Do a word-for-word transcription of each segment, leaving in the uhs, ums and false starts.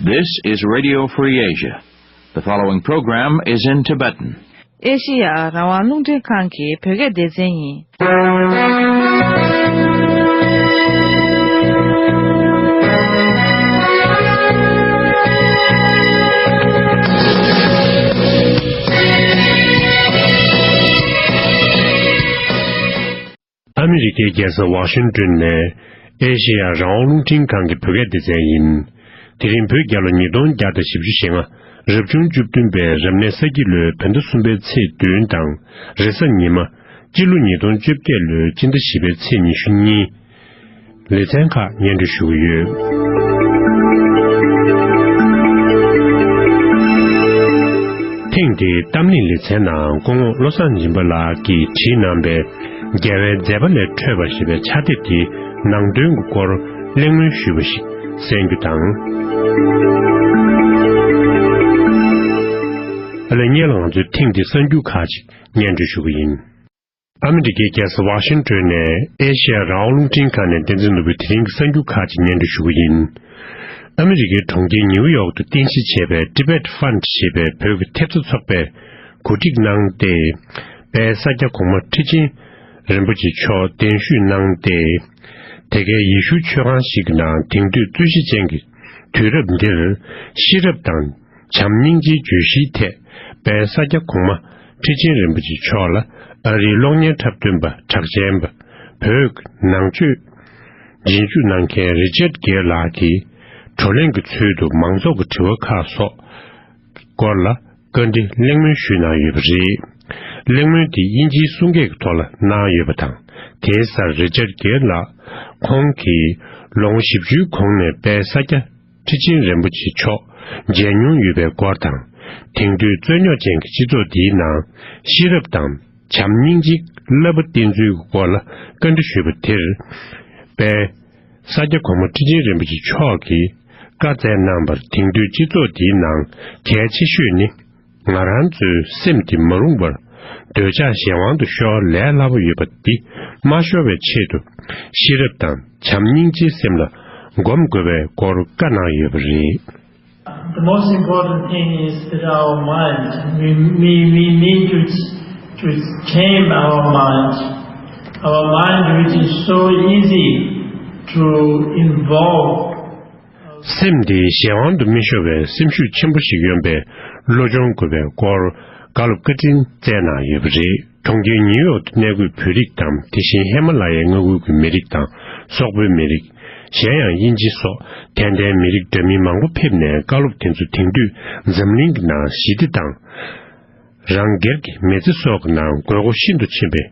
This is Radio Free Asia. The following program is in Tibetan. ཨེ་ཤེ་ཡ་རང་དབང་རླུང་འཕྲིན་ཁང་གི་བོད་སྐད་སྡེ་ཚན་ཡིན། ཨ་མི་རི་ཀའི་རྒྱལ་ས་ཝ་ཤིང་ཏོན་ནས་ཨེ་ཤེ་ཡ་རང་དབང་རླུང་འཕྲིན་ཁང་གི་བོད་སྐད་སྡེ་ཚན་ཡིན། དེ་རིང་བོད་རྒྱལ་ལོ་ཉིས་སྟོང་བརྒྱ་དང་བཞི་བཅུ་ཞེ་ལྔ། རབ་བྱུང་བཅུ་བདུན་པའི་རབ་གནས་ས་ཁྱི་ལོའི་བོད་ཟླ་གསུམ་པའི་ཚེས་བདུན་དང་། རེས་གཟའ་ཉི་མ། སྤྱི་ལོ་ཉིས་སྟོང་བཅོ་བརྒྱད་ལོའི་སྤྱི་ཟླ་བཞི་པའི་ཚེས་ཉི་ཤུ་གཉིས། ལེ་ཚན་ཁག་སྙན་སྒྲོན་ཞུ་གི་ཡོད། ཐེངས་འདིའི་གཏམ་གླེང་ལེ་ཚན་ནང་སྐུ་ངོ་བློ་བཟང་སྦྱིན་པ་ལགས་ཀྱིས་བྲིས་གནང་པའི་རྒྱལ་བའི་མཛད་པ་ལས་འཕྲོས་པ་ཞེས་པའི་ཕྱག་དེབ་དེའི་ནང་དོན་གྱི་སྐོར་གླེང་མོལ་ཞུས་པ་ཞིག་གསན་རྒྱུ་དང་། ཨ་ལས་སྔོན་ལ་ང་ཚོས་ཐེངས་འདིའི་གསར་འགྱུར་ཁག་ཅིག་སྙན་སྒྲོན་ཞུ་གི་ཡིན། ཨ་མི་རི་ཀའི་རྒྱལ་ས་ཝ་ཤིང་ཏོན་ནས་ཨེ་ཤེ་ཡ་རང་དབང་རླུང་འཕྲིན་ཁང་ནས་བསྟན་འཛིན་ནོར་བུས་དེ་རིང་གི་གསར་འགྱུར་ཁག་ཅིག་སྙན་སྒྲོན་ཞུ་གི་ཡིན། ཨ་མི་རི་ཀའི་གྲོང་ཁྱེར་ནིའུ་ཡོག་ཏུ་རྟེན་གཞི་བྱས་པའི་Tibet Fund ཞེས་པའི་བོད་ཀྱི་ཐེབས་རྩ་ཚོགས་པས་གོ་སྒྲིག་གནང་སྟེ། དཔལ་ས་སྐྱ་གོང་མ་ཁྲི་ཆེན་རིན་པོ་ཆེ་མཆོག་གདན་ཞུས་གནང་སྟེ། དེ་གའི་ཡེ་ཤུའི་མཆོད་ཁང་ཞིག་གི་ནང་དེང་དུས་རྩོད་གཞི་ཅན་གྱི་དུས་རབས་འདིར་ཤེས་རབ་དང་། བྱམས་སྙིང་རྗེའི་བརྗོད་གཞིའི་ཐད། དཔལ་ས་སྐྱ་གོང་མ་ཁྲི་ཆེན་རིན་པོ་ཆེ་མཆོག་ལ་ཨ་རིའི་གློག་བརྙན་འཁྲབ་སྟོན་པ་གྲགས་ཅན་པ། བོད་ནང་ཆོས་རྗེས་འཇུག་གནང་མཁན་རི་ཅར་གེར་ལགས་ཀྱིས་བགྲོ་གླེང་གི་ཚུལ་དུ་མང་ཚོགས་ཀྱི་དྲི་བ་ཁག་སོགས་སྐོར་ལ་བཀའ་འདྲི་གླེང་མོལ་ཞུས་གནང་ཡོད་པ་རེད། གླེང་མོལ་དེ་དབྱིན་ཇིའི་གསུང་སྐད་ཀྱི་ཐོག་ལ་གནང་ཡོད་པ་དང་། དེའི་སར་རི་ཅར་གེར་ལགས་ཁོང་གིས་ལོ་ངོ་བཞི་བཅུའི་གོང་ནས་དཔལ་ས་སྐྱ་ཁྲི་ཆེན་རིན་པོ་ཆེ་མཆོག་མཇལ་མྱོང་ཡོད་པའི་སྐོར་དང་། དེང་དུས་རྩོད་རྙོག་ཅན་གྱི་སྤྱི་ཚོགས་འདིའི་ནང་ཤེས་རབ་དང་བྱམས་སྙིང་རྗེའི་བསླབ་པ་བསྟན་ཚུལ་གྱི་སྐོར་ལ་བཀའ་འདྲི་ཞུས་པ་དེར། དཔལ་ས་སྐྱ་གོང་མ་ཁྲི་ཆེན་རིན་པོ་ཆེ་མཆོག་གིས་བཀའ་སྩལ་གནང་བར། དེང་དུས་སྤྱི་ཚོགས་འདིའི་ནང་གལ་ཆེ་ཤོས་ནི། ང་རང་ཚོའི་སེམས་དེ་མ་རུངས་པར་འདོད་ཆགས་གཞན་དབང་དུ་ཤོར་ལས་སླ་པོ་ཡོད་པ་འདི་མ་ཤོར་བའི་ཆེད་དུ། ཤེས་རབ་དང་བྱམས་སྙིང་རྗེའི་སེམས་ལ་སྒོམ་དགོས་པའི་སྐོར་བཀའ་གནང་ཡོད་པ་རེད། The most important thing is that our mind, we, we, we need to, to tame our mind. Our mind, which is so easy to involve. སེམས་འདི་གཞན་དབང་དུ་མི་ཤོར་བའི་སེམས་ཤུགས་ཆེན་པོ་ཞིག་ཡོང་བའི་བློ་སྦྱོང་དགོས་པའི་སྐོར་བཀའ་སློབ་བཀའ་དྲིན་སྩལ་གནང་ཡོད་པ་རེད། གྲོང་ཁྱེར་ཉིའུ་ཡོག་ཏུ་གནས་འཁོད་བོད་རིགས་དང་། དེ་བཞིན་ཧི་མ་ལ་ཡའི་མངའ་ཁུལ་གྱི་མི་རིགས་དང་། སོག་པོའི་མི་རིགས། གཞན་ཡང་དབྱིན་ཇི་སོགས་དད་ལྡན་མི་རིགས་འདྲ་མིན་མང་པོ་ཕེབས་ནས། བཀའ་སློབ་དེ་ཚོ་དེང་དུས་འཛམ་གླིང་གི་ནང་ཞི་བདེ་དང་། རང་སྒེར་གྱི་མི་ཚེ་སོགས་ཀྱི་ནང་དགོས་མཁོ་ཤིན་ཏུ་ཆེན་པས།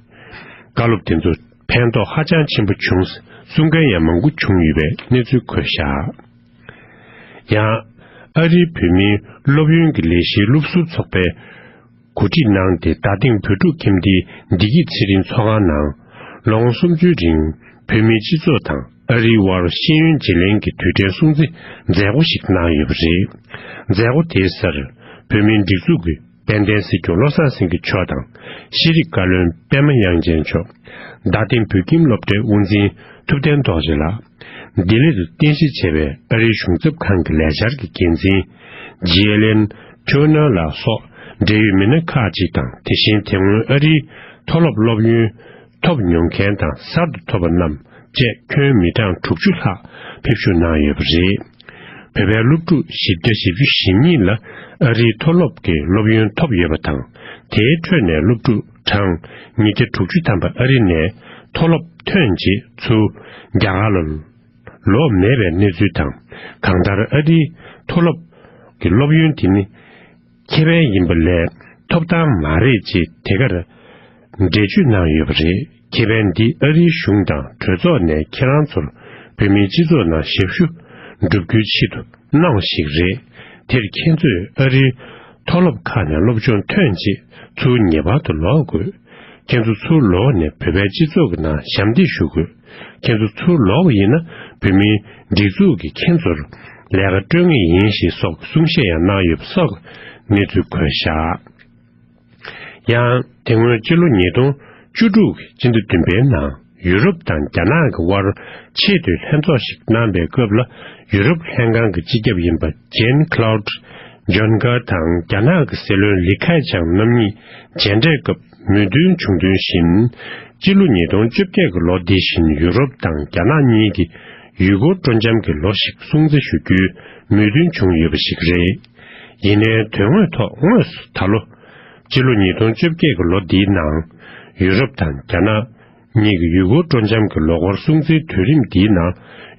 བཀའ་སློབ་དེ་ཚོ་ཕན་ཐོགས་ཧ་ཅང་ཆེན་པོ་བྱུང་། གསུང་མཁན་ཡང་མང་པོ་བྱུང་ཡོད་པའི་གནས་ཚུལ་འཁོད་བཞག་ཡང་། ཨ་རིའི་བོད་མིའི་སློབ་ཡོན་གྱི་ལས་གཞིའི་སློབ་ཟུར་ཚོགས་པས་གོ་སྒྲིག་གནང་སྟེ། རྡ་སྟེང་བོད་ཕྲུག་ཁྱིམ་སྡེའི་བདེ་སྐྱིད་ཚེ་རིང་ཚོགས་ཁང་ནང་ལོ་ངོ་སུམ་ཅུའི་རིང་བོད་མིའི་སྤྱི་ཚོགས་དང་ཨ་རིའི་དབར་ཤེས་ཡོན་བརྗེ་ལེན་གྱི་དུས་དྲན་སྲུང་བརྩི་མཛད་སྒོ་ཞིག་གནང་ཡོད་པ་རེད། མཛད་སྒོ་དེའི་སར་བོད་མིའི་སྒྲིག་འཛུགས་ཀྱི་དཔལ་ལྡན་སྲིད་སྐྱོང་བློ་བཟང་སེང་གེ་མཆོག་དང་། ཤེས་རིག་བཀའ་བློན་པད་མ་དབྱངས་ཅན་མཆོག་རྡ་སྟེང་བོད་ཁྱིམ་སློབ་གྲྭའི་དབུ་འཛིན་ཐུབ་བསྟན་རྡོ་རྗེ་ལགས། ལྡི་ལི་དུ་རྟེན་གཞི་བྱས་པའི་ཨ་རིའི་གཞུང་ཚབ་ཁང་གི་ལས་འཆར་གྱི་འགན་འཛིན་ཇི་ཨེ་ལེན་ཁྲོ་ནར་ལགས་སོགས་འབྲེལ་ཡོད་མི་སྣ་ཁག་ཅིག་དང་། དེ་བཞིན་དེ་སྔོན་ཨ་རིའི་མཐོ་སློབ་སློབ་ཡོན་ཐོབ་མྱོང་མཁན་དང་། གསར་དུ་ཐོབ་པ་རྣམས་བཅས་ཁྱོན་མི་གྲངས་དྲུག་ཅུ་ལྷག་ཕེབས་ཞུགས་གནང་ཡོད་པ་རེད། བོད་པའི་སློབ་ཕྲུག་བཞི་བརྒྱ་བཞི་བཅུ་ཞེ་གཉིས་ལ་ཨ་རིའི་མཐོ་སློབ་ཀྱི་སློབ་ཡོན་ཐོབ་ཡོད་པ་དང་། དེའི་ཁྲོད་ནས་སློབ་ཕྲུག་གྲངས་ཉིས་བརྒྱ་དྲུག་ཅུ་ཐམ་པ་ཨ་རི་ནས་མཐོ་སློབ་ཐོན་རྗེས་ཚུར་རྒྱ་གར་ལ་ལོག་མེད་པའི་གནས་ཚུལ་དང་། གང་ལྟར་ཨ་རིའི་མཐོ་སློབ་ཀྱི་སློབ་ཡོན་དེ་ནི་ཁེ་ཕན་ཡིན་པ་ལས་ཐོབ་ཐང་མ་རེད་ཅེས་དེ་གར་འགྲེལ་བརྗོད་གནང་ཡོད་པ་རེད། ཁེ་ཕན་འདི་ཨ་རིའི་གཞུང་དང་གྲོས་ཚོགས་ནས་ཁྱེད་རང་ཚོར་བོད་མིའི་སྤྱི་ཚོགས་ནང་ཞབས་ཞུ་བསྒྲུབ་རྒྱུའི་ཆེད་དུ་གནང་བ་ཞིག་རེད། དེར་ཁྱེད་ཚོས་ཨ་རིའི་མཐོ་སློབ་ཁག་ནས་སློབ་སྦྱོང་ཐོན་རྗེས་ཚུར་ངེས་པར་དུ་ལོག་དགོས། ཁྱེད་ཚོ་ཚུར་ལོག་ནས་བོད་པའི་སྤྱི་ཚོགས་ཀྱི་ནང་ཞབས་འདེགས་ཞུ་དགོས། ཁྱེད་ཚོ་ཚུར་ལོག་པ་ཡིན་ན་བོད་མིའི་སྒྲིག་འཛུགས་ཀྱིས་ཁྱེད་ཚོར་ལས་ཀ་སྤྲོད་ངེས་ཡིན་ཞེས་སོགས་གསུང་བཤད་ཡང་གནང་ཡོད་པ་སོགས་གནས་ཚུལ་འཁོད་བཞག་ཡང་དེ་སྔོན་སྤྱི་ལོ་ཉིས་སྟོང་བཅུ་དྲུག་གི་སྤྱི་ཟླ་བདུན་པའི་ནང་ ཡུ་རོབ་དང་རྒྱ་ནག་གི་དབར་ཆེས་མཐོའི་ལྷན་ཚོགས་ཤིག་གནང་པའི་སྐབས་ལ། ཡུ་རོབ་ལྷན་ཁང་གི་སྤྱི་ཁྱབ་ཡིན་པ་ཇན་ཁ་ལོད་ཇོན་ཀར་དང་རྒྱ་ནག་གི་སྲིད་བློན་ལི་ཁེ་ཆང་རྣམ་གཉིས་མཇལ་འཕྲད་སྐབས་མོས་མཐུན་བྱུང་དོན་བཞིན། སྤྱི་ལོ་ཉིས་སྟོང་བཅོ་བརྒྱད་ཀྱི་ལོ་འདི་བཞིན་ཡུ་རོབ་དང་རྒྱ་ནག་གཉིས་ཀྱིས་ཡུལ་སྐོར་སྤྲོ་འཆམ་གྱི་ལོ་ཞིག་སྲུང་བརྩི་ཞུ་རྒྱུའི་མོས་མཐུན་བྱུང་ཡོད་པ་ཞིག་རེད། ཡིན་ནའི་དོན་དངོས་ཐོག་དངོས་སུ་ད་ལོ་སྤྱི་ལོ་ཉིས་སྟོང་བཅོ་བརྒྱད་ཀྱི་ལོ་འདིའི་ནང་ཡུ་རོབ་དང་རྒྱ་ནག་གཉིས་ཀྱི་ཡུལ་སྐོར་སྤྲོ་འཆམ་གྱི་ལོ་འཁོར་སྲུང་བརྩིའི་དུས་རིམ་འདིའི་ནང་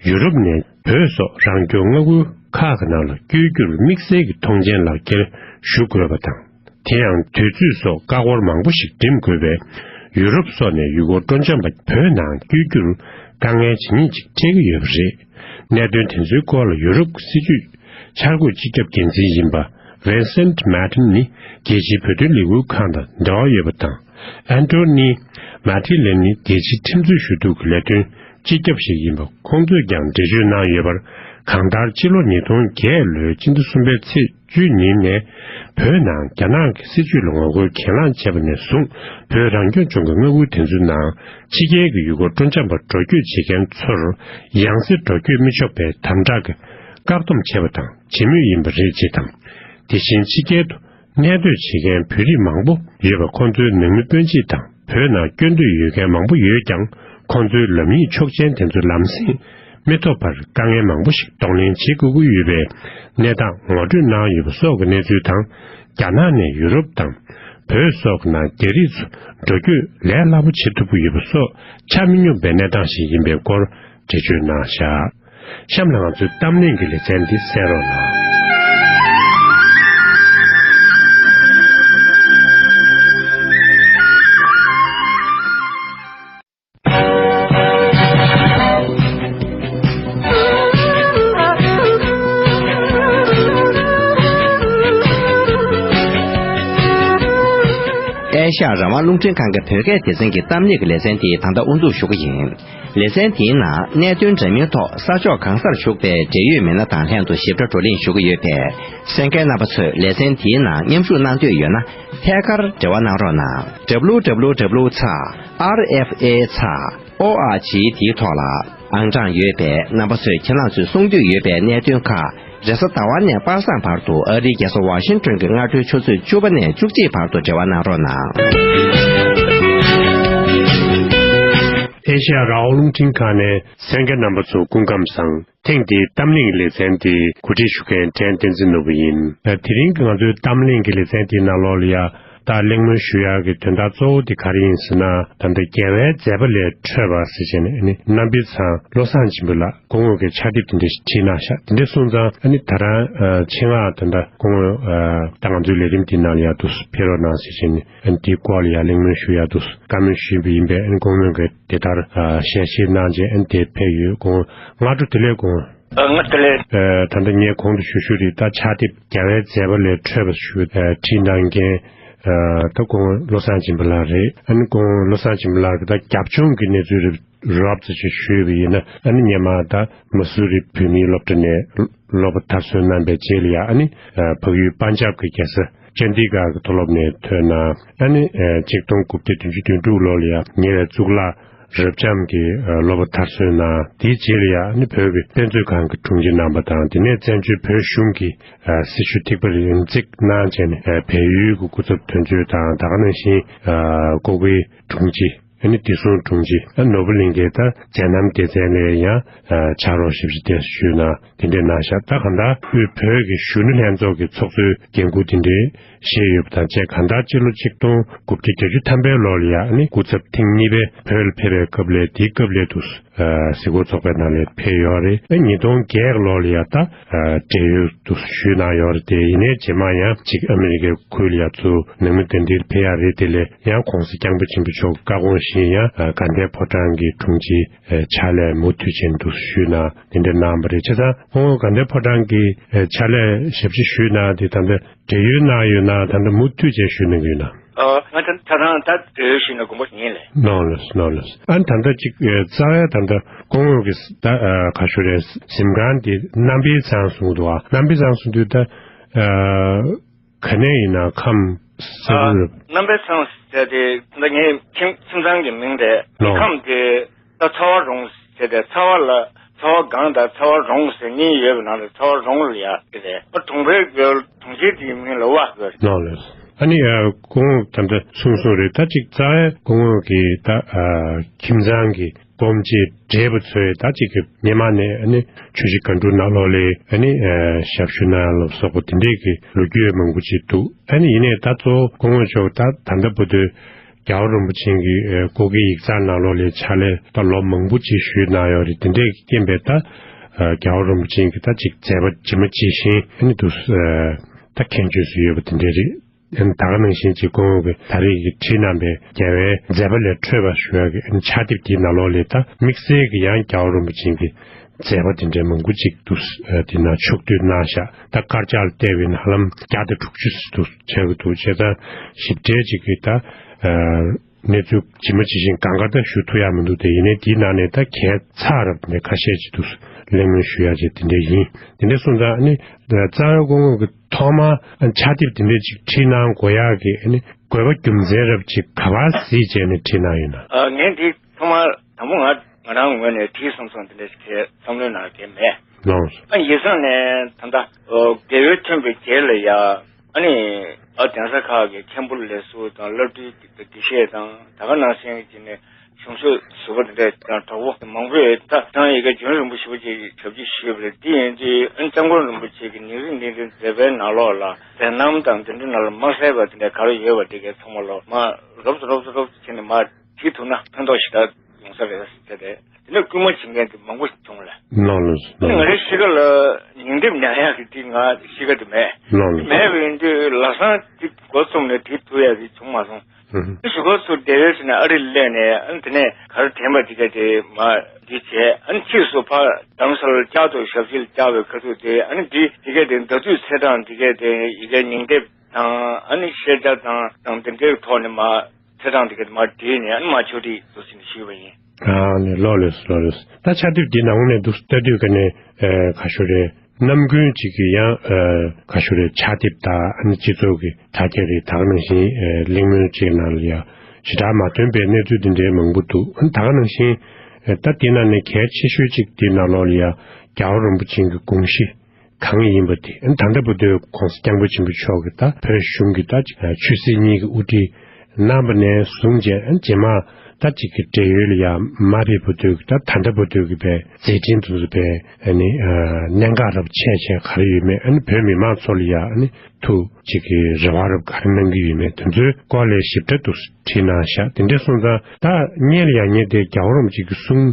ཡུ་རོབ་ནས་བོད་སོགས་རང་སྐྱོང་མངའ་ཁུལ་ཁག་གི་ནང་ལ་བསྐྱོད་རྒྱུར་དམིགས་བསལ་གྱི་ཐོངས་མཆན་ལག་འཁྱེར་ཞུ་དགོས་པ་དང་། དེ་ཡང་དུས་ཚོད་སོགས་ཀ་ཧོར་མང་པོ་ཞིག་འགྲིམ་དགོས་པས། ཡུ་རོབ་སོགས་ནས་ཡུལ་སྐོར་སྤྲོ་འཆམ་པ་བོད་ནང་བསྐྱོད་རྒྱུར་དཀའ་ངལ་ཇི་སྙེད་ཅིག་འཕྲད་ཀྱི་ཡོད་པ་རེད། གནད་དོན་དེ་ཚོའི་སྐོར་ལ་ཡུ་རོབ་ཀྱི་སྲིད་བྱུས་འཆར་འགོད་སྤྱི་ཁྱབ་འགན་འཛིན་ཡིན་པ་ཝིན་སེན་ཊི་མར་ཏིན་ནི་རྒྱལ་སྤྱིའི་བོད་དོན་ལས་འགུལ་ཁང་དང་འབྲེལ་བ་ཡོད་པ་དང་། ཨན་ཏོ་ནི་མར་ཏི་ལེན་ནི་རྒྱལ་སྤྱིའི་ཁྲིམས་རྩོད་ཞུ་གཏུག་གི་ལས་དོན་སྤྱི་ཁྱབ་ཞིག་ཡིན་པ། ཁོང་ཚོས་ཀྱང་འགྲེལ་བརྗོད་གནང་ཡོད་པར། གང་ལྟར་སྤྱི་ལོ་ཉིས་སྟོང་བརྒྱད་ལོའི་སྤྱི་ཟླ་གསུམ་པའི་ཚེས་བཅུའི་ཉིན་ནས་བོད་ནང་རྒྱ་ནག་གི་སྲིད་བྱུས་ལ་ངོ་རྒོལ་གྱེན་ལངས་བྱས་པ་ནས་བཟུང་། བོད་རང་སྐྱོང་ལྗོངས་ཀྱི་མངའ་ཁུལ་དེ་ཚོའི་ནང་ཕྱི་རྒྱལ་གྱི་ཡུལ་སྐོར་སྤྲོ་འཆམ་པ་འགྲོ་སྐྱོད་བྱེད་མཁན་ཚོར་ཡང་སེ་འགྲོ་སྐྱོད་མི་ཆོག་པའི་དམ་དྲག་གི་བཀག་སྡོམ་བྱས་པ་དང་བྱེད་མུས་ཡིན་པ་རེད་ཅེས་དང་། དེ་བཞིན་ཕྱི་རྒྱལ་དུ་གནས་སྡོད་བྱེད་མཁན་བོད་རིགས་མང་པོ་ཡོད་པ། ཁོང་ཚོའི་ནང་མི་སྤུན་མཆེད་དང་བོད་ནང་སྐྱོད་འདོད་ཡོད་མཁན་མང་པོ་ཡོད་ཀྱང་། ཁོང་ཚོའི་ལམ་ཡིག་ཆོག་མཆན་དེ་ཚོ་ལམ་སེང་མི་ཐོབ་པར་དཀའ་ངལ་མང་པོ་ཞིག་གདོང་ལེན་བྱེད་དགོས་ཀྱི་ཡོད་པའི་གནས་སྟངས་ངོ་སྤྲོད་གནང་ཡོད་པ་སོགས་ཀྱི་གནས་ཚུལ་དང་། རྒྱ་ནག་ནས་ཡུ་རོབ་དང་བོད་སོགས་ཀྱི་ནང་རྒྱ་རིགས་ཚོ་འགྲོ་སྐྱོད་ལས་སླ་པོ་བྱེད་ཐུབ་ཀྱི་ཡོད་པ་སོགས་ཆ་མི་སྙོམས་པའི་གནས་སྟངས་ཤིག་ཡིན་པའི་སྐོར་འགྲེལ་བརྗོད་གནང་བཞག་གཤམ་ལ་ང་ཚོའི་གཏམ་གླེང་གི་ལེ་ཚན་འདི་གསན་རོགས་གནང་། ཨེ་ཤ་ཡ་རང་དབང་རླུང་འཕྲིན་ཁང་གི་བོད་སྐད་སྡེ་ཚན་གྱི་གཏམ་གླེང་གི་ལེ་ཚན་དེ་ད་ལྟ་དབུ་འཛུགས་ཞུ་གི་ཡིན། ལེ་ཚན་དེའི་ནང་གནད་དོན་འདྲ་མིན་ཐོག་ས་ཕྱོགས་གང་སར་བཞུགས་པའི་འབྲེལ་ཡོད་མི་སྣ་དང་ལྷན་དུ་ཞིབ་ཕྲ་བགྲོ་གླེང་ཞུ་གི་ཡོད་པས། གསན་མཁན་རྣམ་པ་ཚོས་ལེ་ཚན་དེའི་ནང་མཉམ་ཞུགས་གནང་འདོད་ཡོད་ན། ཐད་ཀར་འབྲེལ་བ་གནང་རོགས་གནང་། W W W ཚེག་R F A ཚེག་O R G འདིའི་ཐོག་ལ་ཨང་གྲངས་ཡོད་པས། རྣམ་པ་ཚོས་ཁྱེད་རང་ཚོས་གསུང་འདོད་ཡོད་པའི་གནད་དོན་ཁག་རེས་གཟའ་ཟླ་བ་ནས་པ་སངས་བར་དུ་ཨ་རིའི་རྒྱལ་ས་ཝ་ཤིང་ཏོན་གྱི་སྔ་དྲོའི་ཆུ་ཚོད་བཅུ་པ་ནས་བཅུ་གཅིག་བར་དུ་འབྲེལ་བ་གནང་རོགས་གནང་། ཨེ་ཤ་ཡ་རང་དབང་རླུང་འཕྲིན་ཁང་ནས་གསན་མཁན་རྣམ་པ་ཚོ་སྐུ་ཁམས་བཟང་། ཐེངས་འདིའི་གཏམ་གླེང་ལེ་ཚན་དེ་གོ་སྒྲིག་ཞུ་མཁན་ཕྲན་བསྟན་འཛིན་ནོར་བུ་ཡིན། དེ་རིང་གི་ང་ཚོའི་གཏམ་གླེང་གི་ལེ་ཚན་དེའི་ནང་ལོགས་ལ་ཡ། ད་གླེང་མོལ་ཞུ་ཡག་གི་དོན་དག་གཙོ་བོ་དེ་ག་རེ་ཡིན་ཟེར་ན། ད་ལྟ་རྒྱལ་བའི་མཛད་པ་ལས་འཕྲོས་པ་ཟེར་བྱས་ནས་ཨ་ནི་གནམ་བི་ཚང་བློ་བཟང་སྦྱིན་པ་ལགས་སྐུ་ངོ་གི་ཕྱག་དེབ་དེ་འདྲ་ཞིག་བྲིས་གནང་ཤག་དེ་འདྲ་སོང་ཙང་ཨ་ནི་ད་རང་ཆེད་མངགས་ད་ལྟ་སྐུ་ངོ་ད་ང་ཚོའི་ལས་རིམ་དེའི་ནང་ལ་ཡ་འདུག་སེ་ཕེབས་རོགས་གནང་ཟེར་བྱས་ནས་ཨ་ནི་དེའི་སྐོར་ལ་ཡ་གླེང་མོལ་ཞུ་ཡག་འདུག་སེ་བཀའ་མོལ་ཞུས་པ་ཡིན་པས། ཨ་ནི་སྐུ་ངོ་གིས་དེ་ལྟར་ཞལ་བཞེས་གནང་རྗེས་ཨ་ནི་དེར་ཕེབས་ཡོད། སྐུ་ངོ་སྔ་དྲོ་བདེ་ལེགས། སྐུ་ངོ་། ཨ། ང་དེ་ལས། ཨ། ད་ལྟ་ངས་གོང་དུ་ཞུ་ཞུ་རེད། ད་ཕྱག་དེབ་རྒྱལ་བའི་མཛད་པ་ལས་འཕྲོས་པ་ཞུ། ཨ། བྲིས་གནང་མཁན། ཨ། ད་སྐུ་ངོ་བློ་བཟང་སྦྱིན་པ་ལགས་རེད། ཨ་ནི་སྐུ་ངོ་བློ་བཟང་སྦྱིན་པ་ལགས་ཀྱིས་ད་རྒྱབ་ལྗོངས་ཀྱི་གནས་ཚུལ་རེ་རོབ་ཙམ་ཞིག་ཞུས་པ་ཡིན་ན། ཨ་ནི་སྔོན་མ་ད་མ་སུ་རི་བོད་མིའི་སློབ་གྲྭ་ནས་སློབ་པ་མཐར་སོན་གནང་པའི་རྗེས་ལ་ཡ། ཨ་ནི་བལ་ཡུལ་པན་ཇབ་ཀྱི་རྒྱལ་ས་ཅན་ཌི་གྷར་གྱི་མཐོ་སློབ་ནས་ཐོན་གནང་། ཨ་ནི་ཆིག་སྟོང་དགུ་བརྒྱ་བདུན་ཅུ་དོན་དྲུག་ལོ་ལ་ཡ་ཉེ་བའི་གཙུག་ལག་རབ་འབྱམས་ཀྱི་སློབ་པ་མཐར་སོན་གནང་། དེའི་རྗེས་ལ་ཡང་ནི་བོད་ཀྱི་དཔེ་མཛོད་ཁང་གི་དྲུང་ཆེ་གནང་བ་དང་། དེ་ནས་བཙན་བྱོལ་བོད་གཞུང་གི་སྲི་ཞུ་ཐིགས་པ་རིམ་འཛེགས་གནང་བྱས་ནས་བལ་ཡུལ་གྱི་སྐུ་ཚབ་དོན་གཅོད་དང་། ད་ག་ནང་བཞིན་ལྐོག་པའི་དྲུང་ཆེ། ཨ་ནི་བདེ་སྲུང་དྲུང་ཆེ། ཨ་ནོར་བུ་གླིང་གའི་ད་མཛད་རྣམ་སྡེ་ཚན་ལ་ཡང་ཕྱག་རོགས་ཞབས་ཕྱི་དེ་ཞུས་གནང་། དེ་འདྲའི་གནང་ཤག་ད་གང་ལྟར་དབུས་བོད་ཀྱི་གཞོན་ནུ་ལྷན་ཚོགས་ཀྱི་ཚོགས་གཙོའི་འགན་འཁུར་དེ་འདྲའི་བཞེས་ཡོད་པ་དང་བཅས། གང་ལྟར་སྤྱི་ལོ་ཆིག་སྟོང་དགུ་བརྒྱ་བརྒྱད་ཅུ་ཐམ་པའི་ལོ་ལ་ཡང་ནི་སྐུ་ཚབ་ཐེངས་གཉིས་པའི་བོད་ལ་ཕེབས་པའི་སྐབས་ལ། དེའི་སྐབས་ལ་དུ་གཟིགས་སྐོར་ཚོགས་པའི་ནང་ལ་ཕེབས་ཡོད་རེད། ཨ་ཉིས་སྟོང་བརྒྱད་ལོ་ལ་ཡང་ད་བགྲེས་ཡོལ་དུ་ཞུས་གནང་ཡོད་རེད་དེ། ཡིན་ནའི་རྗེས་མ་ཡང་ཅིག་ཨ་མི་རི་ཀའི་ཁུལ་ལ་ཡང་ཚུར་ནང་མི་གདན་འདྲེན་ཕེབས་ཡག་རེད། དེ་ལས་ཡང་༸གོང་ས་༸སྐྱབས་མགོན་ཆེན་པོ་མཆོག་བཀའ་དགོངས་བཞིན་ཡང་དགའ་ལྡན་ཕོ་བྲང་གི་དྲུང་ཆེའི་ཕྱག་ལས་མུ་མཐུད་བྱས་འདུག་ཞུས་གནང་། དེ་འདྲ་གནང་བ་རེད། བྱས་ཙང་ཁོང་དགའ་ལྡན་ཕོ་བྲང་གི་ཕྱག་ལས་ཞབས་ཕྱི་ཞུས་གནང་དེ་ད་ལྟ་བགྲེས་ཡོལ་གནང་ཡོད་ན། ད་ལྟ་མུ་མཐུད་བྱས་ཞུས་གནང་གི་ཡོད་ན། ཨ། ང་ད་ད་རང་ད་བགྲེས་ཡོལ་ཞུས་ནས་དགོངས་པ་ཡིན་ལེ། ནོ་ལེས་ནོ་ལེས། ཨ་ནི་ད་ལྟ་ཅིག་རྩ་བའི་ད་ལྟ་སྐུ་ངོ་གི་ད་ག་ཞུ་རེད། གཟིམ་ཁང་དེ་རྣམ་པའི་ཚང་གསུང་འདུག་ཨ། རྣམ་པའི་ཚང་གསུང་དུས་ད་ག་ནས་ཡིན་ན་ཁམས་ས་ཁུལ་རེད། རྣམ་པའི་ཚང་ ཟེར་ཏེ་ད་ངའི་ཁྱིམ་ཁྱིམ་ཚང་གི་མིང་རེད། ལོ། ཁམས་དེ་ད་ཚ་བ་རོང་ཟེར་ཏེ་ཚ་བ་ལ་ཚ་བ་སྒང་དང་ཚ་བ་རོང་ཟེར་གཉིས་ཡོད་པའི་ནང་ལ་ཚ་བ་རོང་ལ་ཡ་དེ་རེད། ཨ་གྲོང་པའི་གྲོང་ཁྱེར་དེའི་མིང་ལ་ཝ་ཟེར། ལོ་ལོ། ཨ་ནི་ཨ་སྐུ་ངོ་ད་ལྟ་གསུང་སོང་རེད། ད་ཅིག་རྩ་བའི་སྐུ་ངོ་གི་ད་ཨ་ཁྱིམ་ཚང་གི་སྤོམ་ཆེ་བགྲེས་པོ་ཚོའི་ད་ཅིག་གི་སྔོན་མ་ནས་ཨ་ནི་ཆུ་བཞི་སྒང་དྲུག་ནང་ལོགས་ལ་ཨ་ནི་ཨ་ཞབས་ཞུ་གནང་ལབ་སོགས་པ་དེ་འདྲས་ཀྱི་ལོ་རྒྱུས་མང་པོ་ཅིག་འདུག་ཨ་ནི་ཡིན་ནའི་ད་གཙོ་བོ་སྐུ་ངོ་མཆོག་ད་ད་ལྟ་བར་དུ་རྒྱལ་བ་རིན་པོ་ཆེ་གི་ཨ་སྐུ་སྒེར་ཡིག་ཚང་ནང་ལོགས་ལ་ཕྱག་ལས་ད་ལོ་མང་པོ་ཅིག་ཞུས་གནང་ཡོད་རེད། དེ་འདྲས་ཀྱི་རྐྱེན་པས་ད་ཨ་རྒྱལ་བ་རིན་པོ་ཆེ་གི་ད་ཅིག་མཛད་པ་ཇི་མ་ཇི་བཞིན་ཨ་ནི་འདུག་ཨ་ད་མཁྱེན་བརྗོད་སུ་ཡོད་པ་དེ་འདྲས་རེད། ཨ་ནི་ད་ག་ནང་བཞིན་གྱི་སྐུ་ངོ་གིས་ད་རེས་ཀྱི་བྲིས་གནང་པའི་རྒྱལ་བའི་མཛད་པ་ལས་འཕྲོས་པ་ཞུ་ཡག་གི་ཨ་ནི་ཕྱག་དེབ་དེའི་ནང་ལོགས་ལ་ད་དམིགས་བསལ་གྱི་ཡང་རྒྱལ་བ་རིན་པོ་ཆེ་གི་མཛད་པ་དེ་འདྲའི་མང་པོ་ཅིག་འདུག་ཨ་དེ་ན་ཕྱོགས་བསྡུས་གནང་བཞག་ད་དཀར་ཆག་ལ་བལྟས་པ་ཡིན་ན་ཧ་ལམ་བརྒྱ་དང་དྲུག་ཅུ་ཙམ་འདུག་ཆགས་ཀྱི་འདུག་བྱས་ཙང་ཞིབ་ཕྲའི་ཅིག་གི་ད་ཨ་གནས་ཚུལ་ཇི་མ་ཇི་བཞིན་གང་ག་ད་ཞུ་ཐུབ་ཡག་མི་འདུག་དེ་ཡིན་ནའི་དེའི་ནང་ནས་ད་གལ་ཚ་རབ་ནས་ཁ་ཤས་ཅིག་འདུག་གླེང་མོལ་ཞུ་ཡག་ཅིག་དེ་འདྲ་ཡིན། དེ་འདྲ་སོང་ཙང་ཨ་ནི་རྩ་བའི་སྐུ་ངོ་གི་ཐོག་མར་ཕྱག་དེབ་དེ་འདྲ་ཅིག་བྲིས་གནང་དགོས་ཡག་གི་ཨ་ནི་དགོས་པ་རྒྱུ་མཚན་རབ་ཅིག་ག་པར་གཟིགས་བྱས་ནས་བྲིས་གནང་ཡོད་ན། ཨ་ངས་འདི་ཐོག་མར་དང་པོ་ང་ང་རང་ངོས་ནས་བྲིས་སོང་སོང་དེ་འདྲ་ཞིག་གི་བསམ་བློའི་ནང་གི་མེད། ལགས་སོ། ཨ་ཡིག་ཚང་ནས་ད་ལྟ་རྒྱལ་བའི་མཐུན་པའི་རྗེས་ལ་ཡ་ཨ་ནི་ཨ་གདན་ས་ཁག་གི་མཁན་པོ་ལས་ཟུར་དང་བླ་སྤྲུལ་དགེ་བཤེས་དང་ད་ག་ནང་བཞིན་གྱི་ནས་གཞུང་ཞབས་ཟུར་པ་དེ་འདྲ་དང་གྲོགས་པོ་མང་པོས་ད་ཐང་ཡི་གེ་རྒྱུན་རིང་པོ་ཞེ་པོ་ཅིག་ཞབས་ཕྱི་ཞུས་པ་རེད། དེ་ཡིན་དུས་ཨ་ནི་སྐྱབས་མགོན་རིན་པོ་ཆེ་གི་ཉིན་རེ་ཉིན་རེའི་མཛད་པའི་ནང་ལོགས་ལ་མཛད་རྣམ་དང་དེ་འདྲའི་ནང་ལ་མ་གསལ་བ་དེ་འདྲ་ག་རེ་ཡོད་པ་དེ་གའི་ཚང་མ་ལོ་མ་རོབ་ཙམ་རོབ་ཙམ་རོབ་ཙམ་བྱས་ནས་མ་བྲིས་ཐུབ་ན་ཕན་ཐོགས་ཞེ་དྲག་ཡོང་ས་རེད་ཟེར་ཏེ། དེ་ནས་སྐུལ་མ་བྱེད་མཁན་དེ་མང་པོ་ཞིག་བྱུང་ལ། ལགས་ལགས་སོ། ང་རའི་གཤིས་ཀ་ལ་ཉིན་དེབ་ཉར་ཡག་གི་དེ་ང་གཤིས་ཀ་དེ་མེད། ལགས་ལགས། མེད་པ་ཡིན་དུས་ལམ་སང་དེ་འགོ་རྩོམ་ནས་དེ་ཐུབ་ཡག་དེ་བྱུང་མ་སོང་། ཨུ་ཧུ། དེ་གཞུག་གུ་ཚུར་སྡེ་བའི་ཕྱི་ནས་ཨ་རི་སླེབས་ནས་ཨ་ནི་དེ་ནས་ག་རེ་དྲན་པ་དེ་ག་དེ་མ་འདི་བྱས། ཨ་ནི་ཕྱིས་སུ་ཕར་རྡ་རམ་ས་ལར་བསྐྱར་དུ་ཞབས་ཕྱི་ལ་བཅར་བའི་ཁ་ཐུག་དེ་ཨ་ནི་འདི་དེ་ག་དེ་ཟླ་དུས་ཚེས་གྲངས་དེ་ག་དེ་ཡི་གེ་ཉིན་དེབ་དང་ཨ་ནི་ཤེས་བྱ་དང་དང་དེ་འདྲའི་ཐོག་ནས་མ། ཚེས་གྲངས་དེ་ག་མར་བྲིས་ནས་ཨ་ནི་མར་ཕྱོགས་སྒྲིག་འདུག་ཟེར་ནས་ཞུས་པ་ཡིན། ཨ་ནི་ལགས་ལགས་སོ། ལགས་ལགས་སོ། ད་ཕྱག་དེབ་འདི་ནང་ནས་འདུག་ལྟ་དུས་ཀ་ནས་ཨ་ག་ཞུ་རེད། ནམ་རྒྱུན་ཅིག་གི་ཡང་ཨ་ག་ཞུ་རེད། ཕྱག་དེབ་དང་ཨ་ནི་སྤྱི་ཚོགས་ཀྱི་དྲ་རྒྱ་རེད། ད་ག་ནང་བཞིན་ཨ་གླེང་མོལ་ཅིག་ནང་ལ་ཡང་ཞེ་དྲག་མ་ཐོན་པའི་གནས་ཚུལ་འདི་འདྲའི་མང་པོ་འདུག་ཨ་ནི་ད་ག་ནང་བཞིན་ཨ་ད་འདི་ནང་ནས་གལ་ཆེ་ཤོས་ཅིག་འདི་ནང་ལོགས་ལ་ཡང་རྒྱལ་བ་རིན་པོ་ཆེ་གི་དགོངས་གཞི། གང་ཡིན་པ་དེ། ད་ལྟ་བར་དུ་༸གོང་ས་༸སྐྱབས་མགོན་ཆེན་པོ་མཆོག་གིས་ད་བོད་གཞུང་གི་ད་ཆོས་སྲིད་གཉིས་ཀྱི་དབུ་ཁྲིད་གནང་བ་ནས་བཟུང་བྱས་རྗེས་མ་ད་ཅིག་གི་བགྲེས་ཡོལ་ལ་ཡང་མ་ཕེབས་བར་དུ་གི་ད་ད་ལྟ་བར་དུ་གི་བའི་མཛད་འཕྲིན་དེ་ཚོ་བའི་ཨ་ནི་གནད་འགག་རབ་ཆེ་ཆེ་ག་རེ་ཡོད་མེད། ཨ་ནི་བོད་མི་མང་ཚོ་ལ་ཡང་ཨ་ནི་ཐུགས་ཅིག་གི་རེ་བ་རབ་ག་རེ་གནང་གི་ཡོད་མེད། དེ་ཚོའི་སྐོར་ལ་ཞིབ་ཕྲ་དུ་བྲིས་གནང་བཞག་དེ་འདྲ་སོང་ཙང་ད་སྔོན་ལ་ཡང་སྔོན་དེ་རྒྱལ་བ་རིན་པོ་ཆེ་གི་གསུང་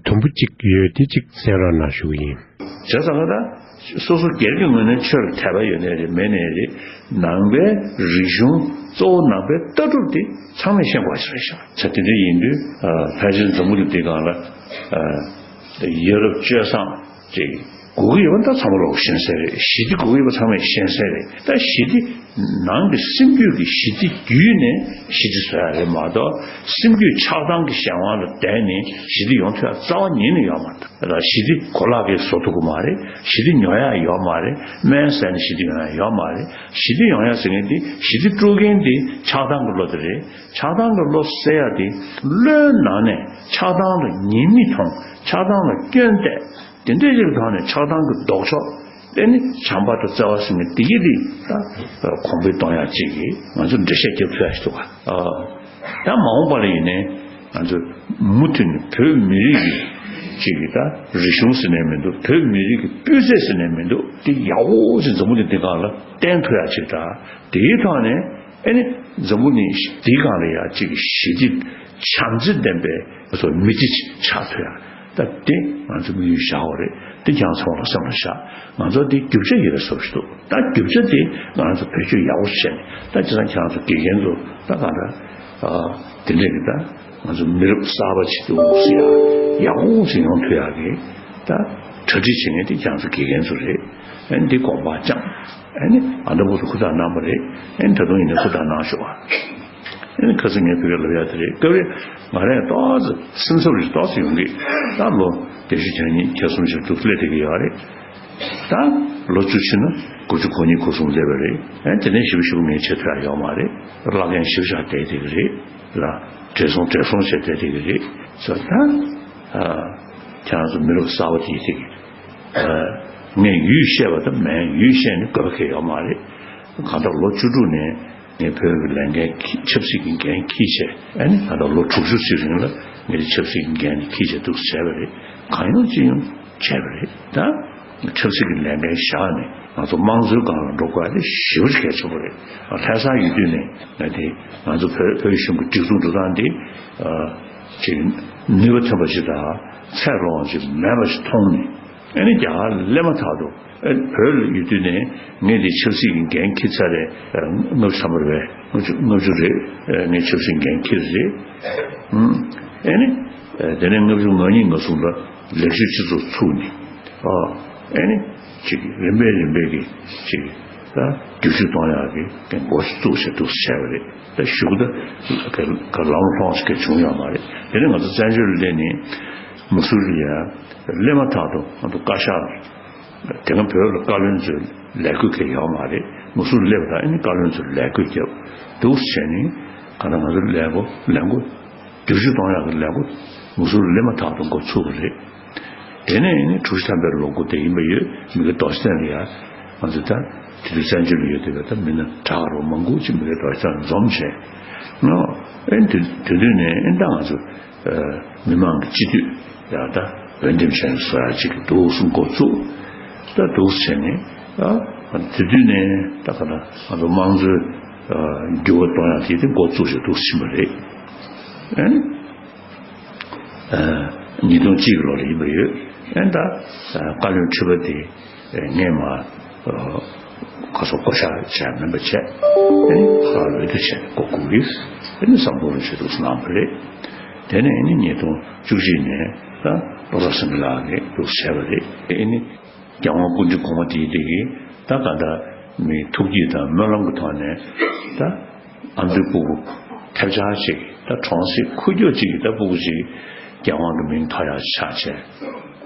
དུམ་བུ་གཅིག་ཡོད་དེ་གཅིག་གསན་རོགས་གནང་ཞུ་གི་ཡིན། བྱས་ཙང་ད་སོ་སོ་སྒེར་གྱི་ངོས་ནས་ཆོས་ལ་དད་པ་ཡོད་ནའི་རེད་མེད་ནའི་རེད། ནང་པའི་རིག་གཞུང་གཙོ་བོ་ནང་པའི་ལྟ་གྲུབ་དེ་ཚང་མས་ཤེས་དགོས་ཀྱི་རེད་ཤག་བྱས་དེ་འདྲ་ཡིན་དུས་ཕལ་ཆེར་འཛམ་བུ་གླིང་འདིའི་སྒང་ལ་ཡ་རབས་སྤྱོད་བཟང་ཅིག་དགོས་ཀྱི་ཡོད་པ་ད་ཚང་མ་ལོག་ཤེས་གསལ་རེད། ཞི་བདེ་དགོས་ཀྱི་ཡོད་པ་ཚང་མས་ཤེས་གསལ་རེད། ད་ཞི་བདེ་ནང་གི་སེམས་རྒྱུད་ཀྱི་ཞི་བདེ་བརྒྱུད་ནས་ཞི་བདེ་བཟོ་ཡ་རེད་མ་གཏོགས་སེམས་རྒྱུད་ཆགས་སྡང་གི་གཞན་དབང་ལ་བརྟེན་ནས་ཞི་བདེ་ཡོང་ཐུབ་ཡ་རྩ་བ་ཉིད་ནས་ཡོད་མ་རེད། ཞི་བདེ་གོ་ལག་གིས་བཟོ་ཐུབ་ཀྱི་མ་རེད། ཞི་བདེ་ཉོ་ཡག་ཡོད་མ་རེད། སྨན་ཟས་ནས་ཞི་བདེ་ཡོང་ཡག་ཡོད་མ་རེད། ཞི་བདེ་ཡོང་ཡག་ཟེར་མཁན་དེ་ཞི་བདེ་དཀྲུག་མཁན་དེ་ཆགས་སྡང་གི་བློ་དེ་རེད། ཆགས་སྡང་གི་བློ་སེལ་ཡག་དེ་བློའི་ནང་ནས་ཆགས་སྡང་ལ་ཉེས་དམིགས་མཐོང་། ཆགས་སྡང་ལ་སྐྱོན་བལྟས། དེ་འདྲའི་ཅིག་ཐོག་ནས་ཆགས་སྡང་གི་ལྡོག་ཕྱོགས་དེ་ནི་བྱམས་པ་དང་བརྩེ་བ་ཟེར་མཁན་དེ་གི་དེ་ད་གོང་འཕེལ་གཏོང་ཡག་ཅིག་གིས་ང་ཚོ་འགྲེལ་བཤད་རྒྱབ་ཐུབ་ཡག་ཞིག་འདུག་ག་ཨ། ད་མ་འོངས་པ་ལ་ཡིན་ནའི་ང་ཚོ་མུ་མཐུད་ནས་བོད་མི་རིགས་ཀྱི་ཅིག་གི་ད་རིག་གཞུང་ཟེར་ནའི་མི་འདུག་བོད་མི་རིགས་ཀྱི་སྤུས་ཚད་ཟེར་ནའི་མི་འདུག་དེ་ཡག་པོ་ཅིག་འཛམ་བུ་གླིང་འདི་སྒང་ལ་བསྟན་ཐུབ་ཡག་ཅིག་དང་དེའི་ཐོག་ནས་ཨ་ནི་འཛམ་བུ་གླིང་འདིའི་སྒང་ལ་ཡག་ཅིག་གི་ཞི་བདེ་བྱམས་བརྩེ་ལྡན་པའི་སོ་མི་ཚེ་ཅིག་ཆགས་ཐུབ་ཡག་ད་དེ་ང་ཚོ་དམིགས་ཡུལ་བཞག་དགོས་རེད། དེ་ཁྱེད་རང་ཚོ་ལ་སེམས་ལ་བཞག་ང་ཚོ་དེ་རྒྱུ་ཆ་ཡོད་པའི་བཟོ་ཞིག་འདུག་ད་རྒྱུ་ཆ་དེ་ང་ཚོ་བེད་སྤྱོད་ཡག་པོ་བྱས་ནས་ད་བྱས་ཙང་ཁྱེད་རང་ཚོ་དགེ་རྒན་ཚོ་ད་གང་འདྲ་དེ་འདྲས་ཀྱི་ད་ང་ཚོ་མི་རབས་གསར་པ་ཅིག་འདུག་ཟེར་ཡག་ཡག་པོ་ཞིག་ཡོང་ཐུབ་ཡག་གི་ད་གྲ་སྒྲིག་བྱེད་མཁན་དེ་ཁྱེད་རང་ཚོ་དགེ་རྒན་ཚོ་རེད། ཨ་ནི་འདི་དགོངས་པ་བཅངས། ཨ་ནི་ཨ་འདྲ་པོ་ཚོ་ཧུར་ཐག་གནང་པ་རེད། ཨ་ནི་ད་དུང་ཡིན་ན་ཧུར་ཐག་གནང་ཤོག་ཨ། ཨ་ནི་ཁ་སང་ངས་བོད་སྐད་ལབ་ཡག་དེ་རེད། སྐབས་རེ་ང་རང་ཏོག་ཙམ་སེམས་འཚབ་རེ་ཏོག་ཙམ་ཡོང་གི། ད་ལོ་བདེ་ཤུ་བྱ་གཉིས་བྱ་གསུམ་ཞིག་འདུག་སླེབས་བསྡད་ཀྱི་ཡོད་རེད། ད་ལོ་བཅུ་ཕྱིན་ན་ དགུ་བཅུ་གོ་གཉིས་གོ་གསུམ་སླེབས་པ་རེད། ཨ་དེ་ནས་ཞིབ་ཞིབ་ངས་བྱེད་ཐུབ་ཡ་ཡོད་མ་རེད། བླ་རྒན་ཞིབ་ཆ་བསྡད་བསྡད་ཀྱི་རེད་ལ། བགྲེས་སོང་བགྲེས་སོང་བྱས་བསྡད་བསྡད་ཀྱི་རེད། ཟེར་ད། ཨ་ཁྱེད་རང་ཚོ་མི་རབས་གསར་པ་དེ་ཡིན་དེ་གི། ཨ་ངས་ཡུལ་བཤད་པ་དང་མིན་ཡུལ་བཤད་ནས་དགོས་པ་གང་ཡང་ཡོད་མ་རེད། གང་ལྟར་ལོ་བཅུ་དྲུག་ནས་ངས་བོད་ཀྱི་ལས་འགན་ཆབ་སྲིད་ཀྱི་འགན་འཁྱེར་བྱས། ཨ་ནི་གང་ལྟར་ལོ་དྲུག་ཅུ་ཙམ་རིང་ལ་ངས་ཆབ་སྲིད་ཀྱི་འགན་འཁྱེར་བྱས་འདུག་བྱས་པ་རེད། གང་ཡོང་ཅི་ཡོང་བྱས་པ་རེད་ད། ཆབ་སྲིད་ཀྱི་ལས་འགན་བཞག་ནས་ང་ཚོ་དམངས་གཙོའི་སྒང་ལ་འགྲོ་དགོས་ཡ་དེ་ཞེ་པོ་ཅིག་གལ་ཆེན་པོ་རེད། ལྷ་ས་ཡོད་དུས་ནས་ང་དེ་ང་ཚོ་བོད་བོད་གཞུང་གི་སྒྲིག་འཛུགས་འགྲོ་སྟངས་དེ་ཨ་ཅིག་ནུས་པ་ཐོན་པ་ཞིག་དང་ཚད་ལོངས་ཅིག་མེད་པ་ཞིག་མཐོང་ནས། ཨ་ནི་རྒྱ་གར་སླེབས་མ་ཐག་ཏུ་ཨ་བོད་ལ་ཡོད་དུས་ནས་ངས་དེ་ཆབ་སྲིད་ཀྱི་འགན་འཁྱེར་ཚར་རེད། ལྔ་བཅུ་ཐམ་པ་རེད། ལྔ་བཅུ་ལྔ་བཅུ་རེད། ངས་ཆབ་སྲིད་འགན་འཁྱེར་རེད། ཨ་ནི་དེ་ནས་ལྔ་བཅུ་ང་གཉིས་ང་གསུམ་ལ་ལེགས་བཅོས་སྤྱི་ཚོགས་ཚུགས་ནས། ཨ་ཨེ་ནི། ཅིག་རིམ་པས་རིམ་པས་ཀྱི་ཅིག་ད་བསྒྱུར་བཅོས་གཏོང་ཡག་གི་འགོ་བཙུགས་བྱས་འདུག་བྱས་པ་རེད། ད་གཞུག་ད་ག་ལམ་ལྷོང་ཞིག་བྱུང་ཡོད་མ་རེད། དེ་ནི་ང་ཚོ་བཙན་བྱོལ་སླེབས་ནས་མུ་སུ་རི་ཡ་སླེབས་མ་ཐག་ཏུ་ང་ཚོ་བཀའ་ཤག་དེ་སྔ་བོད་ལ་བཀའ་བློན་ཚོའི་ལས་བགོས་གལ་ཡོད་མ་རེད། མུ་སུ་རི་སླེབས་པ་དང་ཨེ་ནི་བཀའ་བློན་ཚོའི་ལས་བགོས་བརྒྱབ་འདུག་བྱས་ནས་གང་ལྟར་ང་ཚོ་ལས་འགོ་ལས་འགོ་བསྒྱུར་བཅོས་གཏོང་ཡག་གི་ལས་འགོ་མུ་སུ་རི་སླེབས་མ་ཐག་ཏུ་འགོ་ཚུགས་པ་རེད། དེ་ནས་ནི་དྲུག་ཅུ་ཐམ་པའི་ལོ་འགོ་དེ་ཡིན་པ་ཡོད། མི་དགེ་རྡོ་རྗེ་གདན་ལ་ཡ་ང་ཚོ་ད་དེ་དུས་བཙན་བྱོལ་ལ་ཡོད་དུས་ད་མི་སྣ་གྲགས་རོགས་མང་པོ་ཅིག་མི་དགེ་རྡོ་རྗེ་གདན་འཛོམས་བྱས་ནོ། ཨེ་དེ་དེ་དུས་ནས་ཨེ་ད་ང་ཚོ་མི་མང་གི་སྤྱི་འཐུས་ཡ་ད་འོས་འདེམས་བྱས་ནས་སོ་ཡ་ཅིག་གི་འདུག་སུ་འགོ་བཙུགས། ད་འདུག་བྱས་ནས་ད་དེ་དུས་ནས་ད་ག་ད་ང་ཚོ་དམངས་གཙོའི་འགྱུར་བ་གཏོང་ཡག་དེ་དེ་འགོ་བཙུགས་བྱས་འདུག་ཕྱིན་པ་རེད། ཨེ། ཉིས་སྟོང་གཅིག་ལོ་ལ་ཡིན་པ་ཡོད། ཨེ་ད་བཀའ་བློན་ཁྲི་པ་དེ་ངས་མ་ཁ་སོགས་བསྐོ་བཞག་བྱས་མིན་པ་བྱས། ཨེ་ཁ་འོས་བསྡུ་བྱས་ནས་བསྐོ་དགོས་ཀྱི། ཨེ་ནི་བསམ་བློ་རེ་བྱེད་འདུག་གནང་བ་རེད། དེ་ནས་ཨེ་ནི་ཉིས་སྟོང་བཅུ་གཅིག་ནས་ད་བློ་བཟང་སེང་གེ་ལགས་ནས་འདུག་བྱས་པ་རེད། ཨེ་ནི་རྒྱལ་དབང་སྐུ་ཕྲེང་གོང་མ་དེའི་དེ་གིས་ད་ག་ད་མི་ཐུགས་བསྐྱེད་དང་སྨོན་ལམ་གྱི་ཐོག་ནས་ད། ཨ་མདོའི་སྤུ་གུ་ཐེབས་ཆག་ཅིག་ད་གྲོང་གསེབ་ཁུག་ཀྱོག་ཅིག་གི་ད་སྤུ་གུ་ཅིག་རྒྱལ་དབང་གི་མིང་ཐོགས་ཡག་ཆགས་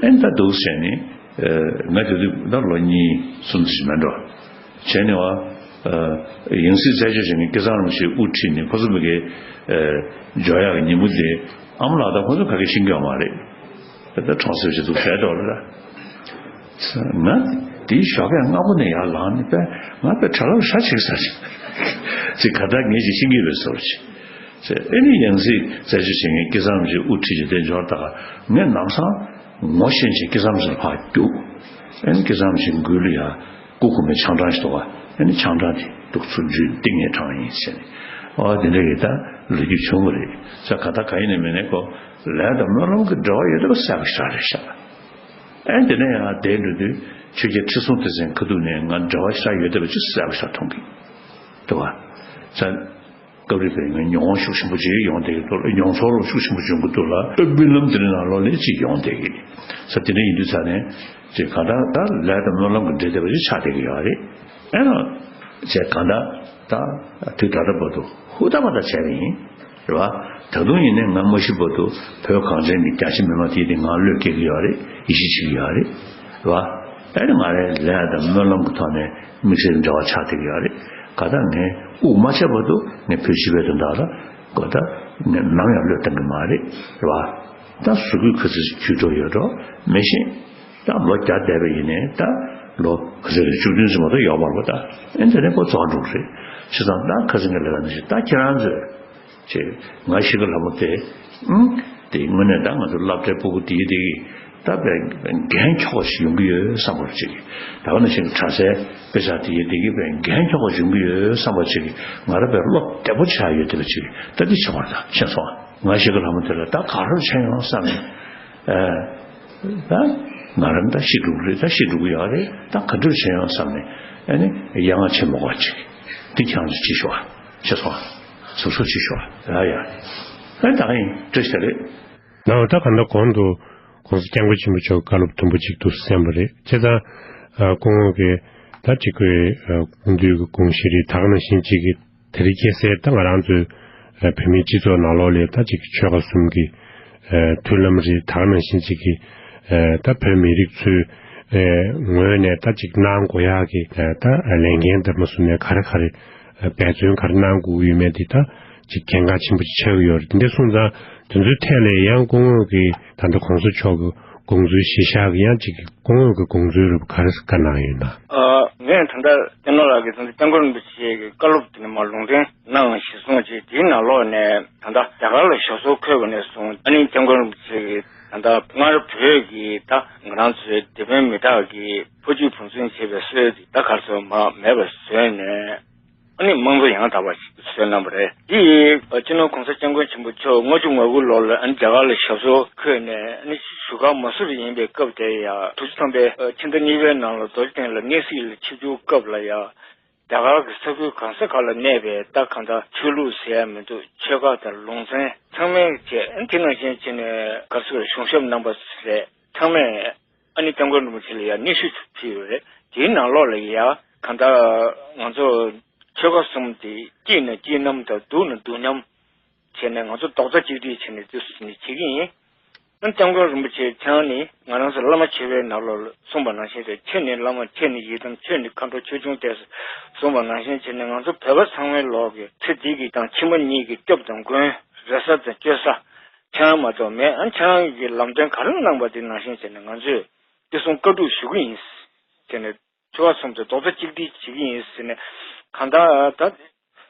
བྱས། ཨེ་ད་འདུག་བྱས་ནས་ང་དེ་དུས་ད་ལོ་གཉིས་གསུམ་ཙམ་ཞིག་མེད་འགྲོ། བྱས་ནས་བ་ཡང་སྲིད་རྩད་གཅོད་བྱེད་མཁན་སྐལ་བཟང་རིན་པོ་ཆེས་དབུ་ཁྲིད་ནས་ཁོ་ཚོ་མི་དགེ་འབྱོར་ཡག་གི་ཉིན་མོ་དེ་ཨ་མ་ལགས་དང་ཁོ་ཚོ་ག་གེ་ཤེས་ཀྱི་ཡོད་མ་རེད། ད་ལྟ་གྲོང་གསེབ་ཅིག་འདུག་བྱས་འགྲོ་རེད། ང་དེའི་ཞོགས་ཀས་སྔ་པོ་ནས་ཡར་ལངས་ནས་པས་ང་པས་གྲྭ་ལ་ཧྲ་ཅིག་ཟ་ཅིག་ཅིག་ག་ད་ངས་ཅིག་ཤེས་ཀྱི་རེད་ཟེར་ཅིག་ཅེས་ཨེ་ནི་ཡང་སྲིད་རྩད་གཅོད་བྱེད་མཁན་སྐལ་བཟང་རིན་པོ་ཆེ་དབུ་ཁྲིད་ཅིག་དེ་འབྱོར་ད་ངས་ནམ་སང་ངོ་ཤེས་ཅིག་སྐལ་བཟང་རིན་པོ་ཆེ་ལ་ཕར་རྒྱུགས། ཨེ་ནི་སྐལ་བཟང་རིན་པོ་ཆེ་མགུལ་ལ་ཡ། སྐུ་གོང་མའི་ཆང་གྲང་ཞིག་འདུག་ག་ཨ་ནི་ཆང་གྲང་དེ་འདུག་ཚུར་འཇུས་ཏིང་ངེ་གྲང་ཡིན་ཟེར་ནས། ཨོ་དེ་འདྲ་ཡིན་ད་ལོ་རྒྱུས་བྱུང་བ་རེད། ས་ག་ད་ག་ཡིན་ནས་མིན་ནས་ཁོ་ལས་དང་སྨོན་ལམ་གྱི་འབྲེལ་བ་ཡོད་པ་གསལ་པོ་ཞིག་རེད་ཤག་ཨ་དེ་ནས་ཡང་དེ་འགྲོ་དུས་ཆོས་རྒྱལ་ཁྲི་སྲོང་ལྡེ་བཙན་ཁ་ཐུག་ནས་ང་འབྲེལ་བ་ཞིག་ཡོད་བསྡད་པ་ཅིག་གསལ་པོ་ཞིག་མཐོང་གི་འདུག་ག་ས། སྐབས་རེ་བས་ངས་མྱོང་བ་ཤུགས་ཆེན་པོ་ཅིག་ཡོང་བསྡད་ཀྱི་འདུག་ལ། མྱོང་ཚོར་ཤུགས་ཆེན་པོ་བྱུང་གི་འདུག་ལ། དཔེ་དཔེ་ལམ་དེ་འདྲ་ནང་ལོགས་ལ་ཅིག་ཡོང་བསྡད་ཀྱི་ས། དེ་འདྲ་ཡིན་དུས་ཙང་ནས་ཅིག་གང་ལྟར་ད་ལས་དང་སྨོན་ལམ་གྱི་འབྲེལ་བསྡད་པ་ཅིག་ཆགས་བསྡད་ཀྱི་ཡོད་རེད། ཨེ་ནོ། ཅེས་གང་ལྟར་ད་དུས་ད་ལྟ་བར་དུ་ཧུར་ཐག་པ་ད་བྱས་པ་ཡིན། རེད་བ། ད་དུང་ཡིན་ནའི་ང་མ་ཤི་བར་དུ་བོད་གངས་ཅན་གྱི་རྒྱ་ཆེ་མི་མང་དེ་དེ་ང་བློས་འགེལ་གྱི་ཡོད་རེད། ཡིད་ཆེས་བྱེད་ཀྱི་ཡོད་རེད། རེད་བ། ཨེ་ནི་ང་རའི་ལས་དང་སྨོན་ལམ་གྱི་ཐོག་ནས་དམིགས་བསལ་འབྲེལ་བ་ཆགས་བསྡད་ཀྱི་ཡོད་རེད། ག་ད་ངས་དབུགས་མ་ཆད་བར་དུ་ངས་བོད་སྤྱི་པའི་དོན་དག་ལ་གོ་ད་ངས་ནམ་ཡང་བློས་གཏོང་གི་མ་རེད། རེད་བ། ད་གཟུགས་པོ་ག་ཚོད་ཅིག་འཁྱུད་འགྲོ་ཡོད་འགྲོ་མི་ཤེས། ད་ལོ་བརྒྱ་འདས་པ་ཡིན་ནའི་ད་ལོ་ག་ཚོད་རེད། བཅུ་བདུན་ཙམ་མ་གཏོགས་ཡོད་མ་རེད་པ། ད་ཨེ་འདི་ནས་ཁོ་རྫོགས་འགྲོ་གི་རེད། བྱས་ཙང་ད་ཁ་སང་གི་ལས་ཀ་འདི་ཞིག་ད་ཁྱེད་རང་ཚོས། ཅེས། ང་ཤི་ཁ་ལྷ་མོ་དེ། ཨང་། དེ་དངོས་གནས་ད་ང་ཚོ་སློབ་གྲྭའི་སྤུ་གུ་དེའི་དེ་གི་ད་བས་འགན་འཁྱོག་པ་ཞིག་ཡོང་གི་ཡོད་བསམ་པ་ཅིག་ད་ག་ནང་བཞིན་གྲྭ་སའི་དཔེ་ཆ་དེའི་དེ་གི་བས་འགན་འཁྱོག་པ་ཞིག་ཡོང་གི་ཡོད་བསམ་པ་ཅིག་ང་རང་བས་བློ་བདེ་པོ་ཆགས་ཡོད་དེ་བ་ཅིག་ད་འདི་བྱེད་པར་ད་ཤེས་སོང་། ང་ཤི་ཁ་ལྷ་མོ་དེ་ལ་ད་ག་རེ་བྱས་ཡོང་བསམ་ནས། ཨ། ད་ང་རང་ད་ཤི་འགྲོ་གི་རེད། ད་ཤི་འགྲོ་གི་ཡོད་རེད། ད་ག་འདྲ་བྱས་ཡོང་བསམ་ནས། ཨ་ནི་ཡ་ང་ཆེན་མོ་ག་ཅིག་འདི་ཁྱེད་རང་ཚོ་ཅིག་ཤོག་ཨ། ཤེས་སོང་། སོ་སོ་ཅིག་ཤོག་ཡ་ཡ། ཨ་ད་ཡིན་བཀྲ་ཤིས་བདེ་ལེགས། ནའོ་ད་ག་འདྲ་གོང་དུ་༸གོང་ས་༸སྐྱབས་མགོན་ཆེན་པོ་མཆོག་བཀའ་སློབ་དུམ་བུ་གཅིག་ཏུ་གསན་པ་རེད། བྱས་ཙང་སྐུ་ངོ་གིས་ད་གཅིག་གི་སྐུ་མདུན་གྱི་དགོངས་གཞི་རེད། ད་ག་ནང་བཞིན་གཅིག་གི་དེ་རིང་ཁ་སང་ད་ང་རང་ཚོའི་བོད་མིའི་སྤྱི་ཚོགས་ནང་ལོགས་ལ་ད་གཅིག་གི་ཆོལ་ཁ་གསུམ་གྱི་མཐུན་ལམ་རེད། ད་ག་ནང་བཞིན་གཅིག་གི་ད་བོད་མི་རིགས་ཚོའི་ ངོས་ནས་ད་ཅིག་གནང་དགོས་ཡག་གི་ད་ལས་འགན་འདྲ་མ་བཟུང་ནས་ག་རེ་ག་རེ་འབད་བརྩོན་ག་རེ་གནང་དགོས་ཀྱི་ཡོད་མེད་དེ་ད་ཅིག་གལ་འགངས་ཆེན་པོ་ཅིག་ཆགས་ཀྱི་ཡོད་རེད། དེ་འདྲ་སོང་ཙང་དེ་ཚོའི་ཐད་ལ་ཡང་སྐུ་ངོ་གི་ད་ལྟ་གོང་ས་མཆོག་གི་དགོངས་ཚུལ་གཞི་བཞག་གི་ཡང་ཅིག་སྐུ་ངོ་གི་དགོངས་ཚུལ་རེ་ག་རེ་བཀའ་གནང་ཡོད་ན། ཨ། ངས་ད་ལྟ་བསྟན་ནོར་ལགས་ཀྱིས་ད་ལྟ་སྐྱབས་མགོན་རིན་པོ་ཆེ་གི་བཀའ་སློབ་དེ་ནི་མ་ལུང་འདྲེན་གནང་གཞིར་བཟུང་བྱས། དེའི་ནང་ལོགས་ནས་ད་ལྟ་རྒྱ་གར་ལ་ཞབས་སོར་འཁོད་པ་ནས་བཟུང་ཨ་ནི་སྐྱབས་མགོན་རིན་པོ་ཆེ་གིས་ད་ལྟ་སྔར་བོད་ཀྱི་ད་ང་རང་ཚོའི་དེད་དཔོན་མི་དྲག་གིས་ཕོ་རྒྱུད་ཕུན་སུམ་ཚོགས་པའི་སྲོལ་དེ་ད་ག་རེ་ཟེར་མ་མེད་པ་བཟོས་ནས། ཨ་ནི་དམངས་གཙོ་ཡང་དག་པ་ཞིག་བཟོས་གནང་བ་རེད། འདི་ཡིས་སྤྱི་ནོར་གོང་ས་སྐྱབས་མགོན་ཆེན་པོ་མཆོག་ལྔ་བཅུ་ང་དགུ་ལོ་ལ་ཨ་ནི་རྒྱ་གར་ལ་ཞབས་སོར་འཁོད་ནས་ཨ་ནི་བཞུགས་སྒར་མ་སུ་རི་ཡིན་པའི་སྐབས་དེ་ཡང་དྲུག་ཅུ་ཐམ་པའི་ཕྱི་ཟླ་གཉིས་པའི་ནང་ལ་རྡོ་རྗེ་གདན་ལ་གནས་གཟིགས་ལ་ཆིབས་བསྒྱུར་སྐབས་ལ་ཡང་རྒྱ་གར་གྱི་ས་ཁུལ་གང་ས་གང་ལ་གནས་པའི་ད་གང་ལྟར་ཆོས་ལུགས་ཟེར་ཡ་མི་འདུག་ཆོལ་ཁ་དང་ལུང་ཚན་ཚང་མའི་བཅས་ཨ་ནི་དེ་ནང་བཞིན་བྱས་ནས་ག་རེ་ཟེར་གཞུང་ཞབས་རྣམ་པ་རེད། ཚང་མས་ཨ་ནི་སྐྱབས་མགོན་རིན་པོ་ཆེ་ལ་ཡང་སྙན་ཞུ་ཕུལ་ཡོད་རེད། དེའི་ནང་ལོགས་ལ་ཡང་གང་ལྟར་ང་ཚོ་ཆོལ་ཁ་གསུམ་དེ་གཅིག་ནས་གཅིག་མཉམ་དང་སྡུག་ནས་སྡུག་མཉམ་བྱས་ནས་ང་ཚོ་རྡོག་རྩ་གཅིག་སྒྲིལ་བྱས་ནས་དུས་སུ་ནས་བྱེད་ཀྱི་ཡིན། ཨ་ནི་སྐྱབས་མགོན་རིན་པོ་ཆེ་ཁྱེད་རང་ནི་ང་རང་ཚོ་བླ་མ་བྱེ་བའི་ནང་ལོགས་ལ་གསུངས་པ་ནང་བཞིན་རེད། ཆོས་ནི་བླ་མ། ཆོས་ནི་ཡི་དམ། ཆོས་ནི་མཁའ་འགྲོ། ཆོས་སྐྱོང་སྟེ་གསུངས་པ་ནང་བཞིན་བྱས་ནས་ང་ཚོ་བོད་པ་ཚང་མའི་ལོག་གི་ཚེ་འདི་གི་དང་ཕྱི་མ་གཉིས་ཀྱི་སྐྱབས་དང་མགོན། རེ་ས་དང་བཅོལ་ས་ཁྱེད་རང་མ་གཏོགས་མེད། ཨ་ཁྱེད་རང་གིས་ལམ་སྟོན་ག་རེ་གནང་པ་དེ་ནང་བཞིན་བྱས་ནས་ང་ཚོས་དེ་གསུང་བཀའ་སྒྲུབ་ཞུ་གི་ཡིན་ཟེར་ནས་ཆོལ་ཁ་གསུམ་དུ་རྡོག་རྩ་གཅིག་སྒྲིལ་བྱེད་ཀྱི་ཡིན་ཟེར་ནས་གང་ལྟར་ད་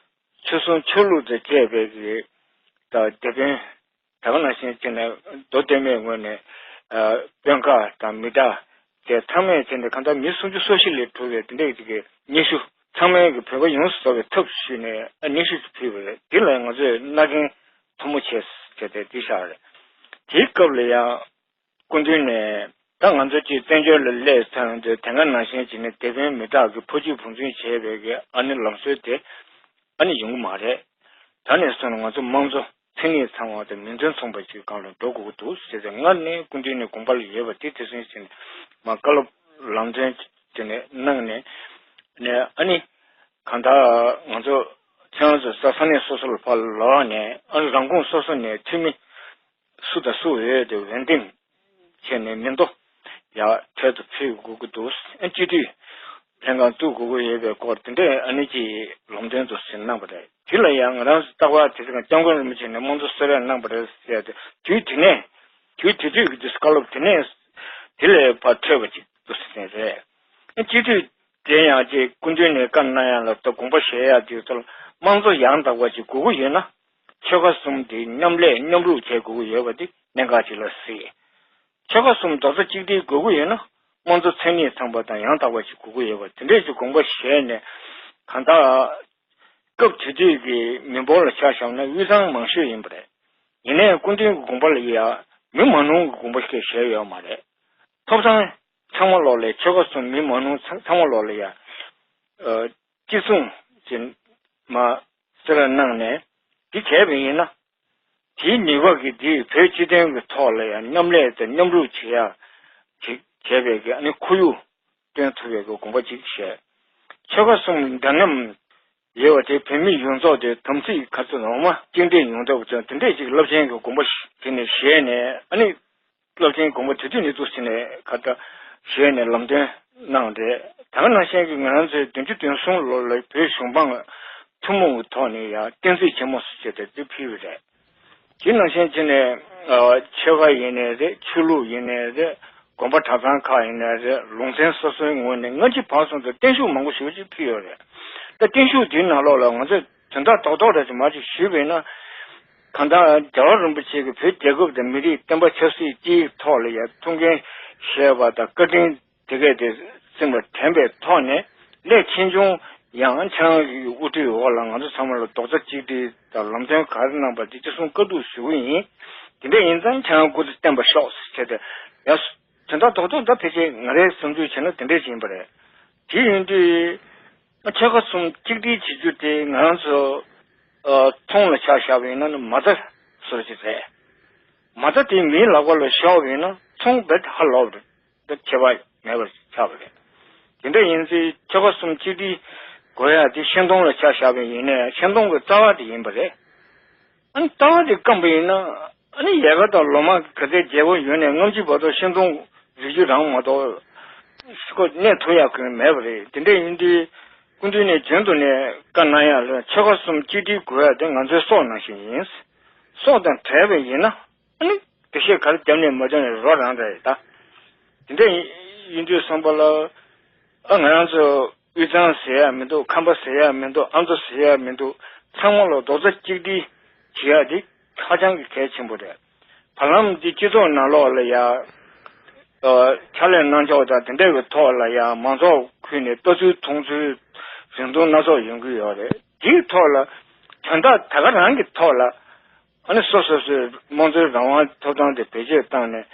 ཆོལ་གསུམ་ཆོས་ལུགས་དང་བཅས་པའི་གི་ད་དེད་དཔོན་ད་ག་ནང་བཞིན་བྱས་ནས་མདོ་སྟོད་སྨད་ངོས་ནས་དཔོན་ཁག་དང་མི་དྲག་དེ་ཚང་མས་བྱས་ནས་གང་ལྟར་མི་སུམ་ཅུ་སོ་བཞི་ལས་གྲུབ་པའི་དེ་འདྲའི་གི་སྙན་ཞུ་ཚང་མས་གི་བོད་པ་ཡོངས་སུ་རྫོགས་པའི་ཚབ་ཞུས་ནས་སྙན་ཞུ་ཕུལ་བ་རེད། དེ་ལ་ང་ཚོས་མནའ་གན་མཐུ་མོ་ཆེ་བྱས་ཏེ་དེ་བཞག་རེད། དེའི་སྐབས་ལ་ཡང་སྐུ་མདུན་ནས་ད་ང་ཚོ་ཅིག་བཙན་བྱོལ་ལ་སླེབས་ཚར་དུས་དེ་སྔ་ནང་བཞིན་བྱས་ནས་དེད་དཔོན་མི་དྲག་གི་ཕོ་རྒྱུད་ཕུན་སུམ་བྱས་པའི་གི་ཨ་ནི་ལམ་སྲོལ་དེ་ཨ་ནི་ཡོང་གི་མ་རེད། ད་ནས་བཟུང་ནས་ང་ཚོ་དམངས་གཙོ་མཚན་ཉིད་ཚང་བ་དང་མིང་དོན་མཚུངས་པ་ཞིག་སྒང་ལ་འགྲོ་དགོས་ཀྱི་འདུག་ཟེར་ཏེ་སྔར་ནས་སྐུ་མདུན་ནས་དགོངས་པ་ལ་ཡོད་པ་དེ་དེ་བཞིན་བྱས་ནས་མ་བཀའ་སློབ་ལམ་སྟོན་བྱས་ནས་གནང་ནས་ནས་ཨ་ནི་གང་ལྟར་ང་ཚོ་ཁྱེད་རང་ཚོ་ས་ས་གནས་སོ་སོ་ལ་ཕར་ལོག་ནས་ཨ་ནི་རང་ཁོངས་སོ་སོ་ནས་འཐུས་མི་སུ་དང་སུ་འོས་དེ་འོས་འདེམས་བྱས་ནས་མི་འདུག་ཡ་འཕྲལ་དུ་ཕུལ་དགོས་ཀྱི་འདུག་ཨ་སྤྱི་འཐུས་ལྷན་ཁང་བཙུགས་དགོས་ཀྱི་ཡོད་པའི་སྐོར་དེ་འདྲས་ཨ་ནི་ཅིག་ལམ་སྟོན་དུ་ཟིན་གནང་བ་རེད། དེ་ལ་ཡང་ང་རང་ཚོ་རྟག་པར་དེ་ཚོ་སྐྱབས་མགོན་རིན་པོ་ཆེ་ནས་དམངས་གཙོ་གསོལ་རས་གནང་བ་རེད་ཟེར་ཏེ་དུས་དེ་ནས་དུས་དེ་དུས་ཀྱི་དུས་བཀའ་སློབ་དེ་ནས་དེ་ལས་ཕར་འཕྲོས་པ་ཅིག་འདུག་ཟེར་མཁན་རེད། ཨ་སྤྱི་འཐུས་དེ་ཡང་ཅིག་སྐུ་མདུན་ནས་བཀའ་གནང་ཡ་ལ་ད་དགོངས་པ་བཞེས་ཡ་དེ་ཚོ་ལ་དམངས་གཙོ་ཡང་དག་པ་ཅིག་དགོས་ཀྱི་ཡོད་ན། ཆོལ་ཁ་གསུམ་དེ་མཉམ་ལས་མཉམ་རུབ་བྱེད་དགོས་ཀྱི་ཡོད་པ་དེ་གནད་འགག་ཅིག་ལ་གཟིགས། ཆོལ་ཁ་གསུམ་རྡོག་རྩ་གཅིག་སྒྲིལ་དགོས་ཀྱི་ཡོད་ན་དམངས་གཙོ་མཚན་ཉིད་ཚང་པ་དང་ཡང་དག་པ་ཞིག་དགོས་ཀྱི་ཡོད་པ་དེ་འདྲས་ཅིག་དགོངས་པ་བཞེས་ནས་གང་ལྟར་སྐབས་དེ་དུས་ཀྱི་མི་འབོར་ལ་ཆ་བཞག་ན་དབུས་གཙང་མང་ཤོས་ཡིན་པ་རེད། ཡིན་ནའི་སྐུ་མདུན་གྱི་དགོངས་པ་ལ་ཡ་མི་མང་ཉུང་གི་དགོངས་པ་ཞིག་བཞེས་ཡོད་མ་རེད། ཐོབ་ཐང་ཚང་མ་ལོག་ལ་ཆོལ་ཁ་གསུམ་མི་མང་ཉུང་ཚང་མ་ལོག་ལ་ཡ། ཨ་གཅིག་མཚུངས་ཀྱི་མ་གསོལ་རས་གནང་ནས་འདི་བྱས་པ་ཡིན་ན། དེའི་ནུས་པ་གིས་འདིས་བོད་སྤྱི་དོན་གྱི་ཐོག་ལ་ཡང་མཉམ་ལས་དང་མཉམ་རུབ་བྱེད་ཡ་ཅིག་བྱས་པའི་གི་ཨ་ནི་ཁོར་ཡུག་སྟོན་ཐུབ་པའི་གི་དགོངས་པ་ཅིག་བཞེས། ཆོལ་ཁ་གསུམ་འདྲ་མཉམ་ཡོད་པ་དེ་བོད་མི་ཡོངས་རྫོགས་དེ་དམ་ཚིག་ག་ཚོད་ངོ་མ་གཅིག་འདྲེས་ཡོང་ཐབས་ཀྱི་དེ་འདྲས་ཅིག་རླབས་ཆེན་གྱི་དགོངས་པ་ཞིག་དེ་ནས་བཞེས་ནས་ཨ་ནི། རླབས་ཆེན་དགོངས་པ་དེ་དུས་ནས་བཙུགས་ཟིན་ནས་ཁ་བརྡ་བྱས་ནས་ལམ་སྟོན་གནང་རེད། ད་ག་ནང་བཞིན་གྱི་ང་རང་ཚོའི་བདུན་ཅུ་དོན་གསུམ་ལོ་ལ་བོད་གཞུང་འབངས་ཐུན་མོང་གི་ཐོག་ནས་ཡང་བསྟན་རྩིས་ཆེན་མོ་ཟེར་བྱས་ཏེ་དེ་ཕུལ་བ་རེད། དེ་ནང་བཞིན་བྱས་ནས་ཆོལ་ཁ་ཡིན་ནའི་རེད། ཆོས་ལུགས་ཡིན་ནའི་རེད། དགོན་པ་གྲྭ་ཚང་ཁག་ཡིན་ནའི་རེད། ལུང་ཚན་སོ་སོའི་ངོས་ནས་སྔ་ཕྱི་བར་གསུམ་དུ་བརྟན་བཞུགས་མང་པོ་ཞེ་པོ་ཅིག་ཕུལ་ཡོད་རེད། ད་བརྟན་བཞུགས་དེའི་ནང་ལོགས་ལ་ང་ཚོས་དོན་དག་རྡོག་རྡོག་རེ་ཞིག་མར་ཅིག་ཞུས་པ་ཡིན་ན། གང་ལྟར་རྒྱལ་བ་རིན་པོ་ཆེ་གིས་བོད་རྒྱལ་ཁབ་དང་མི་རིགས་བསྟན་པ་ཆབ་སྲིད་སྤྱིའི་ཐོག་ལ་ཡང་ཐུགས་འགན་བཞེས་པ་དང་བཀའ་དྲིན་དེ་གས་དེ་སེམས་ལ་དྲན་པའི་ཐོག་ནས་སླད་ཕྱིས་འབྱུང་ཡང་ཁྱེད་རང་གི་དབུ་ཁྲིད་འོག་ལ་ང་ཚོ་ཚང་མ་ལ་རྡོག་རྩ་གཅིག་སྒྲིལ་དང་ལམ་སྟོན་ག་རེ་གནང་པ་དེ་ཅི་གསུང་བཀའ་བསྡུར་ཞུ་གི་ཡིན། དེ་འདྲ་ཡིན་ཙང་ཁྱེད་རང་སྐུ་ཚེ་བརྟན་པར་ཤོག་ཟེར་བྱས་ཏེ་ཡང་དོན་དག་རྡོག་རྡོག་འདྲ་ཕལ་ཆེར་ང་རའི་བསམ་ཚུལ་བྱས་ན་དེ་འདྲ་ཞིག་ཡིན་པ་རེད། དེ་ཡིན་དུས། ཆོལ་ཁ་གསུམ་གཅིག་སྒྲིལ་བྱེད་རྒྱུ་དེ་ང་རང་ཚོ་ཨ་ཚོང་ལ་ཆ་བཞག་པ་ཡིན་ན་ནི་མ་རྩ་བཟོ་འདྲ་ཅིག་རེད། མ་རྩ་དེ་མིའི་ལག་པ་ལ་ཞོག་པ་ཡིན་ན་ཚོང་རྦད་དེ་ཧ་ལོག་པ་རེད། ད་ཁྱད་པར་མེད་པ་ཆགས་པ་རེད། དེ་འདྲ་ཡིན་ཙང་ཆོལ་ཁ་གསུམ་གཅིག་སྒྲིལ་དགོས་ཡ་དེ་ཤིང་སྡོང་ལ་ཆ་བཞག་པ་ཡིན་ནའི་ཤིང་སྡོང་གི་རྩ་བ་དེ་ཡིན་པ་རེད། ཨ་ནི་རྩ་བ་དེ་སྐམ་པ་ཡིན་ན་ཨ་ནི་ཡལ་ག་དང་ལོ་མ་ག་ཚད་རྒྱས་པོ་ཡོད་ནའི་སྔ་ཕྱི་བར་དུ་ཤིང་སྡོང་རིགས་རྒྱུད་རང་མ་གཏོགས་ ཤི་ཁོ་གནས་ཐུབ་ཡག་གི་མེད་པ་རེད། དེ་འདྲ་ཡིན་དུས་སྐུ་མདུན་ནས་རྒྱུན་དུ་ནས་བཀའ་གནང་ཡག་ལ་ཆོལ་ཁ་གསུམ་གཅིག་སྒྲིལ་དགོས་ཡག་དེ་ང་ཚོའི་སྲོག་ནང་བཞིན་ཡིན། སྲོག་དང་བྲལ་བ་ཡིན་ན་ཨ་ནི་འགྲེལ་བཤད་ག་རེ་བརྒྱབ་ནས་མ་བརྒྱབ་ནས་རོ་རང་འདྲ་ཡིན་ད། དེ་འདྲ་ཡིན་དུས་བསམ་པ་ལ་ཨ་ང་རང་ཚོ་དབུས་གཙང་ཟེར་ཡག་མི་འདུག་ཁམས་པ་ཟེར་ཡག་མི་འདུག་ཨ་མདོ་ཟེར་ཡག་མི་འདུག་ཚང་མ་ལ་རྡོག་རྩ་གཅིག་སྒྲིལ་བྱེད་ཡག་དེ་ཧ་ཅང་གི་གལ་ཆེན་པོ་རེད། བར་ལམ་འདི་སྤྱི་ཚོགས་ནང་ལོགས་ལ་ཡ། ཨ་ཕྱག་ལས་གནང་ཕྱོགས་དང་དེ་འདྲ་གི་ཐོག་ལ་ཡ་མང་ཚོགས་ཁུལ་ནས་ལྟ་ཚུལ་མཐོང་ཚུལ་རིང་ཐུང་སྣ་ཚོགས་ཡོང་གི་ཡོད་རེད། དེའི་ཐོག་ལ་དོན་དག་ད་ག་རང་གི་ཐོག་ལ་ཨ་ནི་སོ་སོ་སོའི་དམངས་གཙོའི་རང་དབང་ཐོབ་ཐང་དེ་བེད་སྤྱོད་བཏང་ནས་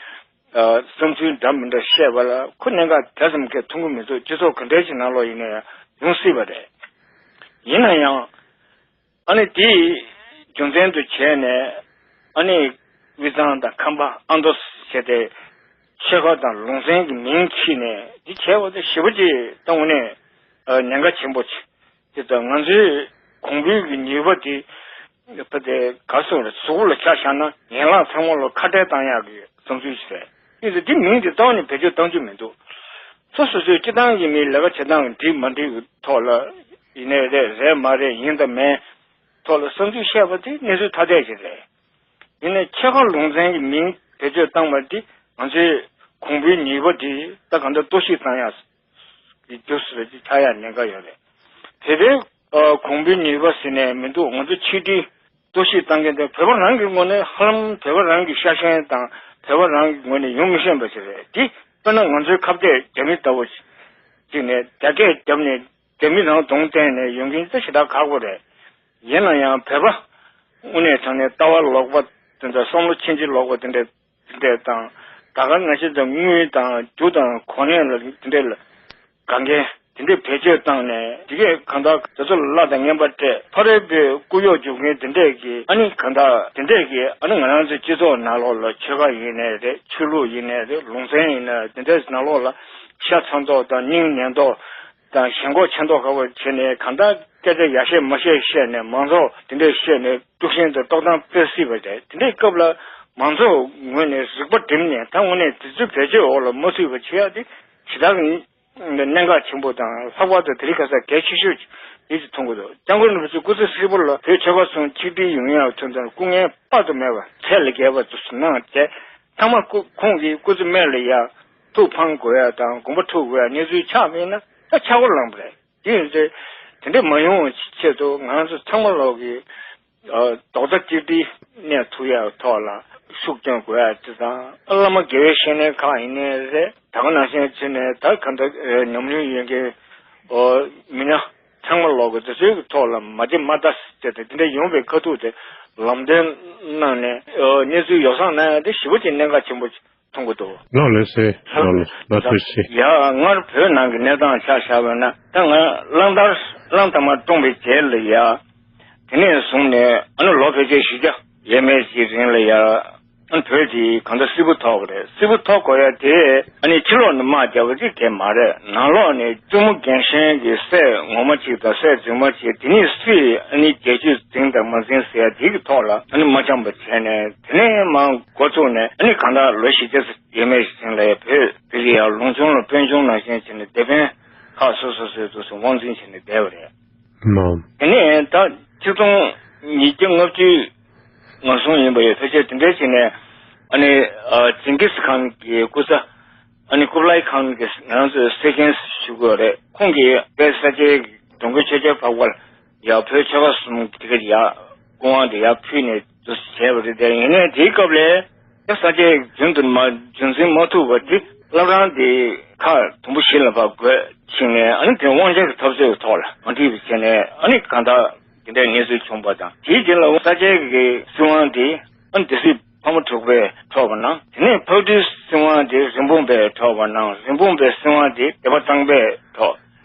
ཨ་བསམ་ཚུལ་འདྲ་མི་འདྲ་བཤད་པ་ལ་ཁོ་གནད་འགག་དེ་ཙམ་གྱི་མཐོང་གི་མི་འདུག་སྤྱི་ཚོགས་ག་འདྲ་ཞིག་ནང་ལོགས་ཡིན་ན་ཡང་ཡོང་སྲིད་པ་རེད། ཡིན་ན་ཡང་། ཨ་ནི་དེའི་རྒྱུ་མཚན་དུ་བྱས་ནས་ཨ་ནི་དབུས་གཙང་དང་ཁམས་པ་ཨ་མདོ་ཟེར་ཏེ་ཆོལ་ཁ་དང་ལུང་ཚན་གྱི་མིང་ཁྱེར་ནས་འདི་བྱས་པ་དེ་ཞེ་པོ་ཅིག་ད་དངོས་གནས་ཉེན་ཁ་ཆེན་པོ་ཅིག་དེ་དང་ང་ཚོའི་གོང་བུའི་གི་ནུས་པ་དེ་ཕ་དེ་ག་སོང་རེད། གཟུགས་པོ་ལ་ཆ་བཞག་ན་ཡན་ལག་ཚང་མ་ལ་ཁ་བྲལ་བཏང་ཡག་གི་བསམ་ཚུལ་ཞིག་རེད། ཡིན་ཙང་འདི་མིང་འདི་བཏང་ནས་བེད་སྤྱོད་བཏང་རྒྱུ་མི་འདུག་སོ་སོ་སོའི་སྤྱི་བཏང་གི་མིའི་ལས་ཀ་བྱེད་སྟངས་འགྲིག་མ་འགྲིག་གི་ཐོག་ལ་ཡིན་ནའི་རེད། རེད་མ་རེད། ཡིན་དང་མིན་ཐོག་ལ་བསམ་ཚུལ་བཤད་པ་དེ་གནས་ཚུལ་ཐ་དད་ཅིག་རེད། ཡིན་ནའི་ཆོལ་ཁ་ལུང་ཚན་གྱི་མིང་བེད་སྤྱོད་བཏང་བ་འདི་ང་ཚོའི་གོང་བུའི་ནུས་པ་འདི་ད་གང་ལྟར་གཏོར་བཤིག་བཏང་ཡག་གི་རྒྱུ་ཟེར་གྱི་ཆགས་ཡག་ཉེན་ཁ་ཡོད་རེད། དེ་ལྟའི་གོང་བུའི་ནུས་པ་ཟེར་ནས་མི་འདུག་ང་ཚོ་ཆིག་སྒྲིལ་གཏོར་བཤིག་བཏང་མཁན་དེ་བོད་པ་རང་གི་ངོས་ནས་ཧ་ལམ་བོད་པ་རང་གི་ཤ་ཞེན་དང་བོད་པ་རང་གི་ངོས་ནས་ཡོང་མི་ཤེས་པ་ཞིག་རེད། དེ་དཔེར་ན་ང་ཚོའི་ཁ་གཏད་རྒྱ་མི་ལྟ་བུ་ཅིག་ནས་རྒྱ་སྐད་བརྒྱབ་ནས་རྒྱ་མི་རང་གདོང་བསྟན་ནས་ཡོང་མཁན་དེ་ཞེ་དྲག་ཁག་པོ་རེད། ཡིན་ན་ཡང་བོད་པ་དངོས་གནས་དྲང་གནས་ལྟ་བ་ལོག་པ་དེ་འདྲ་བསམ་བློ་ཕྱིན་ཅི་ལོག་པ་དེ་འདྲ་དེ་འདྲ་དང་ད་ག་ནང་བཞིན་དུ་དངུལ་དང་རྒྱུ་དང་གོ་གནས་ལ་དེ་འདྲ་ལ་དགའ་མཁན་དེ་འདྲ་བེད་སྤྱོད་བཏང་ནས་དེ་གས་གང་ལྟར་དེ་ཚོ་ལ་བརྡ་ངན་པ་སྤྲད། ཕ་རོལ་པོས་སྐུ་གཡོག་རྒྱུག་མཁན་དེ་འདྲས་ཀྱིས་ཨ་ནི་གང་ལྟར་དེ་འདྲས་ཀྱིས་ཨ་ནི་ང་རང་ཚོའི་སྤྱི་ཚོགས་ནང་ལོགས་ལ་ཆོལ་ཁ་ཡིན་ནའི་རེད། ཆོས་ལུགས་ཡིན་ནའི་རེད། ལུང་ཚན་ཡིན་ནའི་དེ་འདྲས་ནང་ལོགས་ལ་ཤ་ཚ་མདོག་དང་སྙིང་ནད་མདོག་དང་ཞེན་ཁོག་ཆེ་མདོག་ཁ་པོ་བྱས་ནས་གང་ལྟར་སྐད་ཆ་ཡ་བཤད་མ་བཤད་བཤད་ནས་མང་ཚོགས་དེ་འདྲས་བཤད་ནས་དཀྲུག་ཤིང་དང་དཀྲོག་གཏམ་སྤེལ་སྲིད་པ་རེད། དེ་འདྲའི་སྐབས་ལ་མང་ཚོགས་ངོས་ནས་རིག་པ་བསྒྲིམས་ནས་ད་དངོས་གནས་དེ་ཚོའི་བེད་སྤྱོད་འོག་ལ་མ་ཚུད་པ་བྱེད་ཡག་དེ་ཞེ་དྲག་གི་གནད་འགག་ཆེན་པོ་དང་ལྷག་པར་དུ་དེ་རིང་ཁ་སང་གལ་ཆེ་ཤོས་ཅིག་ཡིད་ཀྱིས་མཐོང་གི་འདུག་སྐྱབས་མགོན་རིན་པོ་ཆེ་སྐུ་ཚེ་ཧྲིལ་པོ་ལ་བོད་ཆོལ་ཁ་གསུམ་ཆིག་སྒྲིལ་ཡོང་ཡག་དོན་དུ་སྐུ་ངལ་དཔག་ཏུ་མེད་པ་ཚད་ལས་བརྒལ་བ་དུ་གནང་བྱས་ཚང་མ་སྐུ་ཁོང་གི་སྐུ་ཚེ་སྨད་ལ་ཡ་ཐུགས་ཕམ་དགོས་ཡ་དང་དགོངས་པ་འཁྲུག་དགོས་ཡ་གནས་ཚུལ་ཆགས་མེད་ན་ད་ཆགས་སྒོ་ལངས་པ་རེད། དེ་ཡིན་ཚེ་དེ་འདྲ་མ་ཡོང་བའི་ཆེད་དུ་ང་ཚོ་ཚང་མ་ལོག་གི་རྡོག་རྩ་གཅིག་སྒྲིལ་གནས་ཐུབ་ཡག་ཐོག་ལ་ཤུགས་སྐྱོན་དགོས་ཡག་ཅིག་དང་བླ་མ་དགེ་བའི་བཤེས་གཉེན་ཁག་ཡིན་ནའི་རེད། ད་ག་ནང་བཞིན་བྱས་ནས་ད་ག་འདྲ་ཉམས་མྱོང་ཡོད་མཁན་མི་སྣ་ཚང་མ་ལོག་གི་དེ་ཚོའི་ཐོག་ལ་མ་བརྗེད་མ་ལྟ་ཟེར་ཏེ་དེ་འདྲ་ཡོང་བའི་ཁ་ཐུག་དེ་ལམ་སྟོན་གནང་ནས་གནས་ཚུལ་ཡོ་བསྲང་གནང་ཡག་དེ་ཞེ་པོ་ཅིག་གནད་འགག་ཆེན་པོ་ཅིག་མཐོང་གི་འདུག་ལགས་ལགས་སེ། ལགས་ལགས་ལགས་ཐུགས་རྗེ་ཆེ། ཡ་སྔར་བོད་ནང་གི་གནས་སྟངས་ཆ་བཞག་པ་ན་ད་ང་གླང་དར་གླང་དར་མ་བཀྲོངས་པའི་རྗེས་ལ་ཡ། དེ་ནས་བཟུང་ནས་ཨ་ནི་ལོ་ཕལ་ཆེར་བཞི་བརྒྱ་ཡས་མས་ཀྱི་རིང་ལ་ཡ། ཨ་ནི་བོད་དེ་གང་ལྟར་སིལ་བུ་ཐོག་གི་རེད། སིལ་བུ་ཐོག་དགོས་ཡ་དེ་ཨ་ནི་ཕྱི་ལོགས་ནས་དམག་རྒྱག་པ་ཅིག་གས་མ་རེད། ནང་ལོགས་ནས་བཙུན་མོ་རྒན་གཞོན་གྱི་སྲས་ངོ་མ་གཅིག་དང་སྲས་རྫུན་མ་གཅིག་དེ་ནས་སུས་ཨ་ནི་རྒྱལ་ཇུས་འཛིན་དང་མ་འཛིན་ཟེར་ཡ་དེ་གི་ཐོག་ལ་ཨ་ནི་མ་འཆམ་པ་བྱས་ནས་དེ་ནས་མར་འགོ་བཙུགས་ནས་ཨ་ནི་གང་ལྟར་ལོ་བཞི་བརྒྱ་ཡས་མས་ཤིག་ལ་བོད་དེ་གི་ཡང་ལུང་ཆུང་ལ་དཔོན་ཆུང་ནང་བཞིན་བྱས་ནས་སྡེ་དཔོན་ཁག་སོ་སོ་སོའི་འདུག་སེ་དབང་འཛིན་བྱས་ནས་བསྡད་པ་རེད། མ། དེ་ནས་ད་ཆིག་སྟོང་ཉིས་བརྒྱ་ལྔ་བཅུ་ང་གསུམ་ཡིན་པ་ཡོད། ཕལ་ཆེར་དེ་འདྲའི་ཆེད་ནས་ཨ་ནི་ཇིང་གིས་ཁཱན་གྱི་སྐུ་ཚ་ཨ་ནི་ཀུབ་ལའི་ཁཱན་གྱི་ང་རང་ཚོའི་སྲས་ཆེན་ཞུ་དགོས་རེད། ཁོང་གིས་དཔལ་ས་སྐྱའི་འགྲོ་མགོན་ཆོས་རྒྱལ་འཕགས་པ་ཡར་བོད་ཆོལ་ཁ་གསུམ་དེ་ག་ཡར་སྐུ་དབང་དེ་ཡར་ཕུལ་ནས་འདུག་བྱས་པ་རེད། དེ་ཡིན་ནའི་དེའི་སྐབས་ལ་ཡ་ས་སྐྱའི་རྒྱུན་དུ་མ་རྒྱུན་འཛིན་མ་ཐུབ་པ་དེ་བླ་བྲང་དེ་ཁག་དུམ་བུ་བཞི་ལ་ཕར་བགོས་ཕྱིན་ནས་ཨ་ནི་དེ་དབང་ཆ་གི་འཐབ་རྩོད་ཐོག་ལ་མ་འགྲིག་པ་བྱས་ནས་ཨ་ནི་གང་ལྟར་དེ་འདྲའི་གནས་ཚུལ་བྱུང་བ་དང་དེའི་རྗེས་ལ་ས་སྐྱའི་གི་སྲིད་དབང་དེ་ཨ་ནི་སྡེ་སྲིད་ཕག་མོ་དྲུག་པས་འཕྲོག་པ་ན། དེ་ནས་ཕག་གྲུའི་སྲིད་དབང་དེ་རིན་སྤུངས་པས་འཕྲོག་པ་ན། རིན་སྤུངས་པའི་སྲིད་དབང་དེ་སྡེ་པ་གཙང་པས་འཕྲོག་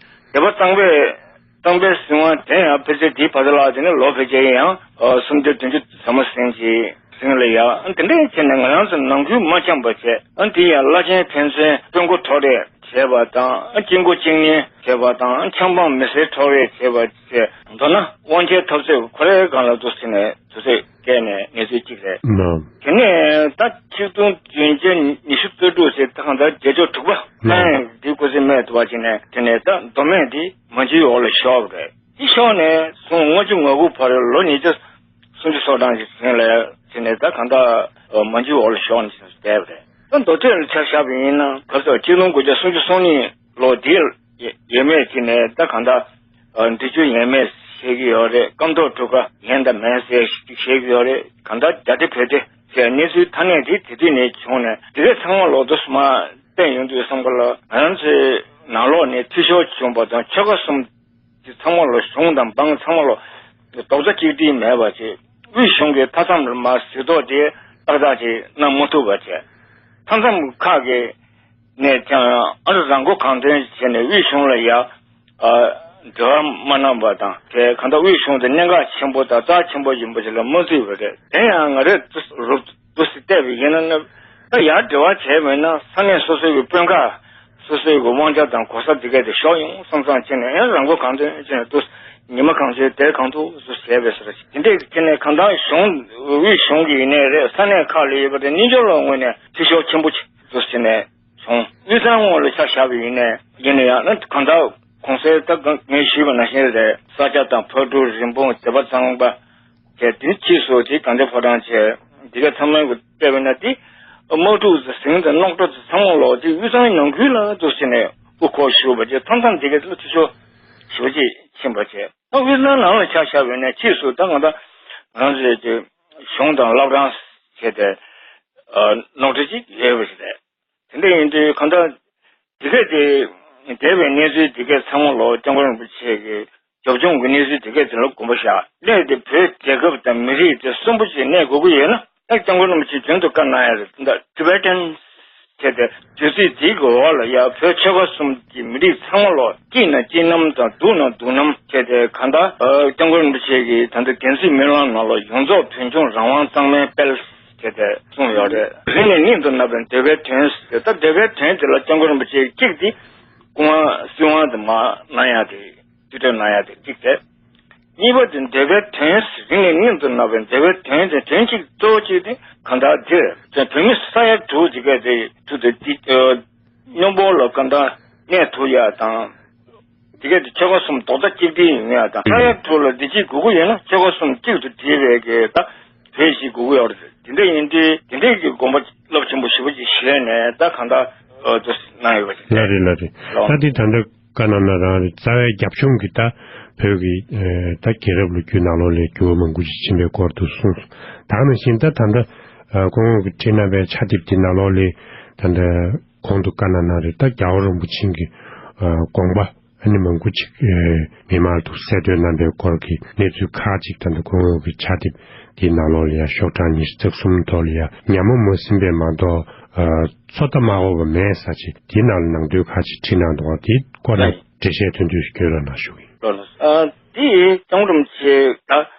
སྡེ་པ་གཙང་པས་གཙང་པའི་སྲིད་དབང་དེ་ཡང་ཕལ་ཆེར་དེའི་བར་དུ་ལ་དེ་ནས་ལོ་ཕལ་ཆེར་ཡང་སུམ་བརྒྱ་བདུན་ཅུ་ཟེར་མ་ཟིན་གྱི་རིང་ལ་ཡང་དེ་འདྲའི་བྱས་ནས་ང་རང་ཚོ་ནང་ཁུལ་མ་འཆམ་པ་བྱས། ཨ་དེ་ཡང་བླ་ཆེན་ཕན་ཚུན་དཔོན་མགོ་ཐོག་རེད། བྱས་པ་དང་། དཀྱིལ་འཁོར་བཅུ་གཉིས་བྱས་པ་དང་། ཆབ་འབངས་མི་སེར་ཁྲོམ་རའི་བྱས་པ་བཅས། མདོར་ན་དབང་ཆའི་འཐབ་རྩོད་ཁོ་རའི་སྒང་ལ་འདུག་ཟེར་ནས་དུས་ཚོད་བསྐྱལ་ནས་གནས་ཚུལ་གཅིག་རེད། ལགས། དེ་ནས་ད་ཆིག་སྟོང་བདུན་བརྒྱ་ཉི་ཤུ་རྩ་དྲུག་ཟེར་ད་གང་ལྟར་བརྒྱད་ཅུ་དྲུག་པ། ལགས། ཨེ། འདི་སྐུ་ཚེ་སྨད་དུ་བ་བྱས་ནས། དེ་ནས་ད་མདོ་སྨད་འདི་མན་ཇུའི་འོག་ལ་ཤོར་བ་རེད། དེ་ཤོར་ནས་བཟུང་ལྔ་བཅུ་ང་དགུ་བར་ལོ་ཉིས་བརྒྱ་སུམ་ཅུ་སོ་གྲངས་ཀྱི་རིང་ལ་དེ་ནས་ད་གང་ལྟར་མན་ཇུའི་འོག་ལ་ཤོར་ནས་བསྡད་པ་རེད། ད་མདོ་སྟོད་ལ་ཆ་བཞག་པ་ཡིན་ན་ག་ཚོད་ཆིག་སྟོང་དགུ་བརྒྱ་སུམ་ཅུ་སོ་གཉིས་ལོ་དེ་ཡས་མས་ཅིག་ནས་ད་གང་ལྟར་འབྲི་ཆུ་ཡས་མས་བཤད་ཀྱི་ཡོད་རེད། སྐམ་ཐོག་གྲུ་ཁ་ཡས་དང་མས་ཟེར་ཞིག་བཤད་ཀྱི་ཡོད་རེད། གང་ལྟར་རྒྱ་སྡེ་བོད་སྡེ་ཟེར་གནས་ཚུལ་ཐ་སྙད་དེ་དེ་དུས་ནས་བྱུང་ནས། དེ་གས་ཚང་མ་ལོག་ཏུ་མ་བལྟས་ཡོང་དུས་བསམ་ག་ལ། ང་རང་ཚོའི་ནང་ལོགས་ནས་འཐུས་ཤོར་བྱུང་བ་དང་ཆོལ་ཁ་གསུམ་དེ་ཚང་མ་ལོག་གཞུང་དང་འབངས་ཚང་མ་ལོག་རྡོག་རྩ་གཅིག་སྒྲིལ་མེད་པ་བྱས། དབུས་གཞུང་གི་མཐའ་མཚམས་ལ་མ་གཟིགས་རྟོག་དེ་ཏག་ཏག་ཅིག་གནང་མ་ཐུབ་པ་བྱས། མཐའ་མཚམས་ཁག་གི་ནས་ཀྱང་ཨ་རི་རང་མགོ་གང་ཐོན་བྱས་ནས་དབུས་གཞུང་ལ་ཡ་ཨ་འབྲེལ་བ་མ་གནང་བ་དང་། དེ་གང་ལྟར་དབུས་གཞུང་དེ་གནད་འགག་ཆེན་པོ་དང་རྩ་ཆེན་པོ་ཡིན་པ་ཞིག་ལ་མ་བརྩིས་པ་རེད། དེ་ཡང་ང་རེ་རུབ་ཏུ་སེ་བལྟས་པ་ཡིན་ན་ནི། ད་ཡར་འབྲེལ་བ་བྱས་མེད་ན་ས་གནས་སོ་སོའི་གི་དཔོན་ཁག་སོ་སོའི་གི་དབང་ཆ་དང་གོ་ས་དེ་གས་དེ་ཤོར་ཡོང་བསམ་བསམ་བྱས་ནས། ཨེ། རང་མགོ་གང་ཐོན་བྱས་ནས་ཏུ་ཉི་མ་གང་ཚོད་དེར་གང་ཐུབ་སུ་བྱས་པའི་ཟེར། དེ་འདྲས་ཀྱི་ནས་གང་ལྟར་གཞུང་དབུས་གཞུང་གི་ཡིན་ནའི་རེད། ས་གནས་ཁག་ལ་ཡོད་པ་དེ་གནས་མཆོག་ལ་ངོས་ནས་འཐུས་ཤོར་ཆེན་པོ་ཅིག་ཏུ་བྱས་ནས་བྱུང་། དབུས་གཙང་ངོས་ལ་ཆ་བཞག་པ་ཡིན་ནའི་ཡིན་ན་ཡང་ན་གང་ལྟར་གོང་གསལ་ད་ངས་ཞུས་པ་ནང་བཞིན་རེད། ས་སྐྱ་དང་ཕག་གྲུ། རིན་སྤུངས། སྡེ་པ་གཙང་པ། བྱས། དེ་ཕྱིས་སུ་དེ་དགའ་ལྡན་ཕོ་བྲང་བྱས། འདི་ག་ཚང་མའི་གི་བལྟས་པ་ན་དེ་དམག་འཁྲུག་ཟིང་དང་རྙོག་དྲ་ཚང་མ་ལོག་དེ་དབུས་གཙང་ནང་ཁུལ་ལ་འདུག་ཟེར་ནས་དབུ་འཁོར་ཞུགས་པ་བྱས། མཐའ་མཚམས་དེ་ག་ལ་འཐུས་ཤོར་ཞེ་པོ་ཅིག་ཕྱིན་པ་བྱས། ད་དབུས་གཙང་ནང་ལ་ཆ་བཞག་པ་ཡིན་ན་ཕྱིས་སུ་ད་ང་ད་ང་རང་ཚོའི་གི་གཞུང་དང་བླ་བྲང་བྱས་ཏེ་རྙོག་དྲ་ཅིག་ཡོད་པ་ཞིག་རེད། དེ་འདྲ་ཡིན་དུས་གང་ལྟར་འདི་གས་དེ་འདས་པའི་གནས་ཚུལ་འདི་གས་ཚང་མ་ལོག་སྐྱབས་མགོན་རིན་པོ་ཆེ་གི་རྒྱབ་ལྗོངས་ཀྱི་གནས་ཚུལ་འདི་གས་དེ་ལ་དགོངས་པ་བཞག་གནས་དེ་བོད་རྒྱལ་ཁབ་དང་མི་རིགས་དེ་གསོན་པོ་ཞིག་གནས་དགོས་ཀྱི་ཡོད་ན། ད་སྐྱབས་མགོན་རིན་པོ་ཆེ་རྒྱུན་དུ་བཀའ་གནང་ཡ་རེད། ད་Tibetans་བྱས་ཏེ་དུས་ཚིགས་འདིའི་གི་འོག་ལ་ཡ་བོད་ཆོལ་ཁ་གསུམ་གྱི་མི་རིགས་ཚང་མ་ལོག་སྐྱིད་ན་སྐྱིད་ནམ་དང་སྡུག་ན་སྡུག་ནམ་བྱས་ཏེ། གང་ལྟར་སྐྱབས་མགོན་རིན་པོ་ཆེ་གིས་ད་ལྟ་འགན་འཛིན་སྨོན་ལམ་ནང་ལ་ཡོངས་རྫོགས་བོད་ལྗོངས་རང་དབང་གཙང་མའི་དཔལ་བྱས་ཏེ་གསུངས་ཡོད་རེད། རིང་ནས་སྙིང་དུ་བརྣག་པའི་འདོད་པའི་དོན་ཟེར། ད་འདོད་པའི་དོན་དེ་ལ་སྐྱབས་མགོན་རིན་པོ་ཆེ་གཅིག་དེ་སྐུ་དབང་སྲིད་དབང་དུ་མ་གནང་ཡ་དེ་རྩིས་སྤྲོད་གནང་ཡ་དེ་གཅིག་རེད། གཉིས་པ་དེ་འདོད་པའི་དོན་ཟེར། རིང་ནས་སྙིང་དུ་བརྣག་པའི་འདོད་པའི་དོན་དེ་དོན་གཅིག་གཙོ་བོ་གཅིག་དེ་གང་ལྟར་དེ་རེད། བོད་མི་ས་ཡ་དྲུག་དེ་ག་དེ་ཐུག་དེ་དེ་སྙོམས་པོ་ལ་གང་ལྟར་གནས་ཐུབ་ཡ་དང་། དེ་གས་དེ་ཆོལ་ཁ་གསུམ་རྡོག་རྩ་གཅིག་སྒྲིལ་ཡོང་ཡ་དང་། ས་ཡ་དྲུག་ལ་བདེ་སྐྱིད་དགོས་ཀྱི་ཡོད་ན་ཆོལ་ཁ་གསུམ་གཅིག་ཏུ་སྒྲིལ་བའི་གི་ད་བོད་ཞིག་དགོས་ཀྱི་ཡོད་རེད། དེ་འདྲ་ཡིན་དུས་དེ་འདྲའི་གི་དགོངས་པ་རླབས་ཆེན་པོ་ཞེ་པོ་ཅིག་བཞེས་ནས་ད་གང་ལྟར་ཨ་དུ་གནང་ཡོད་པ་རེད། ལགས་རེད། ལགས་རེད། ལགས། ད་དེ་ད་ལྟ་བཀའ་གནང་ན་རང་རེད། རྩ་བའི་རྒྱབ་ལྗོངས་ཀྱི་ད་བོད་ཀྱི་ཨ་ད་རྒྱལ་རབས་ལོ་རྒྱུས་ནང་ལོགས་ལ་འགྱུར་བ་མང་པོ་ཞིག་ཕྱིན་པའི་སྐོར་དུ་གསུངས་སོང་། ད་ག་ནང་བཞིན་ད་ད་ལྟ་ཨ་ཁོང་གིས་བྲིས་གནང་བའི་ཕྱག་དེབ་དེ་ནང་ལོགས་ལ་ད་ལྟ་གོང་དུ་བཀའ་གནང་གནང་རེད། ད་རྒྱལ་བ་རིན་པོ་ཆེ་གི་ཨ་དགོངས་པ་ཨ་ནི་མང་པོ་ཅིག་ཨ་མི་མང་དུ་གསལ་སྟོན་གནང་པའི་སྐོར་གྱི་གནས་ཚུལ་ཁག་ཅིག་ད་ལྟ་ཁོང་གི་ཕྱག་དེབ་དེའི་ནང་ལོགས་ལ་ཡང་ཤོག་གྲངས་ཉི་ཤུ་རྩ་གསུམ་ཐོག་ལ་ཡང་ཉམས་མྱོང་མ་ཟིན་པས་མ་གཏོགས་ཨ་ཚོད་ལྟ་མ་དགོས་པ་མེད་ས་ཅིག་དེའི་ནང་ལ་ནང་དོན་ཁག་ཅིག་བྲིས་གནང་འདུག་ག་དེའི་སྐོར་ལ་འགྲེལ་བཤད་ཐུང་ཐུང་ཞིག་སྐྱོན་རོགས་གནང་ཞུ་གི་ཡིན། ལགས་ལགས། ཨ་དེ་སྐྱབས་མགོན་རིན་པོ་ཆེ་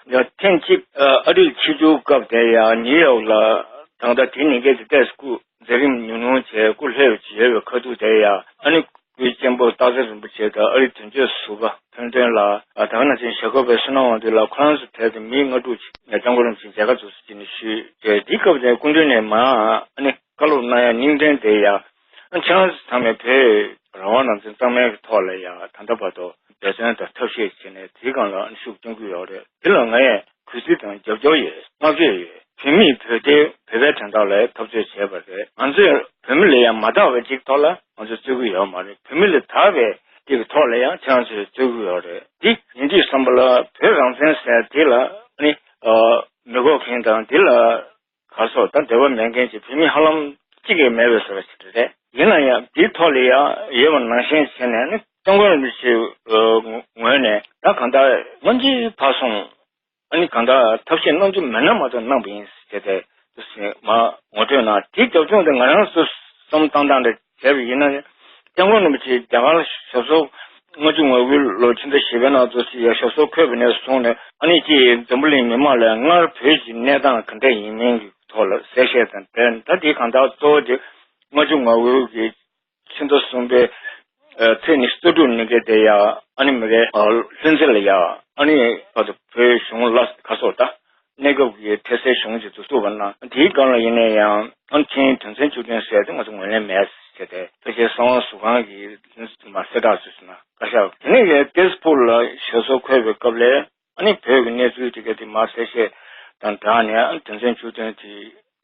ད་ཐེངས་གཅིག་ཨ་ཨ་རིར་ཆིབས་བསྒྱུར་སྐབས་དེ་ཡང་ནིའུ་ཡོག་ལ་ད་ལྟ་དེ་ནས་སྐད་ཆ་བལྟས་སྐུ་མཛད་རིམ་ཉུང་ཉུང་བྱས་སྐུ་ལྷོད་ཡོད་པའི་ཁ་ཐུག་དེ་ཡང་ཨ་ནི་སྐུའི་གཅེན་པོ་སྟག་འཚེར་རིན་པོ་ཆེ་དང་ཨ་རིའི་དོན་གཅོད་ཟུར་པ་ཕན་བདེ་ལགས། ཨ་ད་ག་ནང་བཞིན་ཞྭ་སྒོ་པའི་བསོད་ནམས་དབང་འདུས་ལགས། ཁོ་རང་ཚོ་ཐད་དུ་མི་ལྔ་དྲུག་ཅིག་ནས་སྐྱབས་མགོན་རིན་པོ་ཆེ་མཇལ་ཁ་ཚོགས་ཟེར་གྱི་ནས་ཞུས་ཏེ། དེའི་སྐབས་དེ་སྐུ་མདུན་ནས་མར་ཨ་ནི་བཀའ་སློབ་གནང་ཡ་སྙིང་དྲན་དེ་ཡང་ཨ་ཁྱེད་རང་ཚོ་ཚང་མས་བོད་རང་དབང་རང་བཙན་གཙང་མའི་ཐོག་ལ་ཡང་ད་ལྟ་བར་དུ་འབད་བརྩོན་དང་ཐབས་ཤེས་བྱས་ནས་དེའི་སྒང་ལ་ཤུགས་སྐྱོན་གྱི་ཡོད་རེད། དེ་ལ་ང་ཡང་གུས་བརྩི་དང་རྒྱབ་སྐྱོར་ཡོད། བསྔགས་བརྗོད་ཡོད། བོད་མིས་བོད་དོན་བོད་པའི་དོན་དག་ལ་འཐབ་རྩོད་བྱས་པ་རེད། ང་ཚོས་བོད་མི་ལ་ཡང་མ་དག་པའི་ཅིག་ཐོག་ལ་ང་ཚོས་རྩོད་ཀྱི་ཡོད་མ་རེད། བོད་མི་ལ་དག་པའི་ཅིག་གི་ཐོག་ལ་ཡང་ཁྱེད་རང་ཚོས་རྩོད་ཀྱི་ཡོད་རེད། འདི་ཡིན་དུས་བསམ་པ་ལ་བོད་རང་བཙན་ཟེར་དེ་ལ་ནི་ཨ་མི་དགོས་མཁན་དང་དེ་ལ་ག་སོགས་ད་འབྲེལ་བ་མེད་མཁན་གྱི་བོད་མི་ཧ་ལམ་གཅིག་ཀྱང་མེད་པའི་བཟོ་འདྲ་ཞིག་རེད། ཡིན་ན་ཡང་དེའི་ཐོག་ལ་ཡང་ཡོད་པ་ནང་བཞིན་བྱས་ནས་ནི་སྐྱབས་མགོན་རིན་པོ་ཆེའི་ངོས་ནས་ད་གང་ལྟར་སྔོན་གྱི་ཕར་སོང་ཨ་ནི་གང་ལྟར་ཐབས་ཤེས་གནང་རྒྱུ་མེད་ན་མ་གཏོགས་གནང་པ་ཡིན་ཟེར་ཏེ་དུ་ཟིན་མ་ངོ་སྤྲོད་གནང་། དེའི་རྒྱབ་ལྗོངས་དེ་ང་རང་ཚོ་བསམ་བཏང་སྟངས་འདྲ་བྱས་པ་ཡིན་ན། སྐྱབས་མགོན་རིན་པོ་ཆེ་རྒྱ་གར་ཞབས་སོར་ལྔ་བཅུ་ང་དགུའི་ལོ་ཕྱི་ཟླ་བཞི་པའི་ནང་དུ་ཟིན་ཡ་ཞབས་སོར་འཁོད་པ་ནས་བཟུང་ནས་ཨ་ནི་ཅིག་འཛམ་བུ་གླིང་མི་མང་ལ་སྔར་བོད་ཀྱི་གནས་སྟངས་ག་འདྲ་ཡིན་མིན་གྱི་ཐོག་ལ་གསལ་བཤད་དང་འབྲེལ། ད་དེའི་གང་ལྟར་གཙོ་བོ་དེ་ལྔ་བཅུ་ང་དགུ་གི་ ཕྱི་ཟླ་གསུམ་པའི་ཚེས་ཉི་ཤུ་རྩ་དྲུག་ཉིན་གྱི་དེ་ཡ་ཨ་ནི་མི་རེ་ལྷུན་རྩེ་ལ་ཡ་ཨ་ནི་བོད་གཞུང་ལ་ཁ་སོགས་ད་གནས་སྐབས་ཀྱི་འཕྲལ་སེལ་གཞུང་ཅིག་ཏུ་བཙུགས་པ་ན་དེའི་སྒང་ལ་ཡིན་ན་ཡང་ཨ་ནི་ཆིངས་ཡིག་དོན་ཚན་བཅུ་བདུན་ཟེར་དེ་ང་ཚོ་ངོས་ལེན་མེད་ཟེར་ཏེ་ཕལ་ཆེར་གསང་བ་ཟུར་ཁང་གི་མ་གསལ་བསྒྲགས་ཚུལ་སོང་ན་བཀའ་ཤག་དེ་ནས་ཡང་ཏེས་པུར་ལ་ཞབས་སོར་འཁོད་པའི་སྐབས་ལ། ཨ་ནི་བོད་ཀྱི་གནས་ཚུལ་དེ་ག་དེ་མར་གསལ་བཤད་དང་སྦྲགས་ནས་ཨ་ནི་དོན་ཚན་བཅུ་བདུན་དེ་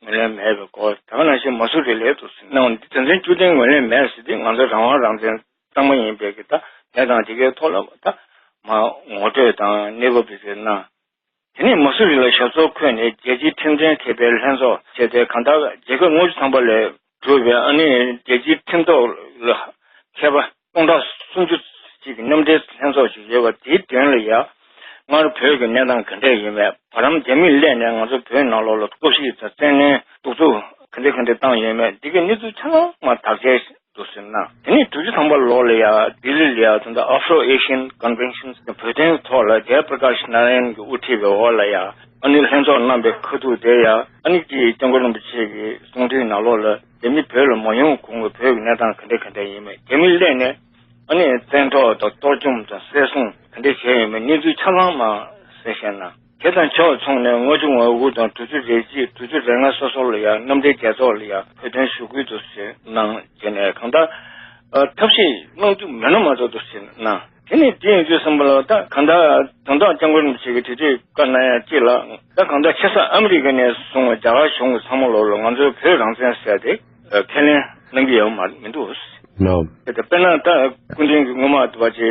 ངོས་ལེན་མེད་པའི་སྐོར་ད་ག་ནང་བཞིན་མ་སུ་རི་ལའི་དུ་གནང་བ་འདི་དོན་ཚན་བཅུ་བདུན་ངོས་ལེན་མེད་ཟེར་དུས་ང་ཚོ་རང་དབང་རང་བཙན་གཙང་མ་ཡིན་པའི་གི་ད་གནས་སྟངས་དེ་གའི་ཐོག་ལ་ད་མ་ངོ་སྤྲོད་དང་གནས་བབ་དེ་ཚོ་གནང་། དེ་ནས་མ་སུ་རི་ལ་ཞབས་སོར་འཁོད་ནས་རྒྱལ་སྤྱིའི་ཁྲིམས་དོན་མཁས་པའི་ལྷན་ཚོགས་བྱས་ཏེ་གང་ལྟར་རྒྱལ་ཁབ་ལྔ་བཅུ་ཐམ་པ་ལས་གྲུབ་པའི་ཨ་ནི་རྒྱལ་སྤྱིའི་ཁྲིམས་ཐོག་ལ་མཁས་པ། སྟོང་ཕྲག་སུམ་ཅུ་ཅིག་གི་མཉམ་འབྲེལ་ལྷན་ཚོགས་ཤིག་ཡོད་པ་དེའི་དོན་ལ་ཡ། སྔར་བོད་ཀྱི་གནས་སྟངས་ག་འདྲས་ཡིན་མེད་བར་ལམ་རྒྱ་མིས་སླེབས་ནས་ང་ཚོ་བོད་ནང་ལོགས་ལ་རྟོག་ཞིབ་དང་བཙན་གནོན་གདུག་རྩུབ་ག་འདྲས་ག་འདྲས་བཏང་ཡོད་མེད་འདི་གའི་གནས་ཚུལ་ཆ་ཚང་མ་དག་ཆའི་འདུག་ཟེར་ན། དེ་ནས་དྲུག་ཅུ་ཐམ་པ་ལོ་ལ་ཡ་ལྡི་ལི་ལ་ཡ་ད་ལྟ་Afro Asian Convention བོད་དོན་ཐོག་ལ་ཇའི་པྲ་ཀཱཤ་ནཱ་ར་ཡན་གྱིས་དབུ་ཁྲིད་པའི་འོག་ལ་ཡ་ཨ་ནི་ལྷན་ཚོགས་གནང་པའི་ཁ་ཐུག་དེ་ཡ་ཨ་ནི་ཀྱི་སྐྱབས་མགོན་རིན་པོ་ཆེ་གི་གསུང་འཕྲིན་ནང་ལོགས་ལ། རྒྱ་མི་བོད་ལ་མ་ཡོང་གོང་གི་བོད་ཀྱི་གནས་སྟངས་ག་འདྲ་ག་འདྲ་ཡིན་མེད། རྒྱ་མི་སླེབས་ནས་ཨ་ནི་བཙན་འཕྲོག་དང་གཏོར་བཅོམ་དང་བསད་བཟུང་ག་འདྲ་བྱས་ཡོད་མེད་གནས་ཚུལ་ཆ་ཚང་མ་གསལ་བཤད་གནང་། དེ་དང་ཕྱོགས་མཚུངས་ནས་ལྔ་བཅུ་ང་དགུ་དང་དྲུག་ཅུ་རེ་གཅིག་དྲུག་ཅུ་རེ་ལྔ་སོ་སོ་ལ་ཡང་མཉམ་འབྲེལ་རྒྱལ་ཚོགས་ལ་ཡང་བོད་དོན་ཞུ་སྐུལ་དུ་གནང་བྱས་ནས་གང་ལྟར་ཐབས་ཤེས་གནང་རྒྱུ་མེད་ན་མ་གཏོགས་འདུག་ཟེར་གནང་། དེ་ནས་དེ་ཡིན་དུས་ཙམ་པ་ལ་ད་གང་ལྟར་དོན་དག་སྐྱབས་མགོན་རིན་པོ་ཆེ་གིས་དེ་དུས་བཀའ་གནང་ཡ་གཅིག་ལ་ད་གང་ལྟར་ཆེ་ས་ཨ་མི་རི་ཀ་ནས་བཟུང་བ་རྒྱ་གར་གཞུང་གི་ཚང་མ་ལོག་ལ་ང་ཚོའི་བོད་རང་བཙན་ཟེར་ཏེ་ཁས་ལེན་གནང་གི་ཡོད་མ་མི་འདུག་ལགས། དེ་ལྟར་དཔེར་ན་ད་སྐུ་མདུན་གྱི་སྔོན་མ་དུ་བ་ཅེ་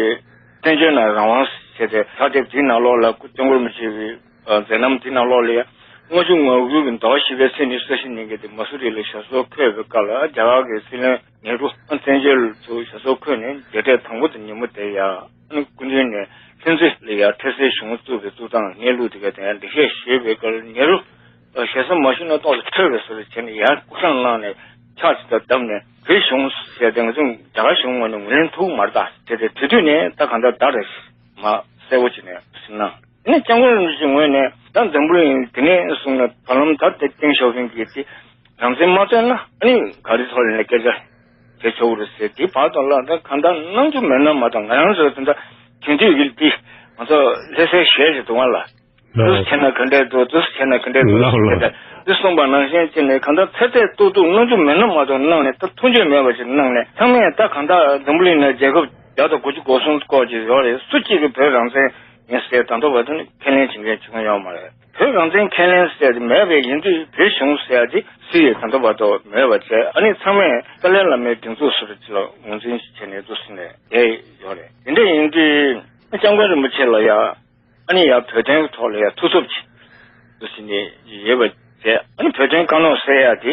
བཙན་བྱོལ་ནང་རང་དབང་ཟེར་ཏེ་ཕྱག་དེབ་དེའི་ནང་ལོགས་ལ་སྐུ་སྐྱབས་མགོན་རིན་པོ་ཆེ་གི་མཛད་རྣམ་དེའི་ནང་ལོགས་ལ་ཡ་ལྔ་བཅུ་ང་དགུ་གི་ཟླ་བ་བཞི་པའི་ཚེས་ཉི་ཤུ་རྩ་བཞི་ཉིན་གྱི་དེ་མ་སུ་རི་ལ་ཞབས་སོར་འཁོད་པའི་སྐབས་ལ་རྒྱ་གར་གྱི་སྲིད་བློན་ནེ་རུ་ཨ་བཙན་བྱོལ་དུ་ཞབས་སོར་འཁོད་ནས་མཇལ་འཕྲད་དང་པོ་དེ་ཉིན་མོ་དེ་ཡ་ཨ་ནི་སྐུ་མདུན་ནས་ལྷུན་རྩེ་ལ་ཡ་འཕྲལ་སེལ་གཞུང་བཙུགས་པའི་བཙུགས་སྟངས་གནས་ལུགས་དེ་ག་དེ་ཡང་འགྲེལ་བཤད་ཞུས་པའི་སྐབས་ནེ་རུ་ཞེ་ས་མ་ཞུས་ན་ཏོག་ཙམ་ཁྲོས་པའི་བཟོ་འདྲ་བྱས་ནས་ཡར་སྐུ་བསྲང་གནང་ནས་ཕྱག་ཅིག་ད་བརྡབས་ནས་བོད་གཞུང་ཟེར་ཏེ་ང་ཚོ་རྒྱ་གར་གཞུང་ངོས་ནས་ངོས་ལེན་ཐུབ་མ་རེད་ད་ཟེར་ཏེ་དེ་དུས་ནས་ད་གང་ལྟར་ད་རེ་མ་གསལ་པོ་བྱས་ནས་ཟིན་ན། དེ་ནས་སྐྱབས་མགོན་རིན་པོ་ཆེའི་ངོས་ནས་ད་འཛམ་བུ་གླིང་དེ་ནས་བཟུང་ནས་བར་ལམ་ད་ལྟ་ཏེང་ཞའོ་ཕིང་གིས་དེ་རང་བཙན་མ་བཏོན་ན་ཨ་ནི་ག་རེ་ཐོག་ལ་ནས་སྐད་ཆ་བྱེད་ཆོག་གི་རེད་ཟེར། དེ་བར་དུ་ལ་ད་གང་ལྟར་གནང་རྒྱུ་མེད་ན་མ་གཏོགས་ང་རང་ཚོ་དེ་འདྲ་དེང་དུས་ཀྱི་དེ་ང་ཚོ་ལྷ་སའི་གཞས་ཞིག་འདུག་ང་ལ། འདུག་སེ་བྱས་ན་ག་འདྲས་འདུག་འདུག་སེ་བྱས་ན་ག་འདྲས་འདུག་ལགས་ལགས། ཟེར་ཏེ་འདི་གསུངས་པ་ནང་བཞིན་བྱས་ནས་གང་ལྟར་ཚད་ཚད་ཏོག་ཏོག་གནང་རྒྱུ་མེད་ན་མ་གཏོགས་གནང་ནས་ད་མཐོང་ཆོས་མེད་པ་ཞིག་གནང་ནས་ཚང་མས་ད་གང་ལྟར་འཛམ་བུ་གླིང་ནང་རྒྱལ་ཁབ་བརྒྱ་དང་དགུ་བཅུ་གོ་གསུམ་སྐོར་ཅིག་ཡོད་རེད། སུ་གཅིག་གིས་བོད་རང་བཙན་ཡིན་ཟེར་ད་ལྟ་བར་དུ་ནི་ཁས་ལེན་བྱེད་མཁན་བྱུང་ཡོད་མ་རེད། བོད་རང་བཙན་ཁས་ལེན་ཟེར་དེ་མེད་པའི་ཡིན་དུས་བོད་གཞུང་ཟེར་ཡ་དེ་སུ་ཡིས་ད་ལྟ་བར་དུ་མེད་པ་བྱས། ཨ་ནི་ཚང་མས་ཏཱ་ལའི་བླ་མའི་སྒྲིག་འཛུགས་སུ་རེ་ཅི་ལ་ངོས་འཛིན་བྱས་ནས་འདུག་སེ་ནས་བསྡད་ཡོད་རེད། དེ་འདྲ་ཡིན་དུས་སྐྱབས་མགོན་རིན་པོ་ཆེ་ལ་ཡ་ཨ་ནི་ཡ་བོད་དོན་གྱི་ཐོག་ལ་ཡ་ཐུགས་འཚབ་ཅིག་འདུག་སེ་ནས་ཡོད་པ་བྱས། ཨ་ནི་བོད་དོན་བཀའ་ལོག་ཟེར་ཡ་དེ་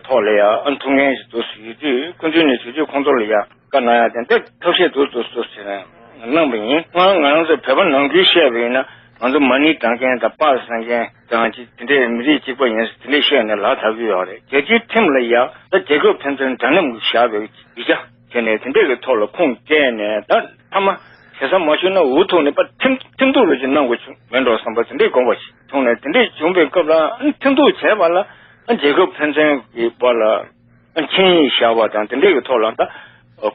ཐོག་ལ་ཡ་ཨ་ནི་ཐུགས་འགན་ཞིག་འདུག་སེ་ཡོད་དུས་སྐུ་མདུན་ནས་དུས་ཚོད་ཁོང་ཚོ་ལ་ཡ། བཀའ་གནང་ཡ་དེ་འདྲ་ཐབས་ཤེས་འདུག་འདུག་འདུག་ཟེར་ནས་གནང་བ་ཡིན། སྔར་ང་རང་ཚོ་བོད་པ་ནང་ཁུལ་བཤད་པ་ཡིན་ན་ང་ཚོ་མ་ཎི་བགྲང་མཁན་དང་པར་བཟང་མཁན་དང་ཅི་དེ་འདྲའི་མི་རིགས་གཅིག་པ་ཡིན་ཟེར་དེ་འདྲས་བཤད་ནས་ལག་བསྟར་གྱི་ཡོད་རེད། རྒྱལ་སྤྱིའི་ཁྲིམས་ལ་ཡ་ད་རྒྱལ་ཁབ་ཕན་ཚུན་འདྲ་མཉམ་གྱི་བཞག་པའི་ཡིག་ཆ་བྱས་ནས་དེ་འདྲས་ཀྱི་ཐོག་ལ་ཁུངས་སྐྱེལ་ནས་ད་མཐའ་མ་ཞེ་ས་མ་ཞུས་ན་འུ་ཐུག་ནས་པ་ཁྲིམས་ཁྲིམས་གཏུག་རུ་ཅིག་གནང་དགོས་བྱུང་མེད་འགྲོ་བསམ་པ་དེ་འདྲས་དགོངས་པ་ཞིག་བྱུང་ནས་དེ་འདྲས་བྱུང་པའི་སྐབས་ལ་ཁྲིམས་གཏུག་བྱས་པ་ལ་རྒྱལ་ཁབ་ཕན་ཚུན་གྱི་བར་ལ། ཆིངས་ཡིག་བཞག་པ་དང་དེ་འདྲའི་གི་ཐོག་ལ་ད་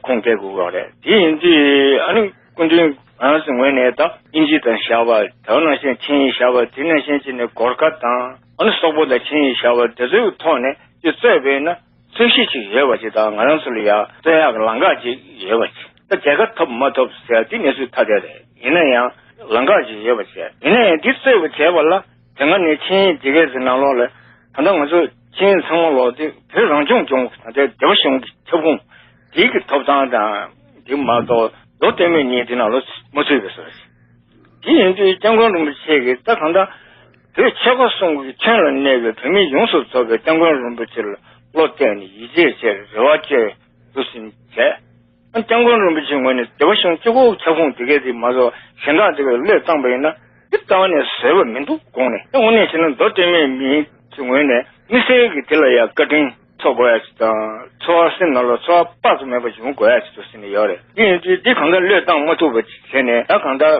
ཁུངས་སྐྱེལ་དགོས་ཀྱི་རེད། དེ་ཡིན་དུས་ཨ་ནི་སྐུ་མདུན་ང་རང་ཚོའི་ངོས་ནས་ད་ཨིན་ཇི་དང་བཞག་པ་དེ་ནང་བཞིན་ཆིངས་ཡིག་བཞག་པ་དེ་ནང་བཞིན་བྱས་ནས་གོར་ཁ་དང་ཨ་ནི་སོག་པོ་དང་ཆིངས་ཡིག་བཞག་པ་དེ་ཚོའི་ཐོག་ནས་ཅིག་རྩོད་པ་ཡིན་ན་རྩོད་གཞི་ཅིག་ཡོད་པ་ཅིག་དང་ང་རང་ཚོ་ལ་ཡ་རྩོད་ཡག་གི་ལམ་ཁ་ཅིག་ཡོད་པ་ཅིག་ད་མཇལ་ཁ་ཐོབ་མ་ཐོབ་ཟེར་ཡ་དེ་གནས་ཚུལ་ཐ་དད་རེད། ཡིན་ན་ཡང་ལམ་ཁ་ཅིག་ཡོད་པ་ཅིག་ཡིན་ན་ཡང་འདི་རྩོད་པ་བྱས་པ་ལ། དེ་སྔ་ནས་ཆིངས་ཡིག་དེ་གའི་ཟིན་ནང་ལོགས་ལ་ད་ལྟ་ང་ཚོ་ཆིངས་ཡིག་ཚང་མ་ལོག་དེ་བོད་རང་སྐྱོང་ལྗོངས་ད་ལྟའི་སྡེ་པ་གཞུང་གི་ཁྱབ་ཁོངས་དེའི་གི་ཐོབ་ཐང་དང་དེ་མ་གཏོགས་མདོ་སྟོད་སྨད་གཉིས་དེ་ནང་ལོགས་མ་ཚུད་པའི་བཟོ་རེད། དེ་ཡིན་དུས་སྐྱབས་མགོན་རིན་པོ་ཆེ་གིས་ད་གང་ལྟར་བོད་ཆོལ་ཁ་གསུམ་གྱི་ཁྱོན་ལ་གནས་པའི་བོད་མི་ཡོངས་སུ་རྫོགས་པའི་སྐྱབས་མགོན་རིན་པོ་ཆེ་ལ་བློ་གཏད་ནས་ཡིད་ཆེས་བྱས་རེ་བ་བཅོལ་འདུག་སེ་བྱས། སྐྱབས་མགོན་རིན་པོ་ཆེའི་ངོས་ནས་སྡེ་པ་གཞུང་གཅིག་པོ་ཁྱབ་ཁོངས་དེ་གའི་དེ་མ་གཏོགས་གཞན་དག་དེ་གའི་བློས་བཏང་པ་ཡིན་ན་དེ་རྩ་བ་ནས་བཟོད་པ་མི་འདུག་དགོངས་ནས། དངོས་གནས་བྱས་ན་མདོ་སྟོད་སྨད་མི་ཚོའི་ངོས་ནས་དམིགས་བསལ་གྱི་དེ་ལ་ཡང་བཀའ་དྲིན་ཚོར་དགོས་ཡ་ཅིག་དང་ཚོར་བ་སེམས་ནང་ལ་ཚོར་བ་དཔག་ཏུ་མེད་པ་བྱུང་དགོས་ཡ་ཅིག་ཏུ་ཟེར་ནས་ཡོད་རེད། དེ་ཡིན་དུས་འདི་གང་ལྟར་བློས་བཏང་མ་ཐུབ་པ་ཅིག་བྱས་ནས་ད་གང་ལྟར་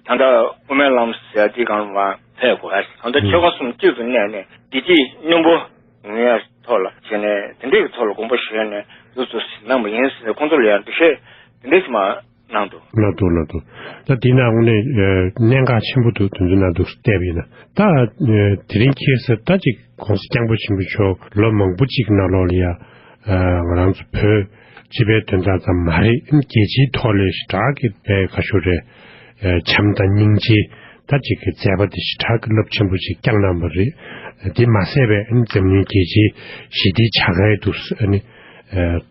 ད་ལྟ་དབུ་མའི་ལམ་ཟེར་ཡ་འདི་གང་ལ་མ་ཕེབས་དགོས་ཡ་ཅིག་ད་ལྟ་ཆོལ་ཁ་གསུམ་གཅིག་ཏུ་གནས་ནས་བདེ་སྐྱིད་སྙོམས་པོ་ཡོང་ཡ་ཐོག་ལ་བྱས་ནས་དེ་འདྲའི་གི་ཐོག་ལ་དགོངས་པ་བཞེས་ནས། འདུག་ཚོ་གནང་བ་ཡིན་ཟེར་ནས་ཁོང་ཚོ་ལ་ཡང་འགྲེལ་བཤད་དེ་འདྲས་ཤིག་མ་གནང་འདུག་ལ་འདུག་ལ་འདུག་ད་དེ་ནང་ནས་གནད་འགག་ཆེན་པོ་འདུག་དེ་ཚོ་ནང་འདུག་བལྟས་པ་ཡིན་ན། ད་དེ་རིང་ཁ་སང་ད་ཅིག་༸གོང་ས་༸སྐྱབས་མགོན་ཆེན་པོ་མཆོག་ལོ་མང་པོ་ཅིག་ནང་ལོགས་ལ་ཡ། ང་རང་ཚོ་བོད་སྤྱི་པའི་དོན་དག་ཙམ་མ་རེད། རྒྱལ་སྤྱིའི་ཐོག་ལ་ཞེ་དྲག་གི་དཔེ་ཁ་ཤོར་རེད། བྱམས་དང་སྙིང་རྗེ་ད་ཅིག་གི་མཛད་པ་དེ་ཞེ་དྲག་གི་རླབས་ཆེན་པོ་ཞིག་བསྐྱངས་གནང་བ་རེད། དེ་མ་ཟད་པའི་འཛམ་གླིང་རྒྱལ་སྤྱིའི་ཞི་བདེའི་བྱ་དགའ་འདུག་ཨ་ནི་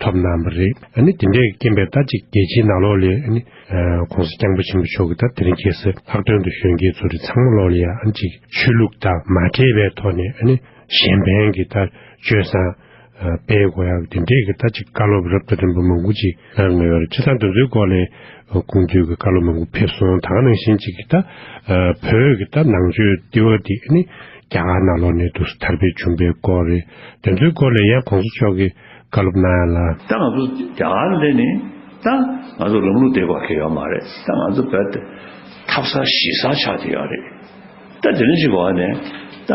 ཐོབ་གནང་བ་རེད། ཨ་ནི་དེ་འདྲའི་རྐྱེན་པས་ད་ཅིག་རྒྱལ་སྤྱིའི་ནང་ལོགས་ལ་ཨ་ནི་༸གོང་ས་༸སྐྱབས་མགོན་ཆེན་པོ་མཆོག་གི་ད་དེ་རིང་ཁ་སང་ལྷག་དོན་དུ་གཞོན་སྐྱེས་ཚོ་རེད་ཚང་མ་ལོགས་ལ་ཡ་ཨ་ནི་ཅིག་ཆོས་ལུགས་དང་མ་འདྲེས་པའི་ཐོག་ནས་ཨ་ནི་གཞན་ཕན་གྱི་ད་སྤྱོད་བཟང་སྤེལ་དགོས་ཡག་དེ་འདྲས་ཀྱི་ད་ཅིག་བཀའ་སློབ་རབ་དང་རིམ་པ་མང་པོ་ཅིག་གནང་གནང་ཡོད་རེད། བྱས་ཙང་དེ་ཚོའི་སྐོར་ལ་སྐུ་མདུན་གྱི་བཀའ་སློབ་མང་པོ་ཕེབས་སོང་། ད་ག་ནང་བཞིན་ཅིག་གི་ད་བོད་ཀྱི་ད་ནང་ཆོས་ལྟེ་བ་དེ་ནི་རྒྱ་གར་ནང་ལོགས་ནས་དུ་དར་སྤེལ་བྱུང་པའི་སྐོར་རེད། དེ་ཚོའི་སྐོར་ལ་ཡང་༸གོང་ས་མཆོག་གིས་བཀའ་སློབ་གནང་ཡ་ལ། ད་ང་ཚོ་རྒྱ་གར་ལ་ནི་ད་ང་ཚོ་ལམ་ལུགས་དེ་བ་གལ་ཡོད་མ་རེད། ད་ང་ཚོ་བོད་དེ་ཐབ་ས་གཞིས་ས་ཆགས་བསྡད་ཡོད་རེད། ད་དེ་ནས་ཅིག་བ་ནས་ད་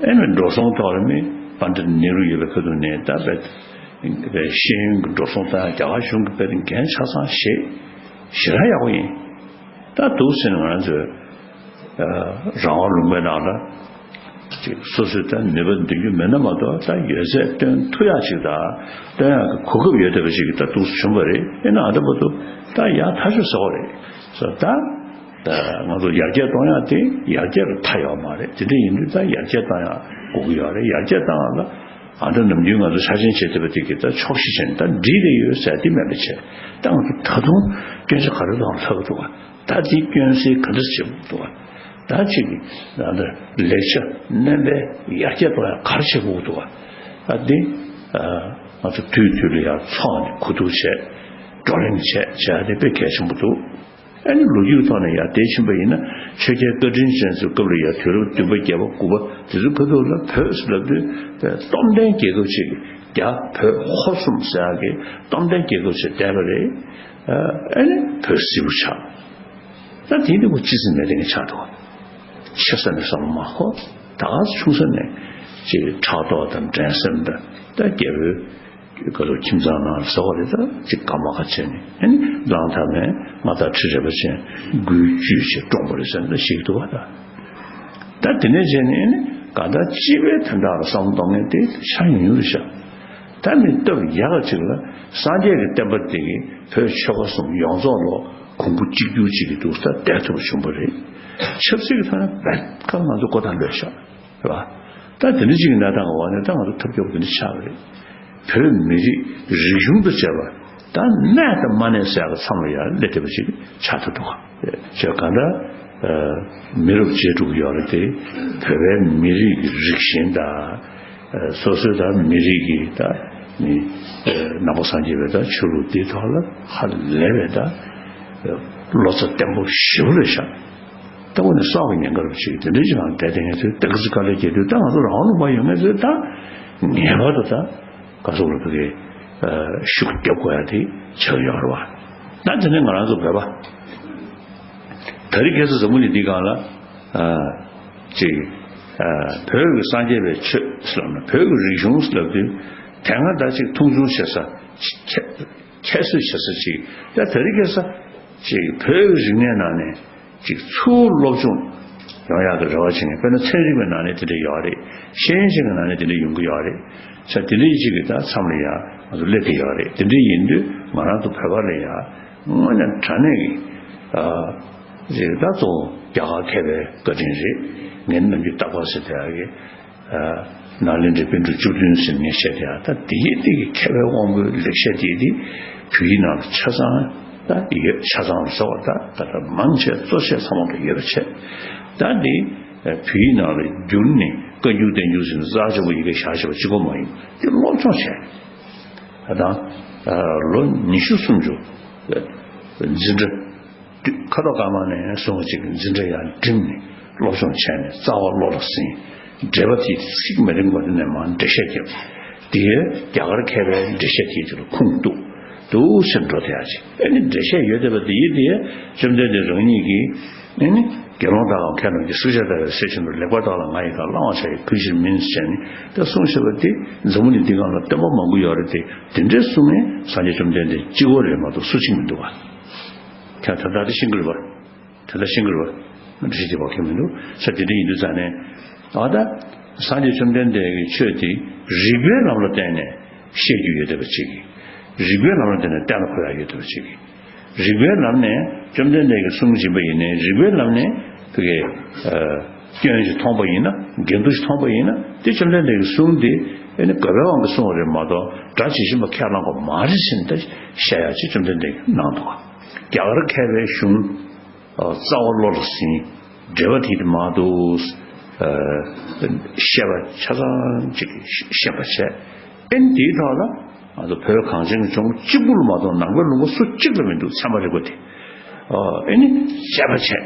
ཨེ་མི་འགྲོ་སོང་ཐོག་ལ་མི་པཎྜི་ཏ་ནེ་རུ་ཡོད་པའི་ཁ་ཐུག་ནས་ད་བས་བས་ཤེས་ཡོན་གྱི་འགྲོ་སོང་ད་རྒྱ་གར་གཞུང་གི་བས་འགན་ཆ་ཚང་བཞེས་ཞེ་དྲག་ཡག་པོ་ཡིན། ད་འདུག་ཟེར་ནས་ང་ཚོས་རང་དབང་ལུང་པའི་ནང་ལ་ཅིག་སོ་སོའི་ད་ནུས་པ་འདོན་རྒྱུ་མེད་ན་མ་གཏོགས་ད་ཡོད་ཚད་སྟོན་ཐུབ་ཡག་ཅིག་ད་སྟོན་ཡག་གི་གོ་སྐབས་ཡོད་བསྡད་པ་ཅིག་ད་འདུག་བྱུང་བ་རེད། ཡིན་ན་ཨ་ད་བར་དུ་ད་ཡག་ཐག་ཆོད་ཟེར་བ་རེད། སོ་ད། ད་ང་ཚོ་ཡར་རྒྱས་གཏོང་ཡག་དེ་ཡར་རྒྱས་ལ་མཐའ་ཡོད་མ་རེད། དེ་འདྲ་ཡིན་དུས་ད་ཡར་རྒྱས་གཏོང་ཡག་དགོས་ཀྱི་ཡོད་རེད། ཡར་རྒྱས་གཏོང་ཡག་ལ་ཨ་ད་ནམ་རྒྱུན་ང་ཚོ་འཆར་ཅན་བྱེད་ཐུབ་པ་དེ་གི་ད་ཕྱོགས་བཞི་བྱས་ནས་ད་འགྲིག་རེ་ཡོད་ཟེར་དེ་མེད་པ་བྱས། ད་ང་ཚོ་ད་དུང་སྐྱོན་ཆ་ག་རེ་ལྷག་ལྷག་འདུག་ག་ད་དེ་སྐྱོན་སེལ་ག་འདྲ་བྱེད་དགོས་འདུག་ག་ད་ཅིག་ད་ལེགས་ཆ་སྣོན་པའི་ཡར་རྒྱས་གཏོང་ཡག་ག་རེ་བྱེད་དགོས་འདུག་ག་ད་དེ་ང་ཚོ་དུས་དུས་ལ་ཡར་ཚོགས་ནས་གོ་བསྡུར་བྱས་བགྲོ་གླེང་བྱས་བྱས་དེ་དཔེ་གལ་ཆེན་པོ་འདུག་ཨ་ནི་ལོ་རྒྱུས་ཐོག་ནས་ཡར་དེ་ཕྱིན་པ་ཡིན་ན་ཆོས་རྒྱལ་བཀའ་དྲིན་ཅན་ཚོའི་སྐབས་ལ་ཡར་དུས་རབས་བདུན་པ་བརྒྱད་པ་དགུ་པ་དེ་ཚོའི་ཁ་ཐུག་ལ་བོད་ཟེར་ལབ་དུས་སྟོབས་ལྡན་རྒྱལ་ཁབ་ཅིག་རྒྱ་བོད་ཧོར་གསུམ་ཟེར་ཡག་གི་སྟོབས་ལྡན་རྒྱལ་ཁབ་ཅིག་བསྡད་པ་རེད། ཨ་ནི་བོད་སིལ་བུ་ཆགས། ད་དེ་ནི་ཁོ་ཅི་ཟིན་མེད་དེ་ངས་ཆགས་འདུག་ཆེ་ས་ནས་བསམ་བློ་མ་འཁོར། ད་ག་ཆུང་ས་ནས་ཅིག་ཕྲག་དོག་དང་འགྲན་སེམས་དང་ད་རྒྱལ་པོའི་ག་ཚོད་ཁྱིམ་ཚང་ནང་ཟ་བ་རེད། ད་ཅིག་ཀ་མ་ཀ་བྱས་ནས་ཨ་ནི་གླང་དར་མས་མངའ་བདག་ཁྲི་རལ་པ་ཅན་མགུལ་གཅུས་བྱས་བཀྲོངས་པ་རེད་ཟེར་ན་ཞིག་འདུག་བ། ད་ད་དེ་ནས་བྱས་ནས་ཨ་ནི་གང་ལྟར་སྤྱི་པའི་དོན་དག་ལ་བསམ་བློ་གཏོང་མཁན་དེ་ཆགས་ཡོང་ཡོད་རེད་ཤག་ད་ནི་སྟབས་ཡག་ག་ཅིག་ལ་སངས་རྒྱས་ཀྱི་བསྟན་པ་དེ་གིས་བོད་ཆོལ་ཁ་གསུམ་ཡོངས་རྫོགས་ལ་གོང་བུ་གཅིག་གྱུར་གཅིག་གི་འདུག་ས་བསྡད་ཐུབ་པ་བྱུང་བ་རེད། ཆབ་སྲིད་ཀྱི་ཐོག་ནས་བེད་ཁ་ང་ཚོ་ཀོ་ཐག་ལོས་ཤག་རེད་བ། ད་དེ་འདྲ་ཅིག་གི་གནས་སྟངས་འོག་ནས་ད་ང་ཚོ་ཐབས་སྐྱོ་པོ་དེ་འདྲ་ཆགས་པ་རེད། བོད་མི་རིགས་རིག་གཞུང་དང་བཅས་པ་ད་གནས་དང་མ་གནས་ཟེར་ཡག་གི་མཚམས་ལ་ཡར་སླེབས་བསྡད་པ་ཅིག་ཆགས་ཐུབ་འདུག་ག་བྱས་གང་ལྟར་མི་རབས་བརྗེ་འགྲོ་གི་ཡོད་རེད་དེ། བོད་པའི་མི་རིགས་ཀྱི་རིགས་ཞེན་དང་སོ་སོའི་ད་མི་རིགས་ཀྱི་ད་ནི་ནང་པ་སངས་རྒྱས་པའི་ད་ཆོས་ལུགས་འདིའི་ཐོག་ལ་ཧ་ལས་པའི་ད་བློ་རྩ་བརྟན་པོ་ཞེ་པོ་རེད་ཤག་ལྟ་བུ་ནི་སྲོག་གི་ཉེན་ཁ་རུ་ཅིག་དེ་འདྲའི་ཅིག་ནང་བསྡད་དེ་ངས་ཚོས་ཏག་ཙི་དཀའ་ལས་བརྒྱབ་དུས་ད་ང་ཚོ་རང་ལུང་པ་ཡོད་མཁན་ཚོས་ད་ངེས་པར་དུ་ད་བཀའ་ཟུར་ལ་ཕ་གི་ཤུགས་རྒྱབ་དགོས་ཡ་དེ་ཆགས་ཡོད་རེད་བ། ད་དེ་ནས་ང་རང་ཚོ་བོད་པ་ད་རིང་ཁ་སང་འཛམ་བུ་གླིང་འདི་སྒང་ལ་ཅིག་བོད་ཀྱི་སངས་རྒྱས་པའི་ཆོས་ཟེར་ལབ་ན་བོད་ཀྱི་རིག་གཞུང་ཟེར་ལབ་དུས་དེ་སྔ་ད་ཅིག་མཐོང་ཆུང་བྱེད་ས་ཁྱད་གསོད་བྱེད་ས་ཅིག་ད་ད་རིང་ཁ་སང་ཅིག་བོད་ཀྱི་རིག་གནས་ནང་ནས། ཅིག་ཚུར་སློབ་སྦྱོང་ཡོང་ཡག་གི་རེ་བ་བྱེད་མཁན་དཔེར་ན་ཚན་རིག་པའི་ནང་ནས་དེ་འདྲ་ཡོད་རེད། ཤེས་ཡོན་ཅན་གྱི་ནང་ནས་དེ་འདྲ་ཡོང་གི་ཡོད་རེད། ས་དེ་འདྲ་ཅིག་གི་ད་མཚམས་ལ་ཡང་ང་ཚོ་སླེབས་ཀྱི་ཡོད་རེད། དེ་འདྲ་ཡིན་དུས་ང་རང་ཚོ་བོད་པ་ལ་ཡང་དངོས་གནས་དྲང་གནས་ཀྱི་ཅིག་ད་གཙོ་བོ་རྒྱ་གར་མཁས་པའི་བཀའ་དྲིན་རེད། ངས་ནམ་རྒྱུན་རྟག་པར་ཟེར་བསྡད་ཡག་གི་ནཱ་ལེནྡྲའི་པཎ་གྲུབ་བཅུ་བདུན་ཟེར་ངས་བཤད་དེ་ཡང་ད་དེ་ཡི་སྟེང་གི་མཁས་པའི་དབང་པོའི་ལེགས་བཤད་དེ་དེ་བོད་ཡིག་ནང་ལ་ཆ་ཚང་ད་ཡོད། ཆ་ཚང་ལ་ཟེར་བ་ད་ད་ལྟ་མང་ཆེ་གཙོ་ཆེ་ཚང་མ་ལ་ཡོད་པ་བྱས། ད་འདི་བོད་ཡིག་ནང་ལ་བསྒྱུར་ནས་བཀའ་འགྱུར་བསྟན་འགྱུར་ཟེར་ནས་རྩ་ཆེ་བོ་ཡི་གེ་བཞག་བྱས་པ་གཅིག་པོ་མ་ཡིན། དེ་སློབ་སྦྱོང་བྱས། ད་ལོ་ཉི་ཤུ་སུམ་ཅུ་འཛིན་གྲྭ། དུས་ཁ་དོག་སྐར་མ་ནས་སོང་ཅིག་འཛིན་གྲྭ་ཡང་འགྲིམས་ནས་སློབ་སྦྱོང་བྱས་ནས་རྩ་བ་བློ་ལ་ཟིན། འགྲེལ་པ་དེ་ཚིག་མ་རིང་པོ་དེ་ནས་མར་འགྲེལ་བཤད་རྒྱབ། དེ་རྒྱ་གར་མཁས་པའི་འགྲེལ་བཤད་དེའི་དེ་ལ་ཁུངས་གཏུགས། འདུག་སེ་འགྲོ་བསྡད་ཡག་ཅིག་ཨ་ནི་འགྲེལ་བཤད་ཡོད་བསྡད་པ་དེ་ཡིན་དེ་བཅོམ་ལྡན་འདས་རང་ཉིད་ཀྱིས་ཨ་ནི་ དགེ་སློང་དག་གམ་མཁས་རྣམས་ཀྱིས། བསྲེག་བཅད་བརྡར་བའི་གསེར་ཆེན་པོ། ལེགས་པར་བརྟགས་ལ་ང་ཡི་དགའ། བླང་བར་བྱ་ཡི་གུས་ཕྱིར་མིན། ཟེར་ནས་ད་གསུངས་བཞག་པ་དེ་འཛམ་བུ་གླིང་འདི་སྒང་ལ་སྟོན་པ་མང་པོ་ཡོད་རེད་དེ། དེ་འདྲའི་གསུང་ནས་སངས་རྒྱས་བཅོམ་ལྡན་འདས་གཅིག་པོ་རེད་མ་གཏོགས་སུ་གཅིག་མི་འདུག་བ། ཁྱེད་ད་ལྟ་དེ་ཤེས་ཀྱི་རེད་བ། དེ་ལྟར་ཤེས་དགོས་རེད་བ། འགྲེལ་བཤད་རྒྱག་པ་ཁྱོན་མི་འདུག་ས། དེ་འདྲ་ཡིན་དུས་ཙང་ནས། ཨ་ད། སངས་རྒྱས་བཅོམ་ལྡན་འདས་ཀྱི་ཆོས་དེ་རིགས་པའི་ལམ་ལ་བརྟེན་ནས་བཤད་རྒྱུ་ཡོད་བསྡད་པ་ཅིག་རིགས་པའི་ལམ་ལ་བརྟེན་ནས་གཏན་ལ་ཕབ་ཡག་ཡོད་བསྡད་པ་ཅིག་རིགས་པའི་ལམ་ནས་བཅོམ་ལྡན་འདས་ཀྱིས་གསུང་བྱིན་པ་ཡིན་ནའི་རིགས་པའི་ལམ་ནས་དེ་གའི། སྐྱོན་ཞིག་མཐོང་པ་ཡིན་ན། འགལ་འདུ་ཞིག་མཐོང་པ་ཡིན་ན། དེ་བཅོམ་ལྡན་འདས་ཀྱི་གསུང་དེ་ཨེ་ནི་དགོས་པའི་དབང་གིས་གསུང་བ་རེད་མ་གཏོགས། སྒྲ་ཇི་བཞིན་པ་ཁས་བླངས་པ་མ་རེད་ཟེར་ནས་ད་བཤད་ཡག་ཅིག་བཅོམ་ལྡན་འདས་ཀྱིས་གནང་འདུག་རྒྱ་གར་མཁས་པའི་གཞུང་། རྩ་བ་བློ་ལ་ཟིན། འགྲེལ་པ་དེ་དེ་མ་གཏོགས། བཤད་པ་ཆ་ཚང་ཅིག་ཤེས་པ་བྱས། ཨེ་ནི་དེའི་ཐོག་ལ་ང་ཚོ་བོད་གངས་ཅན་གྱི་ལྗོངས་གཅིག་པུ་ལ་མ་གཏོགས་ནང་པའི་ལུང་པ་སུ་གཅིག་ལ་མི་འདུག་ཚད་མ་རིག་པ་དེ། ཨེ་ནི་དཔྱད་པ་བྱས།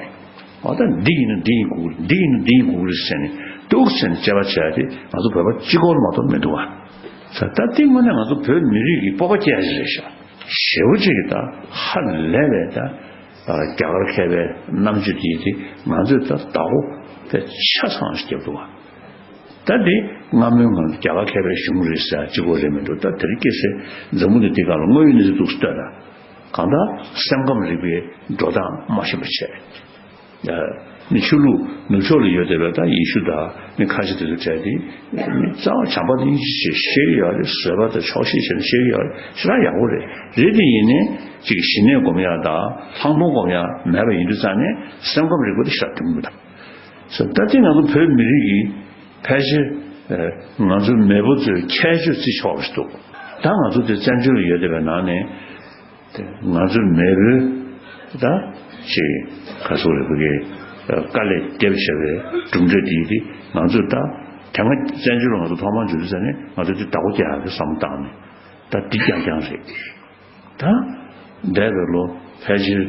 ཨ་ད་འདི་ཡིན་ན་འདི་ཡིན་དགོས་ཀྱི་རེད། འདི་ཡིན་ན་འདི་ཡིན་དགོས་ཀྱི་རེད་ཟེར་ནས་འདུག་ཟེར་ནས་དཔྱད་པ་བྱས་ཏེ་ང་ཚོ་བོད་པ་གཅིག་པོ་ལ་མ་གཏོགས་མི་འདུག་བ། ད་ལྟ་དེ་དངོས་གནས་ང་ཚོ་བོད་མི་རིགས་ཀྱི་སྤོབས་པ་སྐྱེ་ཡ་ཞིག་རེད་ཤག་ཞེ་པོ་ཅིག་གིས་ད་ཧ་ལས་པའི་ད། རྒྱ་གར་མཁས་པའི་རྣམ་དཔྱོད་དེ་དེ་ང་ཚོས་ད་བདག་པོ་དཔེ་ཆ་ཚང་ཞིག་བརྒྱབ་འདུག་བ། ད་དེ་སྔ་མོའི་ངང་རྒྱ་གར་མཁས་པའི་གཞུང་རེད་ཟེར་གཅིག་པོ་རེད་མི་འདུག་ད་དེ་རིང་ཁ་སང་འཛམ་བུ་གླིང་འདི་སྒང་ལ་དངོས་ཡོད་གནས་ཚུལ་འདུག་སེ་ལྟོས་ན། གང་ལྟར་སེམས་ཁམས་རིག་པའི་འགྲོ་སྟངས་མ་ཤེས་པ་བྱས། ནི་ཆོས་ལུགས་ནུབ་ཕྱོགས་ལ་ཡོད་བསྡད་པའི་ད་ཡེ་ཤུ་དང་ནི་ཁ་ཆེ་དེ་ཚོ་བྲལ་ཏེ། ནི་རྩ་བ་བྱམས་པ་དང་སྙིང་རྗེ་ཆེ་ཤེས་ཀྱི་ཡོད་རེད། བཟོད་པ་དང་ཆོག་ཤེས་བྱས་ནས་ཤེས་ཀྱི་ཡོད་རེད། ཞེ་དྲག་ཡག་པོ་རེད། རེད་དེ་ཡིན་ནའི་ཅིག་ཞི་གནས་སྒོམ་ཡག་དང་ལྷག་མཐོང་སྒོམ་ཡག་མེད་པ་ཡིན་དུས་ཙང་ནས་སེམས་ཁམས་རིག་པ་དེ་ཞེ་དྲག་འགྲིག་མི་འདུག་ད་ལྟ་ང་ཚོ་བོད་མི་རིགས་ཀྱི་ཕལ་ཆེར་ང་ཚོའི་མེས་པོ་ཚོའི་ཁྱད་ཆོས་བརྩི་ཆོག་པ་ཞིག་འདུག་ད་ང་ཚོ་དེ་བཙན་བྱོལ་ལ་ཡོད་བསྡད་པའི་ནང་ནས། དེ་ང་ཚོའི་མེས་པོའི་ད་ཅིག་ག་ཚོད་རེད། བོད་ཀྱི་དཀའ་ལས་བརྒྱབ་བྱས་པའི་གྲུབ་འབྲས་དེ་དེ་ང་ཚོས་ད་དེ་སྔ་བཙན་བྱོལ་ལ་ང་ཚོ་ཐོག་མར་འབྱོར་དུས་ཙ་ནས་ང་ཚོས་དེ་བདག་པོ་རྒྱག་ཡག་གི་བསམ་བློ་བཏང་ནས་ད་འདི་རྐྱང་རྐྱང་རེད། ད་འདས་པའི་ལོ་ཕལ་ཆེར་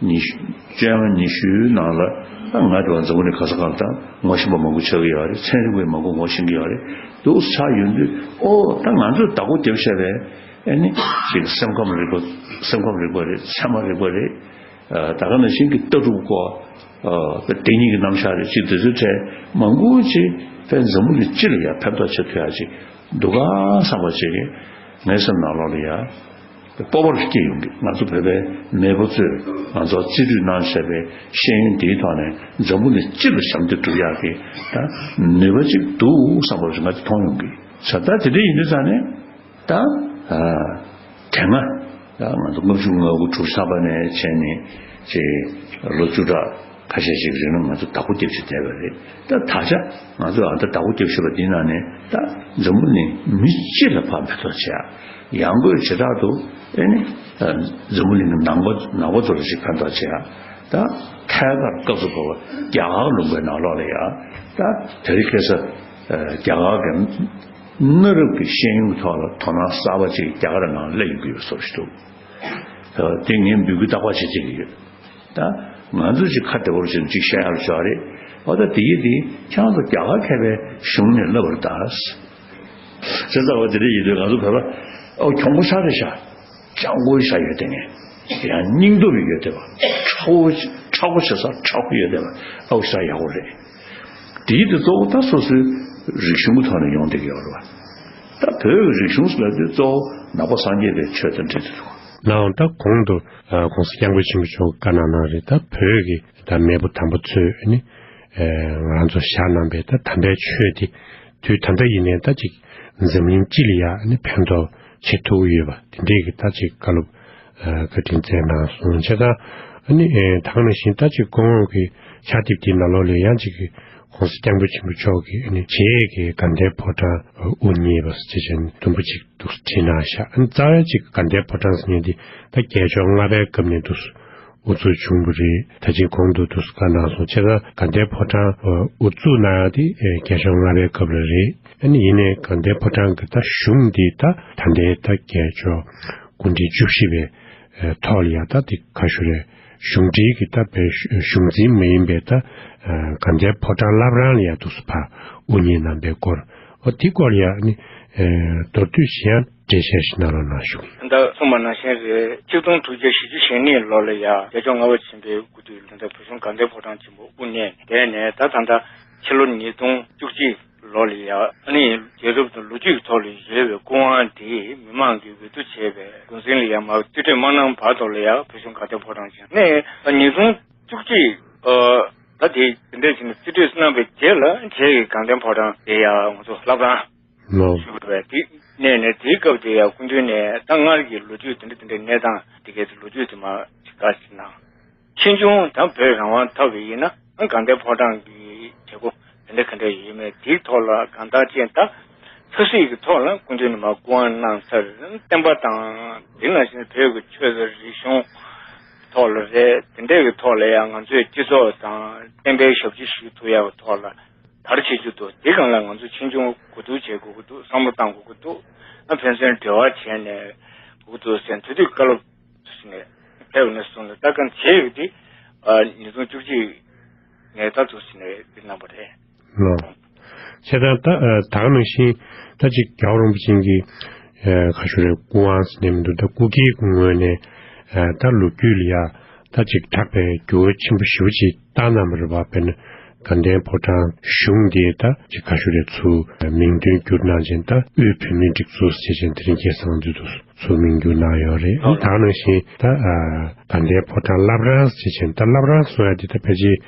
ཉི་ཤུ་བཅོ་ལྔ་ཉི་ཤུའི་ནང་ལ་ད་ང་དེ་བ་འཛམ་བུ་གླིང་ག་ས་ག་ལ་ད་ངོ་ཤེས་པ་མང་པོ་ཆགས་ཀྱི་ཡོད་རེད། ཚན་རིག་པས་མང་པོ་ངོ་ཤེས་ཀྱི་ཡོད་རེད། འདུག་ཆགས་ཡོང་དུས་ཨོ་ད་ང་ཚོས་བདག་པོ་རྒྱབ་བཞག་པའི། ཨེ་ནི་ཅིག་སེམས་ཁམས་རིག་པ། སེམས་ཁམས་རིག་པ་རེད། ཚད་མ་རིག་པ་རེད། ད་ག་ནང་བཞིན་གྱི་ལྟ་གྲུབ་སྐོར། བདེན་གཉིས་ཀྱི་རྣམ་གཞག་རེད། ཅིག་དེ་ཚོའི་གྲས་མང་པོ་ཅིག་དཔེ་འཛམ་བུ་གླིང་སྤྱི་ལ་ཡང་ཕན་ཐོགས་བྱེད་ཐུབ་ཡག་ཅིག་འདུག་ག་བསམ་པ་ཅིག་ངའི་སེམས་ནང་ལོགས་ལ་ཡང་སྤོབས་པ་སྐྱེ་ཡོང་གི། ང་ཚོ་བོད་པའི་མེས་པོ་ཚོས་ང་ཚོར་རྩིས་སྤྲོད་གནང་བཞག་པའི་ཤེས་ཡོན་དེའི་ཐོག་ནས་འཛམ་བུ་གླིང་སྤྱི་ལ་ཞབས་འདེགས་སྒྲུབ་ཡག་གི་ད་ནུས་པ་ཅིག་འདུག་བསམ་པ་ཅིག་ང་ཚོ་མཐོང་ཡོང་གི། ས་ད་དེ་འདྲ་ཡིན་དུས་ཙང་ནས། ད། དེ་སྔ། ད་ང་ཚོ་ལྔ་བཅུ་ང་དགུ་དྲུག་ཅུ་ཐམ་པ་ནས་བྱས་ནས་ཅིག་ལོ་བཅུ་ཕྲག་ཁ་ཤས་ཤིག་རིང་ལ་ང་ཚོ་བདག་པོ་རྒྱབ་བཞག་བསྡད་པ་རེད། ད་ད་ཆ་ང་ཚོ་ཨ་ད་བདག་པོ་རྒྱབ་བཞག་པ་འདི་ནང་ནས་ད་འཛམ་བུ་གླིང་མི་སྤྱི་ལ་ཕར་ཕན་ཐོགས་བྱེད་ཡག་ཡང་སྒོས་བྱེ་བྲག་ཏུ་ཨེ་ནི་འཛམ་བུ་གླིང་གི་ནང་པ་ནང་པ་ཚོ་ལ་ཞིག་ཕན་ཐོགས་བྱེད་ཡག་ད་ཐད་ཀར་སྐབས་སུ་བབས་པ་རྒྱ་གར་ལུང་པའི་ནང་ལོགས་ལ་ཡ་ད་དེ་རིང་ཁ་སང་རྒྱ་གར་གྱི། གནའ་རབས་ཀྱི་ཤེས་ཡོན་གྱི་ཐོག་ལ་དོ་སྣང་གསར་པ་ཅིག་རྒྱ་གར་ནང་སླེབས་ཡོང་གི་ཡོད་བཟོ་ཞིག་འདུག་དེ་ངས་འབོད་སྐུལ་རྟག་པར་བྱེད་ཀྱི་ཡོད། ད་ང་ཚོས་ཅིག་ཁ་བདེ་པོར་བྱས་ནས་ཅིག་བཤད་ཡག་ཆོག་རེད། འོ་ད་དེ་ཡིན་དེ་ཁྱེད་རང་ཚོ་རྒྱ་གར་མཁས་པའི་གཞུང་ནས་བསླབ་པར་གདའ། བྱས་ཙང་འོ་དེ་འདྲ་ཡིན་དུས་ང་ཚོ་བོད་པ་ཨོ་གྱོང་པོ་ཤ་རེད་ཤག་སྤྱང་པོའི་ཤ་ཡོད་དེ་ངས་ཡང་སྙིང་སྟོབས་ཡོད་དེ་བ་མཁྲེགས་པོ་མཁྲེགས་པོ་བྱེད་ས་མཁྲེགས་པོ་ཡོད་དེ་བ་ཨོ་ཤ་ཡག་པོ་རེད། དེའི་དེ་གཙོ་བོ་ད་སོ་སོའི་རིག་གཞུང་གི་ཐོག་ནས་ཡོང་བསྡད་ཀྱི་ཡོད་རེད་བ། ད་བོད་ཀྱི་རིག་གཞུང་ཟེར་དུས་གཙོ་བོ་ནང་པ་སངས་རྒྱས་པའི་ཆོས་དང་འབྲེལ་དུ་འདུག་ནའང་ད་གོང་དུ་༸གོང་ས་༸སྐྱབས་མགོན་ཆེན་པོ་མཆོག་བཀའ་གནང་གནང་རེད། ད་བོད་ཀྱི་ད་མེས་པོ་དམ་པ་ཚོས་ནི་ང་རང་ཚོ་བཞག་གནང་པའི་ད་དམ་པའི་ཆོས་དེ་དུས་ད་ལྟ་ཡིན་ནའི་ད་ཅིག་འཛམ་གླིང་སྤྱི་ལ་ཡ་ནི་ཕན་ཐོགས་བྱེད་ཐུབ་ཀྱི་ཡོད་པ་དེ་འདྲས་ཀྱི་ད་ཅིག་བཀའ་སློབ་བཀའ་དྲིན་སྩལ་གནང་སོང་། བྱས་ཙང་ཨ་ནི་ད་ག་ནང་བཞིན་ད་ཅིག་སྐུ་ངོ་གི་ཕྱག་དེབ་དེའི་ནང་ལོགས་ལ་ཡང་ཅིག་༸གོང་ས་༸སྐྱབས་མགོན་ཆེན་པོ་མཆོག་གིས་ཨ་ནི་རྗེ་ཡི་དགའ་ལྡན་ཕོ་བྲང་དབུ་བརྙེས་པ་ཟེར་བྱས་ནས་དུམ་བུ་གཅིག་འདུག་བྲིས་གནང་ཤག་ཨ་ནི་རྩ་བའི་ཅིག་དགའ་ལྡན་ཕོ་བྲང་ཟེར་མཁན་དེ་ད་རྒྱལ་མཆོག་ལྔ་པའི་སྐབས་ནས་འདུག་དབུ་ཚུགས་བྱུང་བ་རེད། ད་ཅིག་གོང་དུ་འདུག་བཀའ་གནང་སོང་། བྱས་ཙང་དགའ་ལྡན་ཕོ་བྲང་དབུ་བཙུགས་གནང་ཡག་དེ་རྒྱལ་མཆོག་ལྔ་པའི་སྐབས་ལ་རེད། ཨ་ནི་ཡིན་ནའི་དགའ་ལྡན་ཕོ་བྲང་གི་ད་གཞུང་འདི་ད་ད་ལྟའི་ད་རྒྱལ་མཆོག་སྐུ་ཕྲེང་བཅུ་བཞི་པའི་ཐོག་ལ་ཡ་ད་དེ་ག་ཞུ་རེད། གཞུང་འབྲེལ་གྱི་ད་པའི་གཞུང་འཛིན་མ་ཡིན་པའི་ད་དགའ་ལྡན་ཕོ་བྲང་བླ་བྲང་ལ་ཡ་འདུག་སེ་ཕར་དབུ་བརྙེས་གནང་པའི་སྐོར། འོ་དེ་སྐོར་ལ་ཡ་ནི་མདོར་བསྡུས་ཤིག་ཡང་ འགྲེལ་བཤད་ཞིག་གནང་རོགས་གནང་ཞུ་གི་ཡིན། ད་ལྟ་གསུངས་པ་ནང་བཞིན་རེད། ཆིག་སྟོང་དྲུག་བརྒྱ་བཞི་བཅུ་ཞེ་གཉིས་ལོ་ལ་ཡ་རྒྱལ་མཆོག་ལྔ་པ་ཆེན་པོའི་སྐུ་དུས་ལ་ད་བོད་གཞུང་དགའ་ལྡན་ཕོ་བྲང་ཆེན་པོ་དབུ་བརྙེས་ནས་དེ་ནས་ད་ད་ལྟ་ཕྱི་ལོ་ཉིས་སྟོང་བཅུ་གཅིག་ལོ་ལ་ཡ་ཨ་ནི་རྒྱལ་རབས་དང་ལོ་རྒྱུས་ཀྱི་ཐོག་ལ་ཡོད་པའི་སྐུ་དབང་དེ་མི་མང་གིས་འོས་བསྡུ་བྱས་པའི་འགོ་འཛིན་ལ་ཡ་མར་རྩིས་སྤྲོད་མ་གནང་བར་དུ་ལ་ཡ་བོད་གཞུང་དགའ་ལྡན་ཕོ་བྲང་ཆེན་ནས་ཉིས་སྟོང་བཅུ་གཅིག་ཨ་ད་དེ་དེ་འདྲ་བྱས་ནས་རྩིས་སྤྲོད་གནང་བའི་རྗེས་ལ་རྗེས་ཀྱི་དགའ་ལྡན་ཕོ་བྲང་དེ་ཡ་ང་ཚོ་བླ་བྲང་ལོ། ཞུ་བ་དེ་གནས་ནས་དེའི་སྐབས་དེ་ཡང་སྐུ་མདུན་ནས་ད་སྔར་གྱི་ལོ་རྒྱུས་དེ་འདྲ་དེ་འདྲའི་གནས་སྟངས་དེ་གའི་ལོ་རྒྱུས་དེ་མར་ཅིག་བཀའ་ཅིག་གནང་། ཕྱིས་འབྱུང་ད་བོད་རང་དབང་ཐོབ་པ་ཡིན་ན་དགའ་ལྡན་ཕོ་བྲང་གི་བྱེད་སྒོ་དེ་འདྲ་ག་འདྲ་ཡོད་མེད་དེའི་ཐོག་ལ་གང་ལྟར་ཅན་ད་ཆབ་སྲིད་ཀྱི་ཐོག་ལ་སྐུ་མདུན་ནས་མར་སྐུ་དབང་གནང་ཚར། བསྟན་པ་དང་དེ་ནང་བཞིན་བོད་ཀྱི་ཆོས་དང་རིག་གཞུང་ཐོག་ལ་རེད། དེ་འདྲའི་གི་ཐོག་ལ་ཡང་ང་ཚོའི་སྤྱི་ཚོགས་དང་བསྟན་པའི་ཞབས་ཕྱི་ཞུ་ཐུབ་ཡག་གི་ཐོག་ལ། དར་ཆེ་རྒྱུ་འདུག་དེ་སྒང་ལ་ང་ཚོ་ཕྱིས་འབྱུང་གོ་བསྡུར་བྱེད་དགོས་ཀྱི་འདུག་བསམ་བློ་བཏང་དགོས་ཀྱི་འདུག་ཨ་ཕན་ཚུན་འབྲེལ་བ་བྱས་ནས་དགོས་ཀྱི་འདུག་ཟེར་དུས་དུས་བཀའ་སློབ་ཞུས་ནས་ཕེབས་ནས་སོང་ནས་ད་གང་བྱས་ཡོད་དེ་ཉིས་སྟོང་བཅུ་གཅིག་ནས་ད་དུ་ཞུས་ནས་འདི་གནང་པ་རེད། ལགས། བྱས་ཙང་ད་ད་ག་ནང་བཞིན་ད་ཅིག་རྒྱལ་བ་རིན་པོ་ཆེ་གི་ག་ཞུ་རེད། སྐུ་དབང་ཟེར་ནས་མི་འདུག་ད་སྐུ་སྒེར་གྱི་ངོས་ནས་ད་ལོ་རྒྱུས་ལ་ཡ། ད་ཅིག་གྲགས་པའི་འགྱུར་བ་ཆེན་པོ་ཞེ་པོ་ཅིག་བཏང་གནང་བ་རེད་པ། དཔེར་ན་དགའ་ལྡན་ཕོ་བྲང་གཞུང་འདི་ད་ཅིག་ག་ཞུ་རེད། ཚུར་མིང་དོན་བསྒྱུར་གནང་ཅིང་ད་དབུས་བོད་མིའི་སྒྲིག་འཛུགས་ཟེར་ཅིང་དེ་རིང་ཁ་སང་དུས་དུ་ཚུར་མིང་བསྒྱུར་གནང་ཡོད་རེད། ཨ་ད་ག་ནང་བཞིན་ད་དགའ་ལྡན་ཕོ་བྲང་བླ་བྲང་ཟེར་ཅིང་ད་བླ་བྲང་གསུང་ཡ་འདི་ད་ཕལ་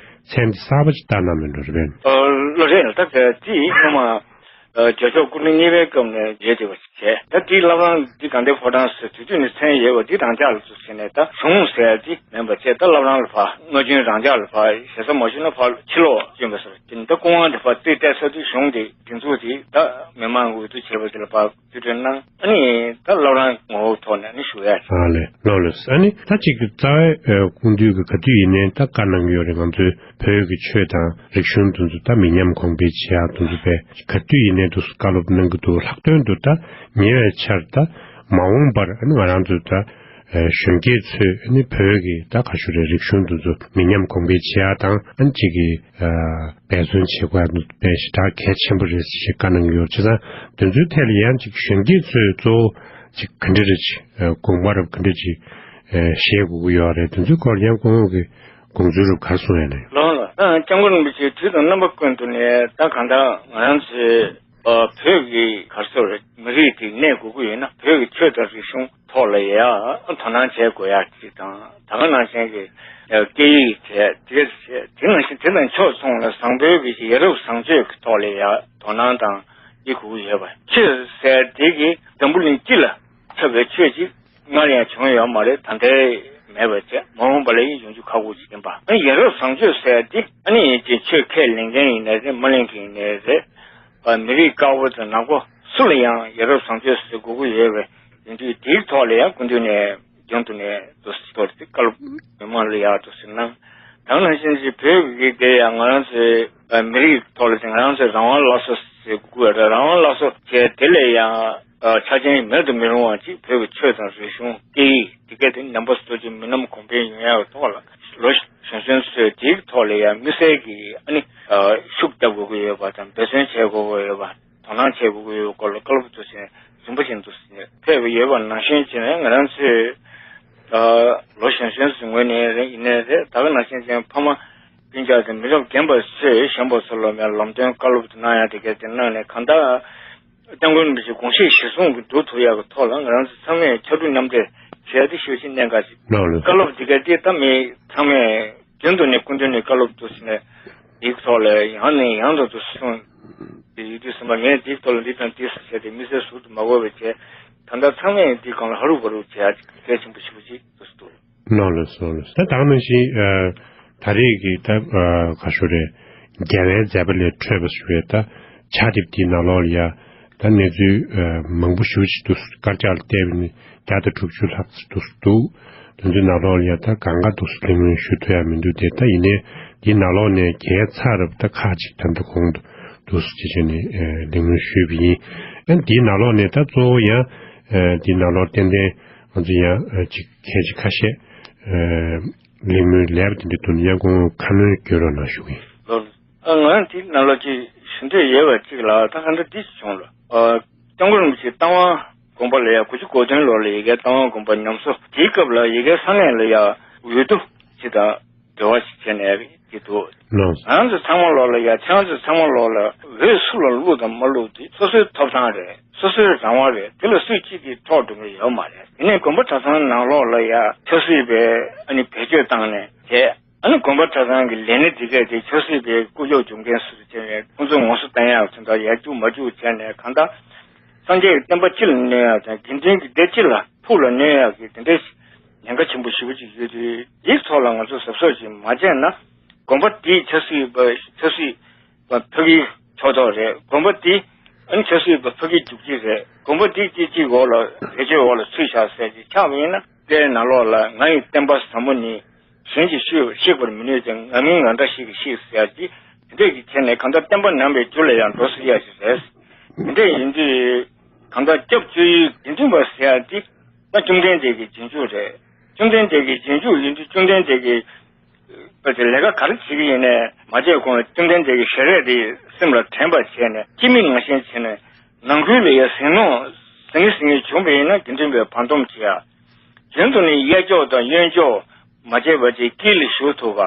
ཆེར་མཚན་འདི་གསར་པ་ཅིག་བཏགས་གནང་མེད་འགྲོ་རེད་པས། ལགས་རེད། ད་ག་དེ་སྔོན་མ། རྒྱལ་མཆོག་སྐུ་ཕྲེང་གཉིས་པའི་སྐབས་ནས་བརྗོད་བསྡད་པ་ཞིག་བྱས། ད་དེའི་བླ་བྲང་འདི་དགའ་ལྡན་ཕོ་བྲང་ཟེར་དུས་དུས་ནས་མཚན་ཡོད་པ་འདི་རང་ཅག་ལ་ཚུར་ཟེར་ནས་ད་གཞུང་ཟེར་ཡ་འདི་མིན་པ་བྱས། ད་བླ་བྲང་ལ་ཕར་སྔ་རྗེས་རང་ཅག་ལ་ཕར་ཞེ་ས་མ་ཞུས་ན་ཕར་ཕྱི་ལོགས་བསྐྱོན་པ་ཟེར་དེ་ནི་ད་སྐུ་དབང་འདི་ཕར་རྩིས་སྤྲད་ཚར་དུས་གཞུང་འདི་སྒྲིག་འཛུགས་འདི་ད་མི་མང་གི་འོས་བསྡུ་བྱས་པ་དེ་ལ་ཕར་རྩིས་སྤྲོད་གནང་། ཨ་ནི་ད་བླ་བྲང་ངོ་བོ་ཐོག་ནས་ནི་ཞུ་ཡ། ཨ་ལས་ལགས་ལགས། ཨ་ནི་ད་ཅིག་རྩ་བའི་སྐུ་མདུན་གྱི་ག་དུས་ཡིན་ནའི་ད་བཀའ་གནང་གི་ཡོད་རེད། ང་ཚོའི་བོད་ཀྱི་ཆོས་དང་རིག་གཞུང་དེ་ཚོ་ད་མི་ཉམས་གོང་འཕེལ་བྱེད་ཡག་དེ་ཚོ་བས་ག་དུས་ཡིན་ནའི་དུ་བཀའ་སློབ་གནང་གི་འདུག་ལྷག་དོན་དུ་ད་ཉེ་བའི་ཆར་ད་མ་འོངས་པར་ཨ་ནི་ང་རང་ཚོ་ད་གཞོན་སྐྱེས་ཚོས་ཨ་ནི་བོད་ཀྱི་ད་ག་ཞུ་རེད། རིག་གཞུང་དེ་ཚོ་མི་ཉམས་གོང་འཕེལ་བྱེད་ཡག་དང་ཨ་ནི་གཅིག་གི་འབད་བརྩོན་བྱེད་དགོས་ཡག་དེ་ཚོ་དཔེ་ཞེ་དྲག་གལ་ཆེན་པོ་རེད་ཟེར་ཞེས་བཀའ་གནང་གི་ཡོད། བྱས་ཙང་དེ་ཚོའི་ཐད་ལ་ཡང་གཅིག་གཞོན་སྐྱེས་ཚོས་གཙོ་བོ་གཅིག་ག་འདྲ་རེད། གཅིག་དགོངས་པ་རབ་ག་འདྲ་གཅིག་བཞེས་དགོས་ཀྱི་ཡོད་རེད། དེ་ཚོའི་སྐོར་ཡང་སྐུ་ངོ་གི་དགོངས་ཚུལ་རུ་ག་རེ་གསུང་ཡ་ནས། ལགས་ལགས། ཨ་སྐྱབས་མགོན་རིན་པོ་ཆེ་དུས་དང་རྣམ་པ་ཀུན་ཏུ་ནས་ད་གང་ལྟར་ང་རང་ཚོའི་ཨ་བོད་ཀྱི་ག་རེ་ཟེར་རེད། མི་རིགས་དེ་གནས་དགོས་ཀྱི་ཡོད་ན་བོད་ཀྱི་ཆོས་དང་རིག་གཞུང་ཐོག་ལ་ཡ་དོ་སྣང་བྱེད་དགོས་ཡ་ཅིག་དང་། ད་ག་ནང་བཞིན་གྱི་ཨ་སྐད་ཡིག་བྱས་དེ་བྱས་དེ་ནང་བཞིན་དེ་དང་ཕྱོགས་མཚུངས་ལ་བཟང་པོའི་གི་ཡ་རབས་བཟང་སྤྱོད་ཀྱི་ཐོག་ལ་ཡ་དོ་སྣང་དང་ཡེད་དགོས་ཀྱི་ཡོད་པ། ཆོས་ཟེར་དེ་གི་འཛམ་བུ་གླིང་སྤྱི་ལ་ཁྱབ་པའི་ཆོས་ཅིག་སྔར་ཡང་བྱུང་ཡོད་མ་རེད། ད་ལྟའི་མེད་པ་བྱས་མ་འོངས་པ་ལ་ཡང་ཡོང་རྒྱུ་ཁག་པོ་ཅིག་ཡིན་པ། ཨ་ཡ་རབས་བཟང་སྤྱོད་ཟེར་འདི་ཨ་ནི་ཡིན་གཅིག་ཆོས་ཁས་ལེན་མཁན་ཡིན་ནའི་རེད། མ་ལེན་མཁན་ཡིན་ནའི་རེད། ཨ་མི་རིགས་དཀར་པོ་དང་ནག་པོ་སུ་ལ་ཡང་ཡ་རབས་བཟང་སྤྱོད་ཟེར་དགོས་ཀྱི་ཡོད་པས་ཡིན་དུས་དེའི་ཐོག་ལ་ཡང་སྐུ་མདུན་ནས་རྒྱུན་དུ་ནས་དུ་སི་ཐོར་ཏེ་བཀའ་སློབ་མི་མང་ལ་ཡག་ཏུ་ཟེར་གནང་། ད་ག་ནང་བཞིན་གྱི་བོད་ཀྱི་དེ་ཡང་ང་རང་ཚོའི་ཨ་མི་རིགས་ཐོག་ལ་དེ་ང་རང་ཚོའི་རང་དབང་སླར་གསོ་ཟེར་དགོས་རེད། རང་དབང་སླར་གསོ་བྱས་དེ་ལས་ཡང་ཨ་ཆ་རྐྱེན་མེད་དུ་མི་རུང་བ་ཅིག་བོད་ཀྱི་ཆོས་དང་རིག་གཞུང་སྐད་ཡིག་དེ་གས་དེ་རྣམ་པ་སོ་སོ་ཅིག་མི་ཉམས་གོང་འཕེལ་ཡོང་ཡག་གི་ཐོག་ལ་ལོ་གཞོན་གཞོན་ཚོས་དེའི་ཐོག་ལ་ཡང་དམིགས་བསལ་གྱི་ཨ་ནི་ཨ་ཤུགས་རྒྱབ་དགོས་ཀྱི་ཡོད་པ་དང་འབད་བརྩོན་བྱེད་དགོས་ཀྱི་ཡོད་པ། དོ་སྣང་བྱེད་དགོས་ཀྱི་ཡོད་སྐོར་ལ་བཀའ་སློབ་དུ་ཟིན་རིམ་པ་བཞིན་དུ་ཟིན་ཕེབས་ཡོད་པ་ནང་བཞིན་བྱས་ནས་ང་རང་ཚོས་ཨ་ལོ་གཞོན་གཞོན་ཟིན་ངོས་ནས་རེད་ཡིན་ནའི་རེད། ད་ག་ནང་བཞིན་ཅན་ཕ་མ་སྤུན་ཀྱག་དང་མི་རབས་རྒན་པ་ཚོས་གཞོན་པ་ཚོ་ལ་ལམ་སྟོན་བཀའ་སློབ་དུ་གནང་ཡ་དེ་གས་དེ་གནང་ནས་གང་ལྟར་སྐྱབས་མགོན་རིན་པོ་ཆེ་དགོངས་བཞེད་གཞིར་བཟུང་གི་འགྲོ་ཐུབ་ཡག་གི་ཐོག་ལ་ང་རང་ཚོ་ཚང་མས་ཕྱར་གྲུ་མཉམ་འདེགས་བྱས་ཏེ་ཤོད་ཅིག་གནད་འགག་ཅིག་ལགས་ལགས། བཀའ་སློབ་དེ་གས་དེ་ད་མི་ཚང་མས། རྒྱུན་དུ་ནས་སྐུ་མདུན་ནས་བཀའ་སློབ་ཏུ་ཟིན་ནས་འདིའི་ཐོག་ལ་ཡང་ནས་ཡང་དུ་དུ་གསུངས་ཏེ་ཡོད་དུས་ཙམ་པ་ངས་འདིའི་ཐོག་ལ་འདི་དང་འདི་ཟེར་ཏེ་མི་སེར་ཟུར་དུ་མ་གོ་བའི་ཆེད་ད་ལྟ་ཚང་མས་འདིའི་སྒང་ལ་ཧ་རུ་བ་རུ་བྱེད་ཡ་གལ་ཆེན་པོ་ཞེ་པོ་ཅིག་ཏུ་འདུག་ལགས་ལགས་སོ་ལགས། ད་ད་ག་ནང་བཞིན་ད་རེས་ཀྱི་ད་ག་ཞུ་རེད། རྒྱལ་བའི་མཛད་པ་ལས་འཕྲོས་པ་ཞུ་བའི་ད་ཕྱག་དེབ་འདིའི་ནང་ལོགས་ལ་ཡ། ད་གནས་ཚུལ་མང་པོ་ཞེ་པོ་ཅིག་འདུག་དཀར་ཆག་ལ་བལྟས་པ་ཡིན་ན་བརྒྱ་དང་དྲུག་ཅུ་ལྷག་ཙམ་འདུག་དེ་ཚོའི་ནང་ལོགས་ལ་ཡ་ད་གང་ག་འདུག་གླེང་མོལ་ཞུ་ཐུབ་ཡ་མི་འདུག་དེ་ད་ཡིན་ནའི་འདིའི་ནང་ལོགས་ནས་གལ་ཚ་རབ་ད་ཁག་ཅིག་ད་ལྟ་གོང་དུ་འདུག་ཅེས་བྱས་ནས་གླེང་མོལ་ཞུས་པ་ཡིན། ཨ་འདིའི་ནང་ལོགས་ནས་ད་གཙོ་བོ་ཡང་འདིའི་ནང་ལོགས་ཏན་ཏན་ང་ཚོ་ཡང་ཅིག་གལ་ཆེ་ཁ་ཤས་གླེང་མོལ་ལས་པ་དེ་འདྲ་འདུག་ན་ཡང་ཁོང་ཁ་སྣོན་བརྒྱབ་རོགས་གནང་ཞུ་གི་ཡིན། ལགས། ཨ་ང་འདི་ནང་ལོགས་ཅིག་ཞུ་འདོད་ཡོད་པ་ཅིག་ལ་ད་ག་འདྲ་འདི་ཞིག་བྱུང་ལ། ཨ་སྐྱབས་མགོན་རིན་པོ་ཆེ་རྟ་དབང་ དགོན་པ་ལ་ཡ་དགུ་བཅུ་གོ་བདུན་ལོ་ལ་ཡ་གི་རྟ་དབང་དགོན་པ་ཉམས་གསོ་དེའི་སྐབས་ལ་ཡ་གི་ས་གནས་ལ་ཡ་འོས་བསྡུ་ཅི་དང་འབྲེལ་བ་ཞིག་བྱས་ནས་ཀྱི་འདུག་ལགས། ང་ཚོ་ཚང་མ་ལོ་ལ་ཡ་ཁྱེད་ཚོ་ཚང་མ་ལོ་ལ་འོས་སུ་ལ་བླུགས་དང་མ་བླུགས་དེ་སོ་སོའི་ཐོབ་ཐང་རེད། སོ་སོའི་རང་དབང་རེད། དེ་ལ་སུས་གཅིག་གིས་འཕྲོག་འགྲོ་གི་ཡོད་མ་རེད། དེ་ནས་དགོན་པ་གྲྭ་ཚང་ནང་ལོགས་ལ་ཡ་ཆབ་སྲིད་པའི་ཨ་ནི་བེད་སྤྱོད་བཏང་ནས་བྱས། ཨ་ནི་དགོན་པ་གྲྭ་ཚང་གི་ལས་སྣེ་དེ་གས་དེ་ཆབ་སྲིད་པའི་སྐུ་ཞབས་འཇོམས་མཁན་སུ་རེད་བྱས་ནས་ཁོང་ཚོ་ངོ་སོ་བསྟན་ཡག་དེ་འདྲ་ཡར་རྒྱུག་མར་རྒྱུག་བྱས་ནས་གང་ལྟར་སངས་རྒྱས་ཀྱི་བསྟན་པ་སྤྱི་ལ་གནོད་ཡག་དང་དགེ་འདུན་གྱི་སྡེ་སྤྱི་ལ་ཕུགས་ལ་གནོད་ཡག་གི་དེ་འདྲའི་ཉེན་ཁ་ཆེན་པོ་ཞེ་པོ་ཅིག་ཡོད་དུས། དེའི་ཐོག་ལ་ང་ཚོ་གཟབ་གཟབ་ཅིག་མ་བྱས་ན། དགོན་པ་དེའི་ཆབ་སྲིད་པ་ཆབ་སྲིད་པ་ཕ་གིའི་ཕྱོགས་གཏོགས་རེད། དགོན་པ་དེ་ཨ་ནི་ཆབ་སྲིད་པ་ཕ་གིའི་རྒྱུག་ཁྱི་རེད། དགོན་པ་དེ་སྐད་ཅིག་འོག་ལ་བེད་སྤྱོད་འོག་ལ་ཚུད་བཞག་ཟེར་གྱི་ཆགས་པ་ཡིན་ན། དེའི་ནང་ལོགས་ལ་ང་ཡི་བསྟན་པ་ཟབ་མོ་ནི། གཞན་གྱིས་བཤིག་བཤིག་པར་མི་ནུས་ཏེ། ང་མིན་ང་འདྲ་ཞིག་གིས་བཤིག་ཟེར་ཡག་ཅིག་དེ་འདྲས་ཀྱི་ཆེད་ནས་གང་ལྟར་བསྟན་པ་ནང་པའི་རྒྱུ་ལ་ཡང་འགྲོ་སྲིད་ཡག་ཞིག་རེད། དེ་འདྲས་ཡིན་དུས་གང་ལྟར་སྐྱབས་བཅོལ་ཡུལ་དགེ་འདུན་པ་ཟེར་ཡག་འདི་ད་བཅོམ་ལྡན་འདས་ཀྱི་རྗེས་འཇུག་རེད། བཅོམ་ལྡན་འདས་ཀྱི་རྗེས་འཇུག་ཡིན་དུས་བཅོམ་ལྡན་འདས་ཀྱི་པ་དེ་ལས་ཀ་ག་རེ་བྱེད་ཀྱི་ཡིན་ནས་མ་བྱས་གོང་ལ་བཅོམ་ལྡན་འདས་ཀྱི་ཞལ་རས་དེ་སེམས་ལ་དྲན་པ་བྱས་ནས་ཅི་མིན་ནང་བཞིན་བྱས་ནས་ནང་ཁུལ་ལ་ཡང་ཟིང་ནོ་ཟིང་ངེ་ཟིང་ངེ་བྱུང་བ་ཡིན་ན་དགེ་འདུན་པས་བར་འདུམ་བྱེད་ཡག་རྒྱུན་དུ་ནི་གཡས་འཇོག་དང་གཡོན་འཇོག་མ་བྱས་པ་ཅིག་དཀྱིལ་ལ་བཞུགས་ཐུབ་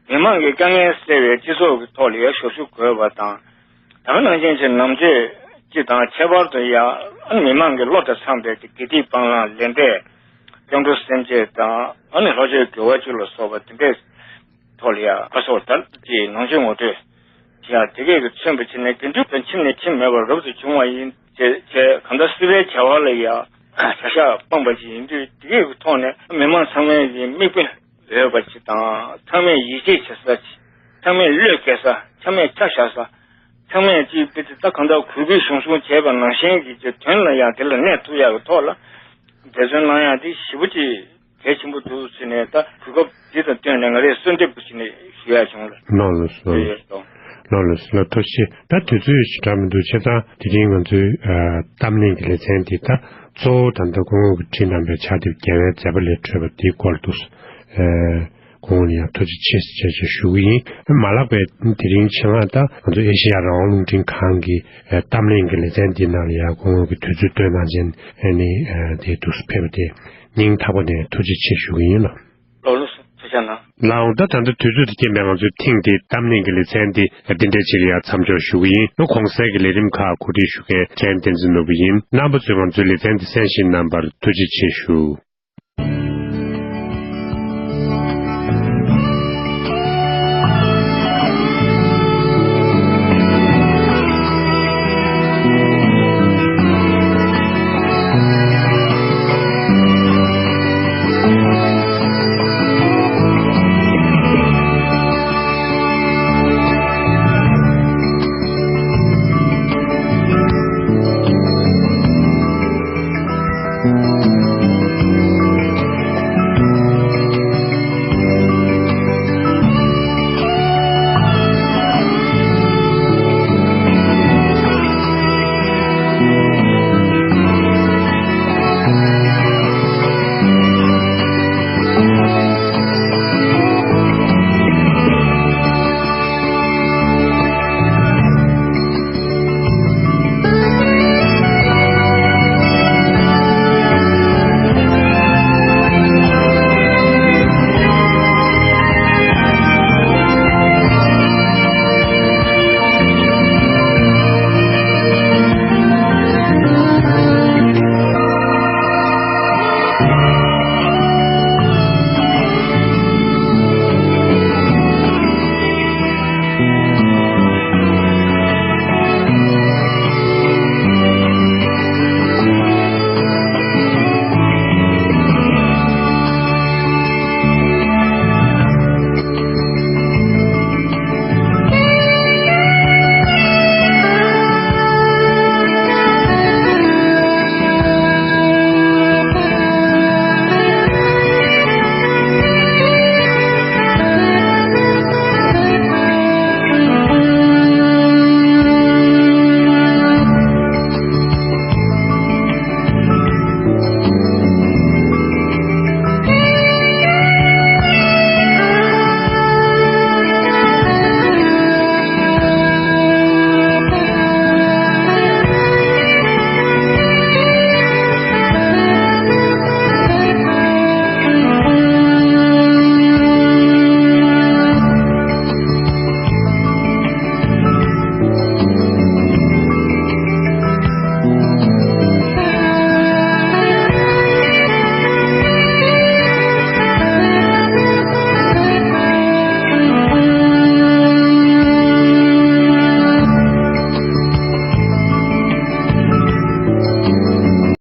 པ། མི་མང་གི་དཀའ་ངལ་སེལ་བའི་སྤྱི་ཚོགས་ཀྱི་ཐོག་ལ་ཡང་ཞབས་ཞུ་དགོས་པ་དང་། ད་ག་ནང་བཞིན་གྱི་ནང་ཆོས་སྤྱི་དང་ཁྱད་པར་དུ་ཡང་ཨ་ནི་མི་མང་གི་བློ་དང་འཚམ་པའི་དགེ་སྡིག་སྤང་བླང་ལས་འབྲས། སྐྱབས་འགྲོ་སེམས་བསྐྱེད་དང་ཨ་ནི་ལྷོ་ཕྱོགས་དགེ་བ་བཅུ་ལ་སོགས་པ་དེ་འདྲས། ཐོག་ལ་ཡང་ཁ་སོགས་དར་གྱི་ནང་ཆོས་ངོ་སྤྲོད་བྱེད་ཡག་དེ་གས་ཀྱིས་མཚོན་པ་བྱས་ནས་དགེ་འདུན་པ་ཁྱིམ་ནས་ཁྱིམ་མེད་པར་རབ་ཏུ་བྱུང་བ་ཡིན་ཅེས་བྱས། གང་ལྟར་སྲིད་པའི་བྱ་བ་ལ་ཡང་བྱ་གཞག་སྤངས་པ་ཞིག་ཡིན་དུས་དེ་གས་ཀྱི་ཐོག་ནས་མི་མང་ཚང་མས་ཀྱི་མིག་དཔེ་འོས་པ་ཞིག་དང་ཚང་མས་ཡིད་ཆེས་བྱེད་ས་ཞིག་ཚང་མས་བློས་འགེལ་ས་ཚང་མས་ཆ་བཞག་ས་ཚང་མས་ཀྱི་དཔེ་དེ་ད་གང་ལྟར་གུས་བཀུར་གཞུང་སྲུང་བྱས་པ་ནང་བཞིན་གྱི་དོན་ལ་ཡང་དེ་ལ་གནས་ཐུབ་ཡག་གི་ཐོག་ལ་འབད་བརྩོན་གནང་ཡག་དེ་ཞེ་པོ་ཅིག་གལ་ཆེན་པོ་འདུག་ཟེར་ནས་ད་གོ་སྐབས་འདི་དང་བསྟུན་ནས་ང་རས་གསོལ་འདེབས་ཞུས་ནས་ཞུ་ཡ་བྱུང་ལ། ལགས་ལགས་སོ། ཞུ་ཡ་དང་། ལགས་ལགས་སོ། ལགས་ཐུགས་རྗེ་ཆེ། ད་དུས་ཚོད་ཞེ་དྲག་མི་འདུག་བྱས་ཙང་དེ་རིང་ང་ཚོའི་ཨ་གཏམ་གླེང་གི་ལེ་ཚན་འདི་ད་གཙོ་བོ་ད་ལྟ་སྐུ་ངོ་གིས་བྲིས་གནང་པའི་ཕྱག་དེབ་རྒྱལ་བའི་མཛད་པ་ལས་འཕྲོས་པ་འདིའི་སྐོར་འདུག་ཨ་སྐུ་ངོ་ལ་ཡང་ཐུགས་རྗེ་ཆེ་ཟེར་བྱས་ཞུ་གི་ཡིན། མ་ལགས་པས་དེ་རིང་ཆེད་མངགས་ད་ང་ཚོ་ཨེ་ཤེ་ཡ་རང་དབང་རླུང་འཕྲིན་ཁང་གི་ཨ་གཏམ་གླེང་གི་ལེ་ཚན་འདི་ནང་ལ་ཡང་སྐུ་ངོ་གིས་དུས་ཚོད་བཏོན་གནང་བྱས་ཨ་ནི་ཨ་དེ་འདུག་སེ་ཕེབས་པ་དེ། སྙིང་ཐག་པ་ནས་ཐུགས་རྗེ་ཆེ་ཞུ་གི་ཡིན་ལགས། ལགས་ལགས་སོ། ཐུགས་རྗེ་གནང་། ལགས་འོང་། ད་ད་ལྟ་དུས་ཚོད་དང་རྐྱེན་པས་ང་ཚོའི་ཐེངས་འདིའི་གཏམ་གླེང་གི་ལེ་ཚན་འདི་འདི་འདྲའི་ཕྱིར་ཡང་མཚམས་འཇོག་ཞུ་གི་ཡིན། གོང་གསལ་གྱི་ལས་རིམ་ཁག་གོ་སྒྲིག་ཞུ་མཁན་མཁན་བསྟན་འཛིན་ནོར་བུ་ཡིན། རྣམ་པ་ཚོས་ང་ཚོའི་ལེ་ཚན་འདི་གསན་བཞེས་གནང་བར་ཐུགས་རྗེ་ཆེ་ཞུ།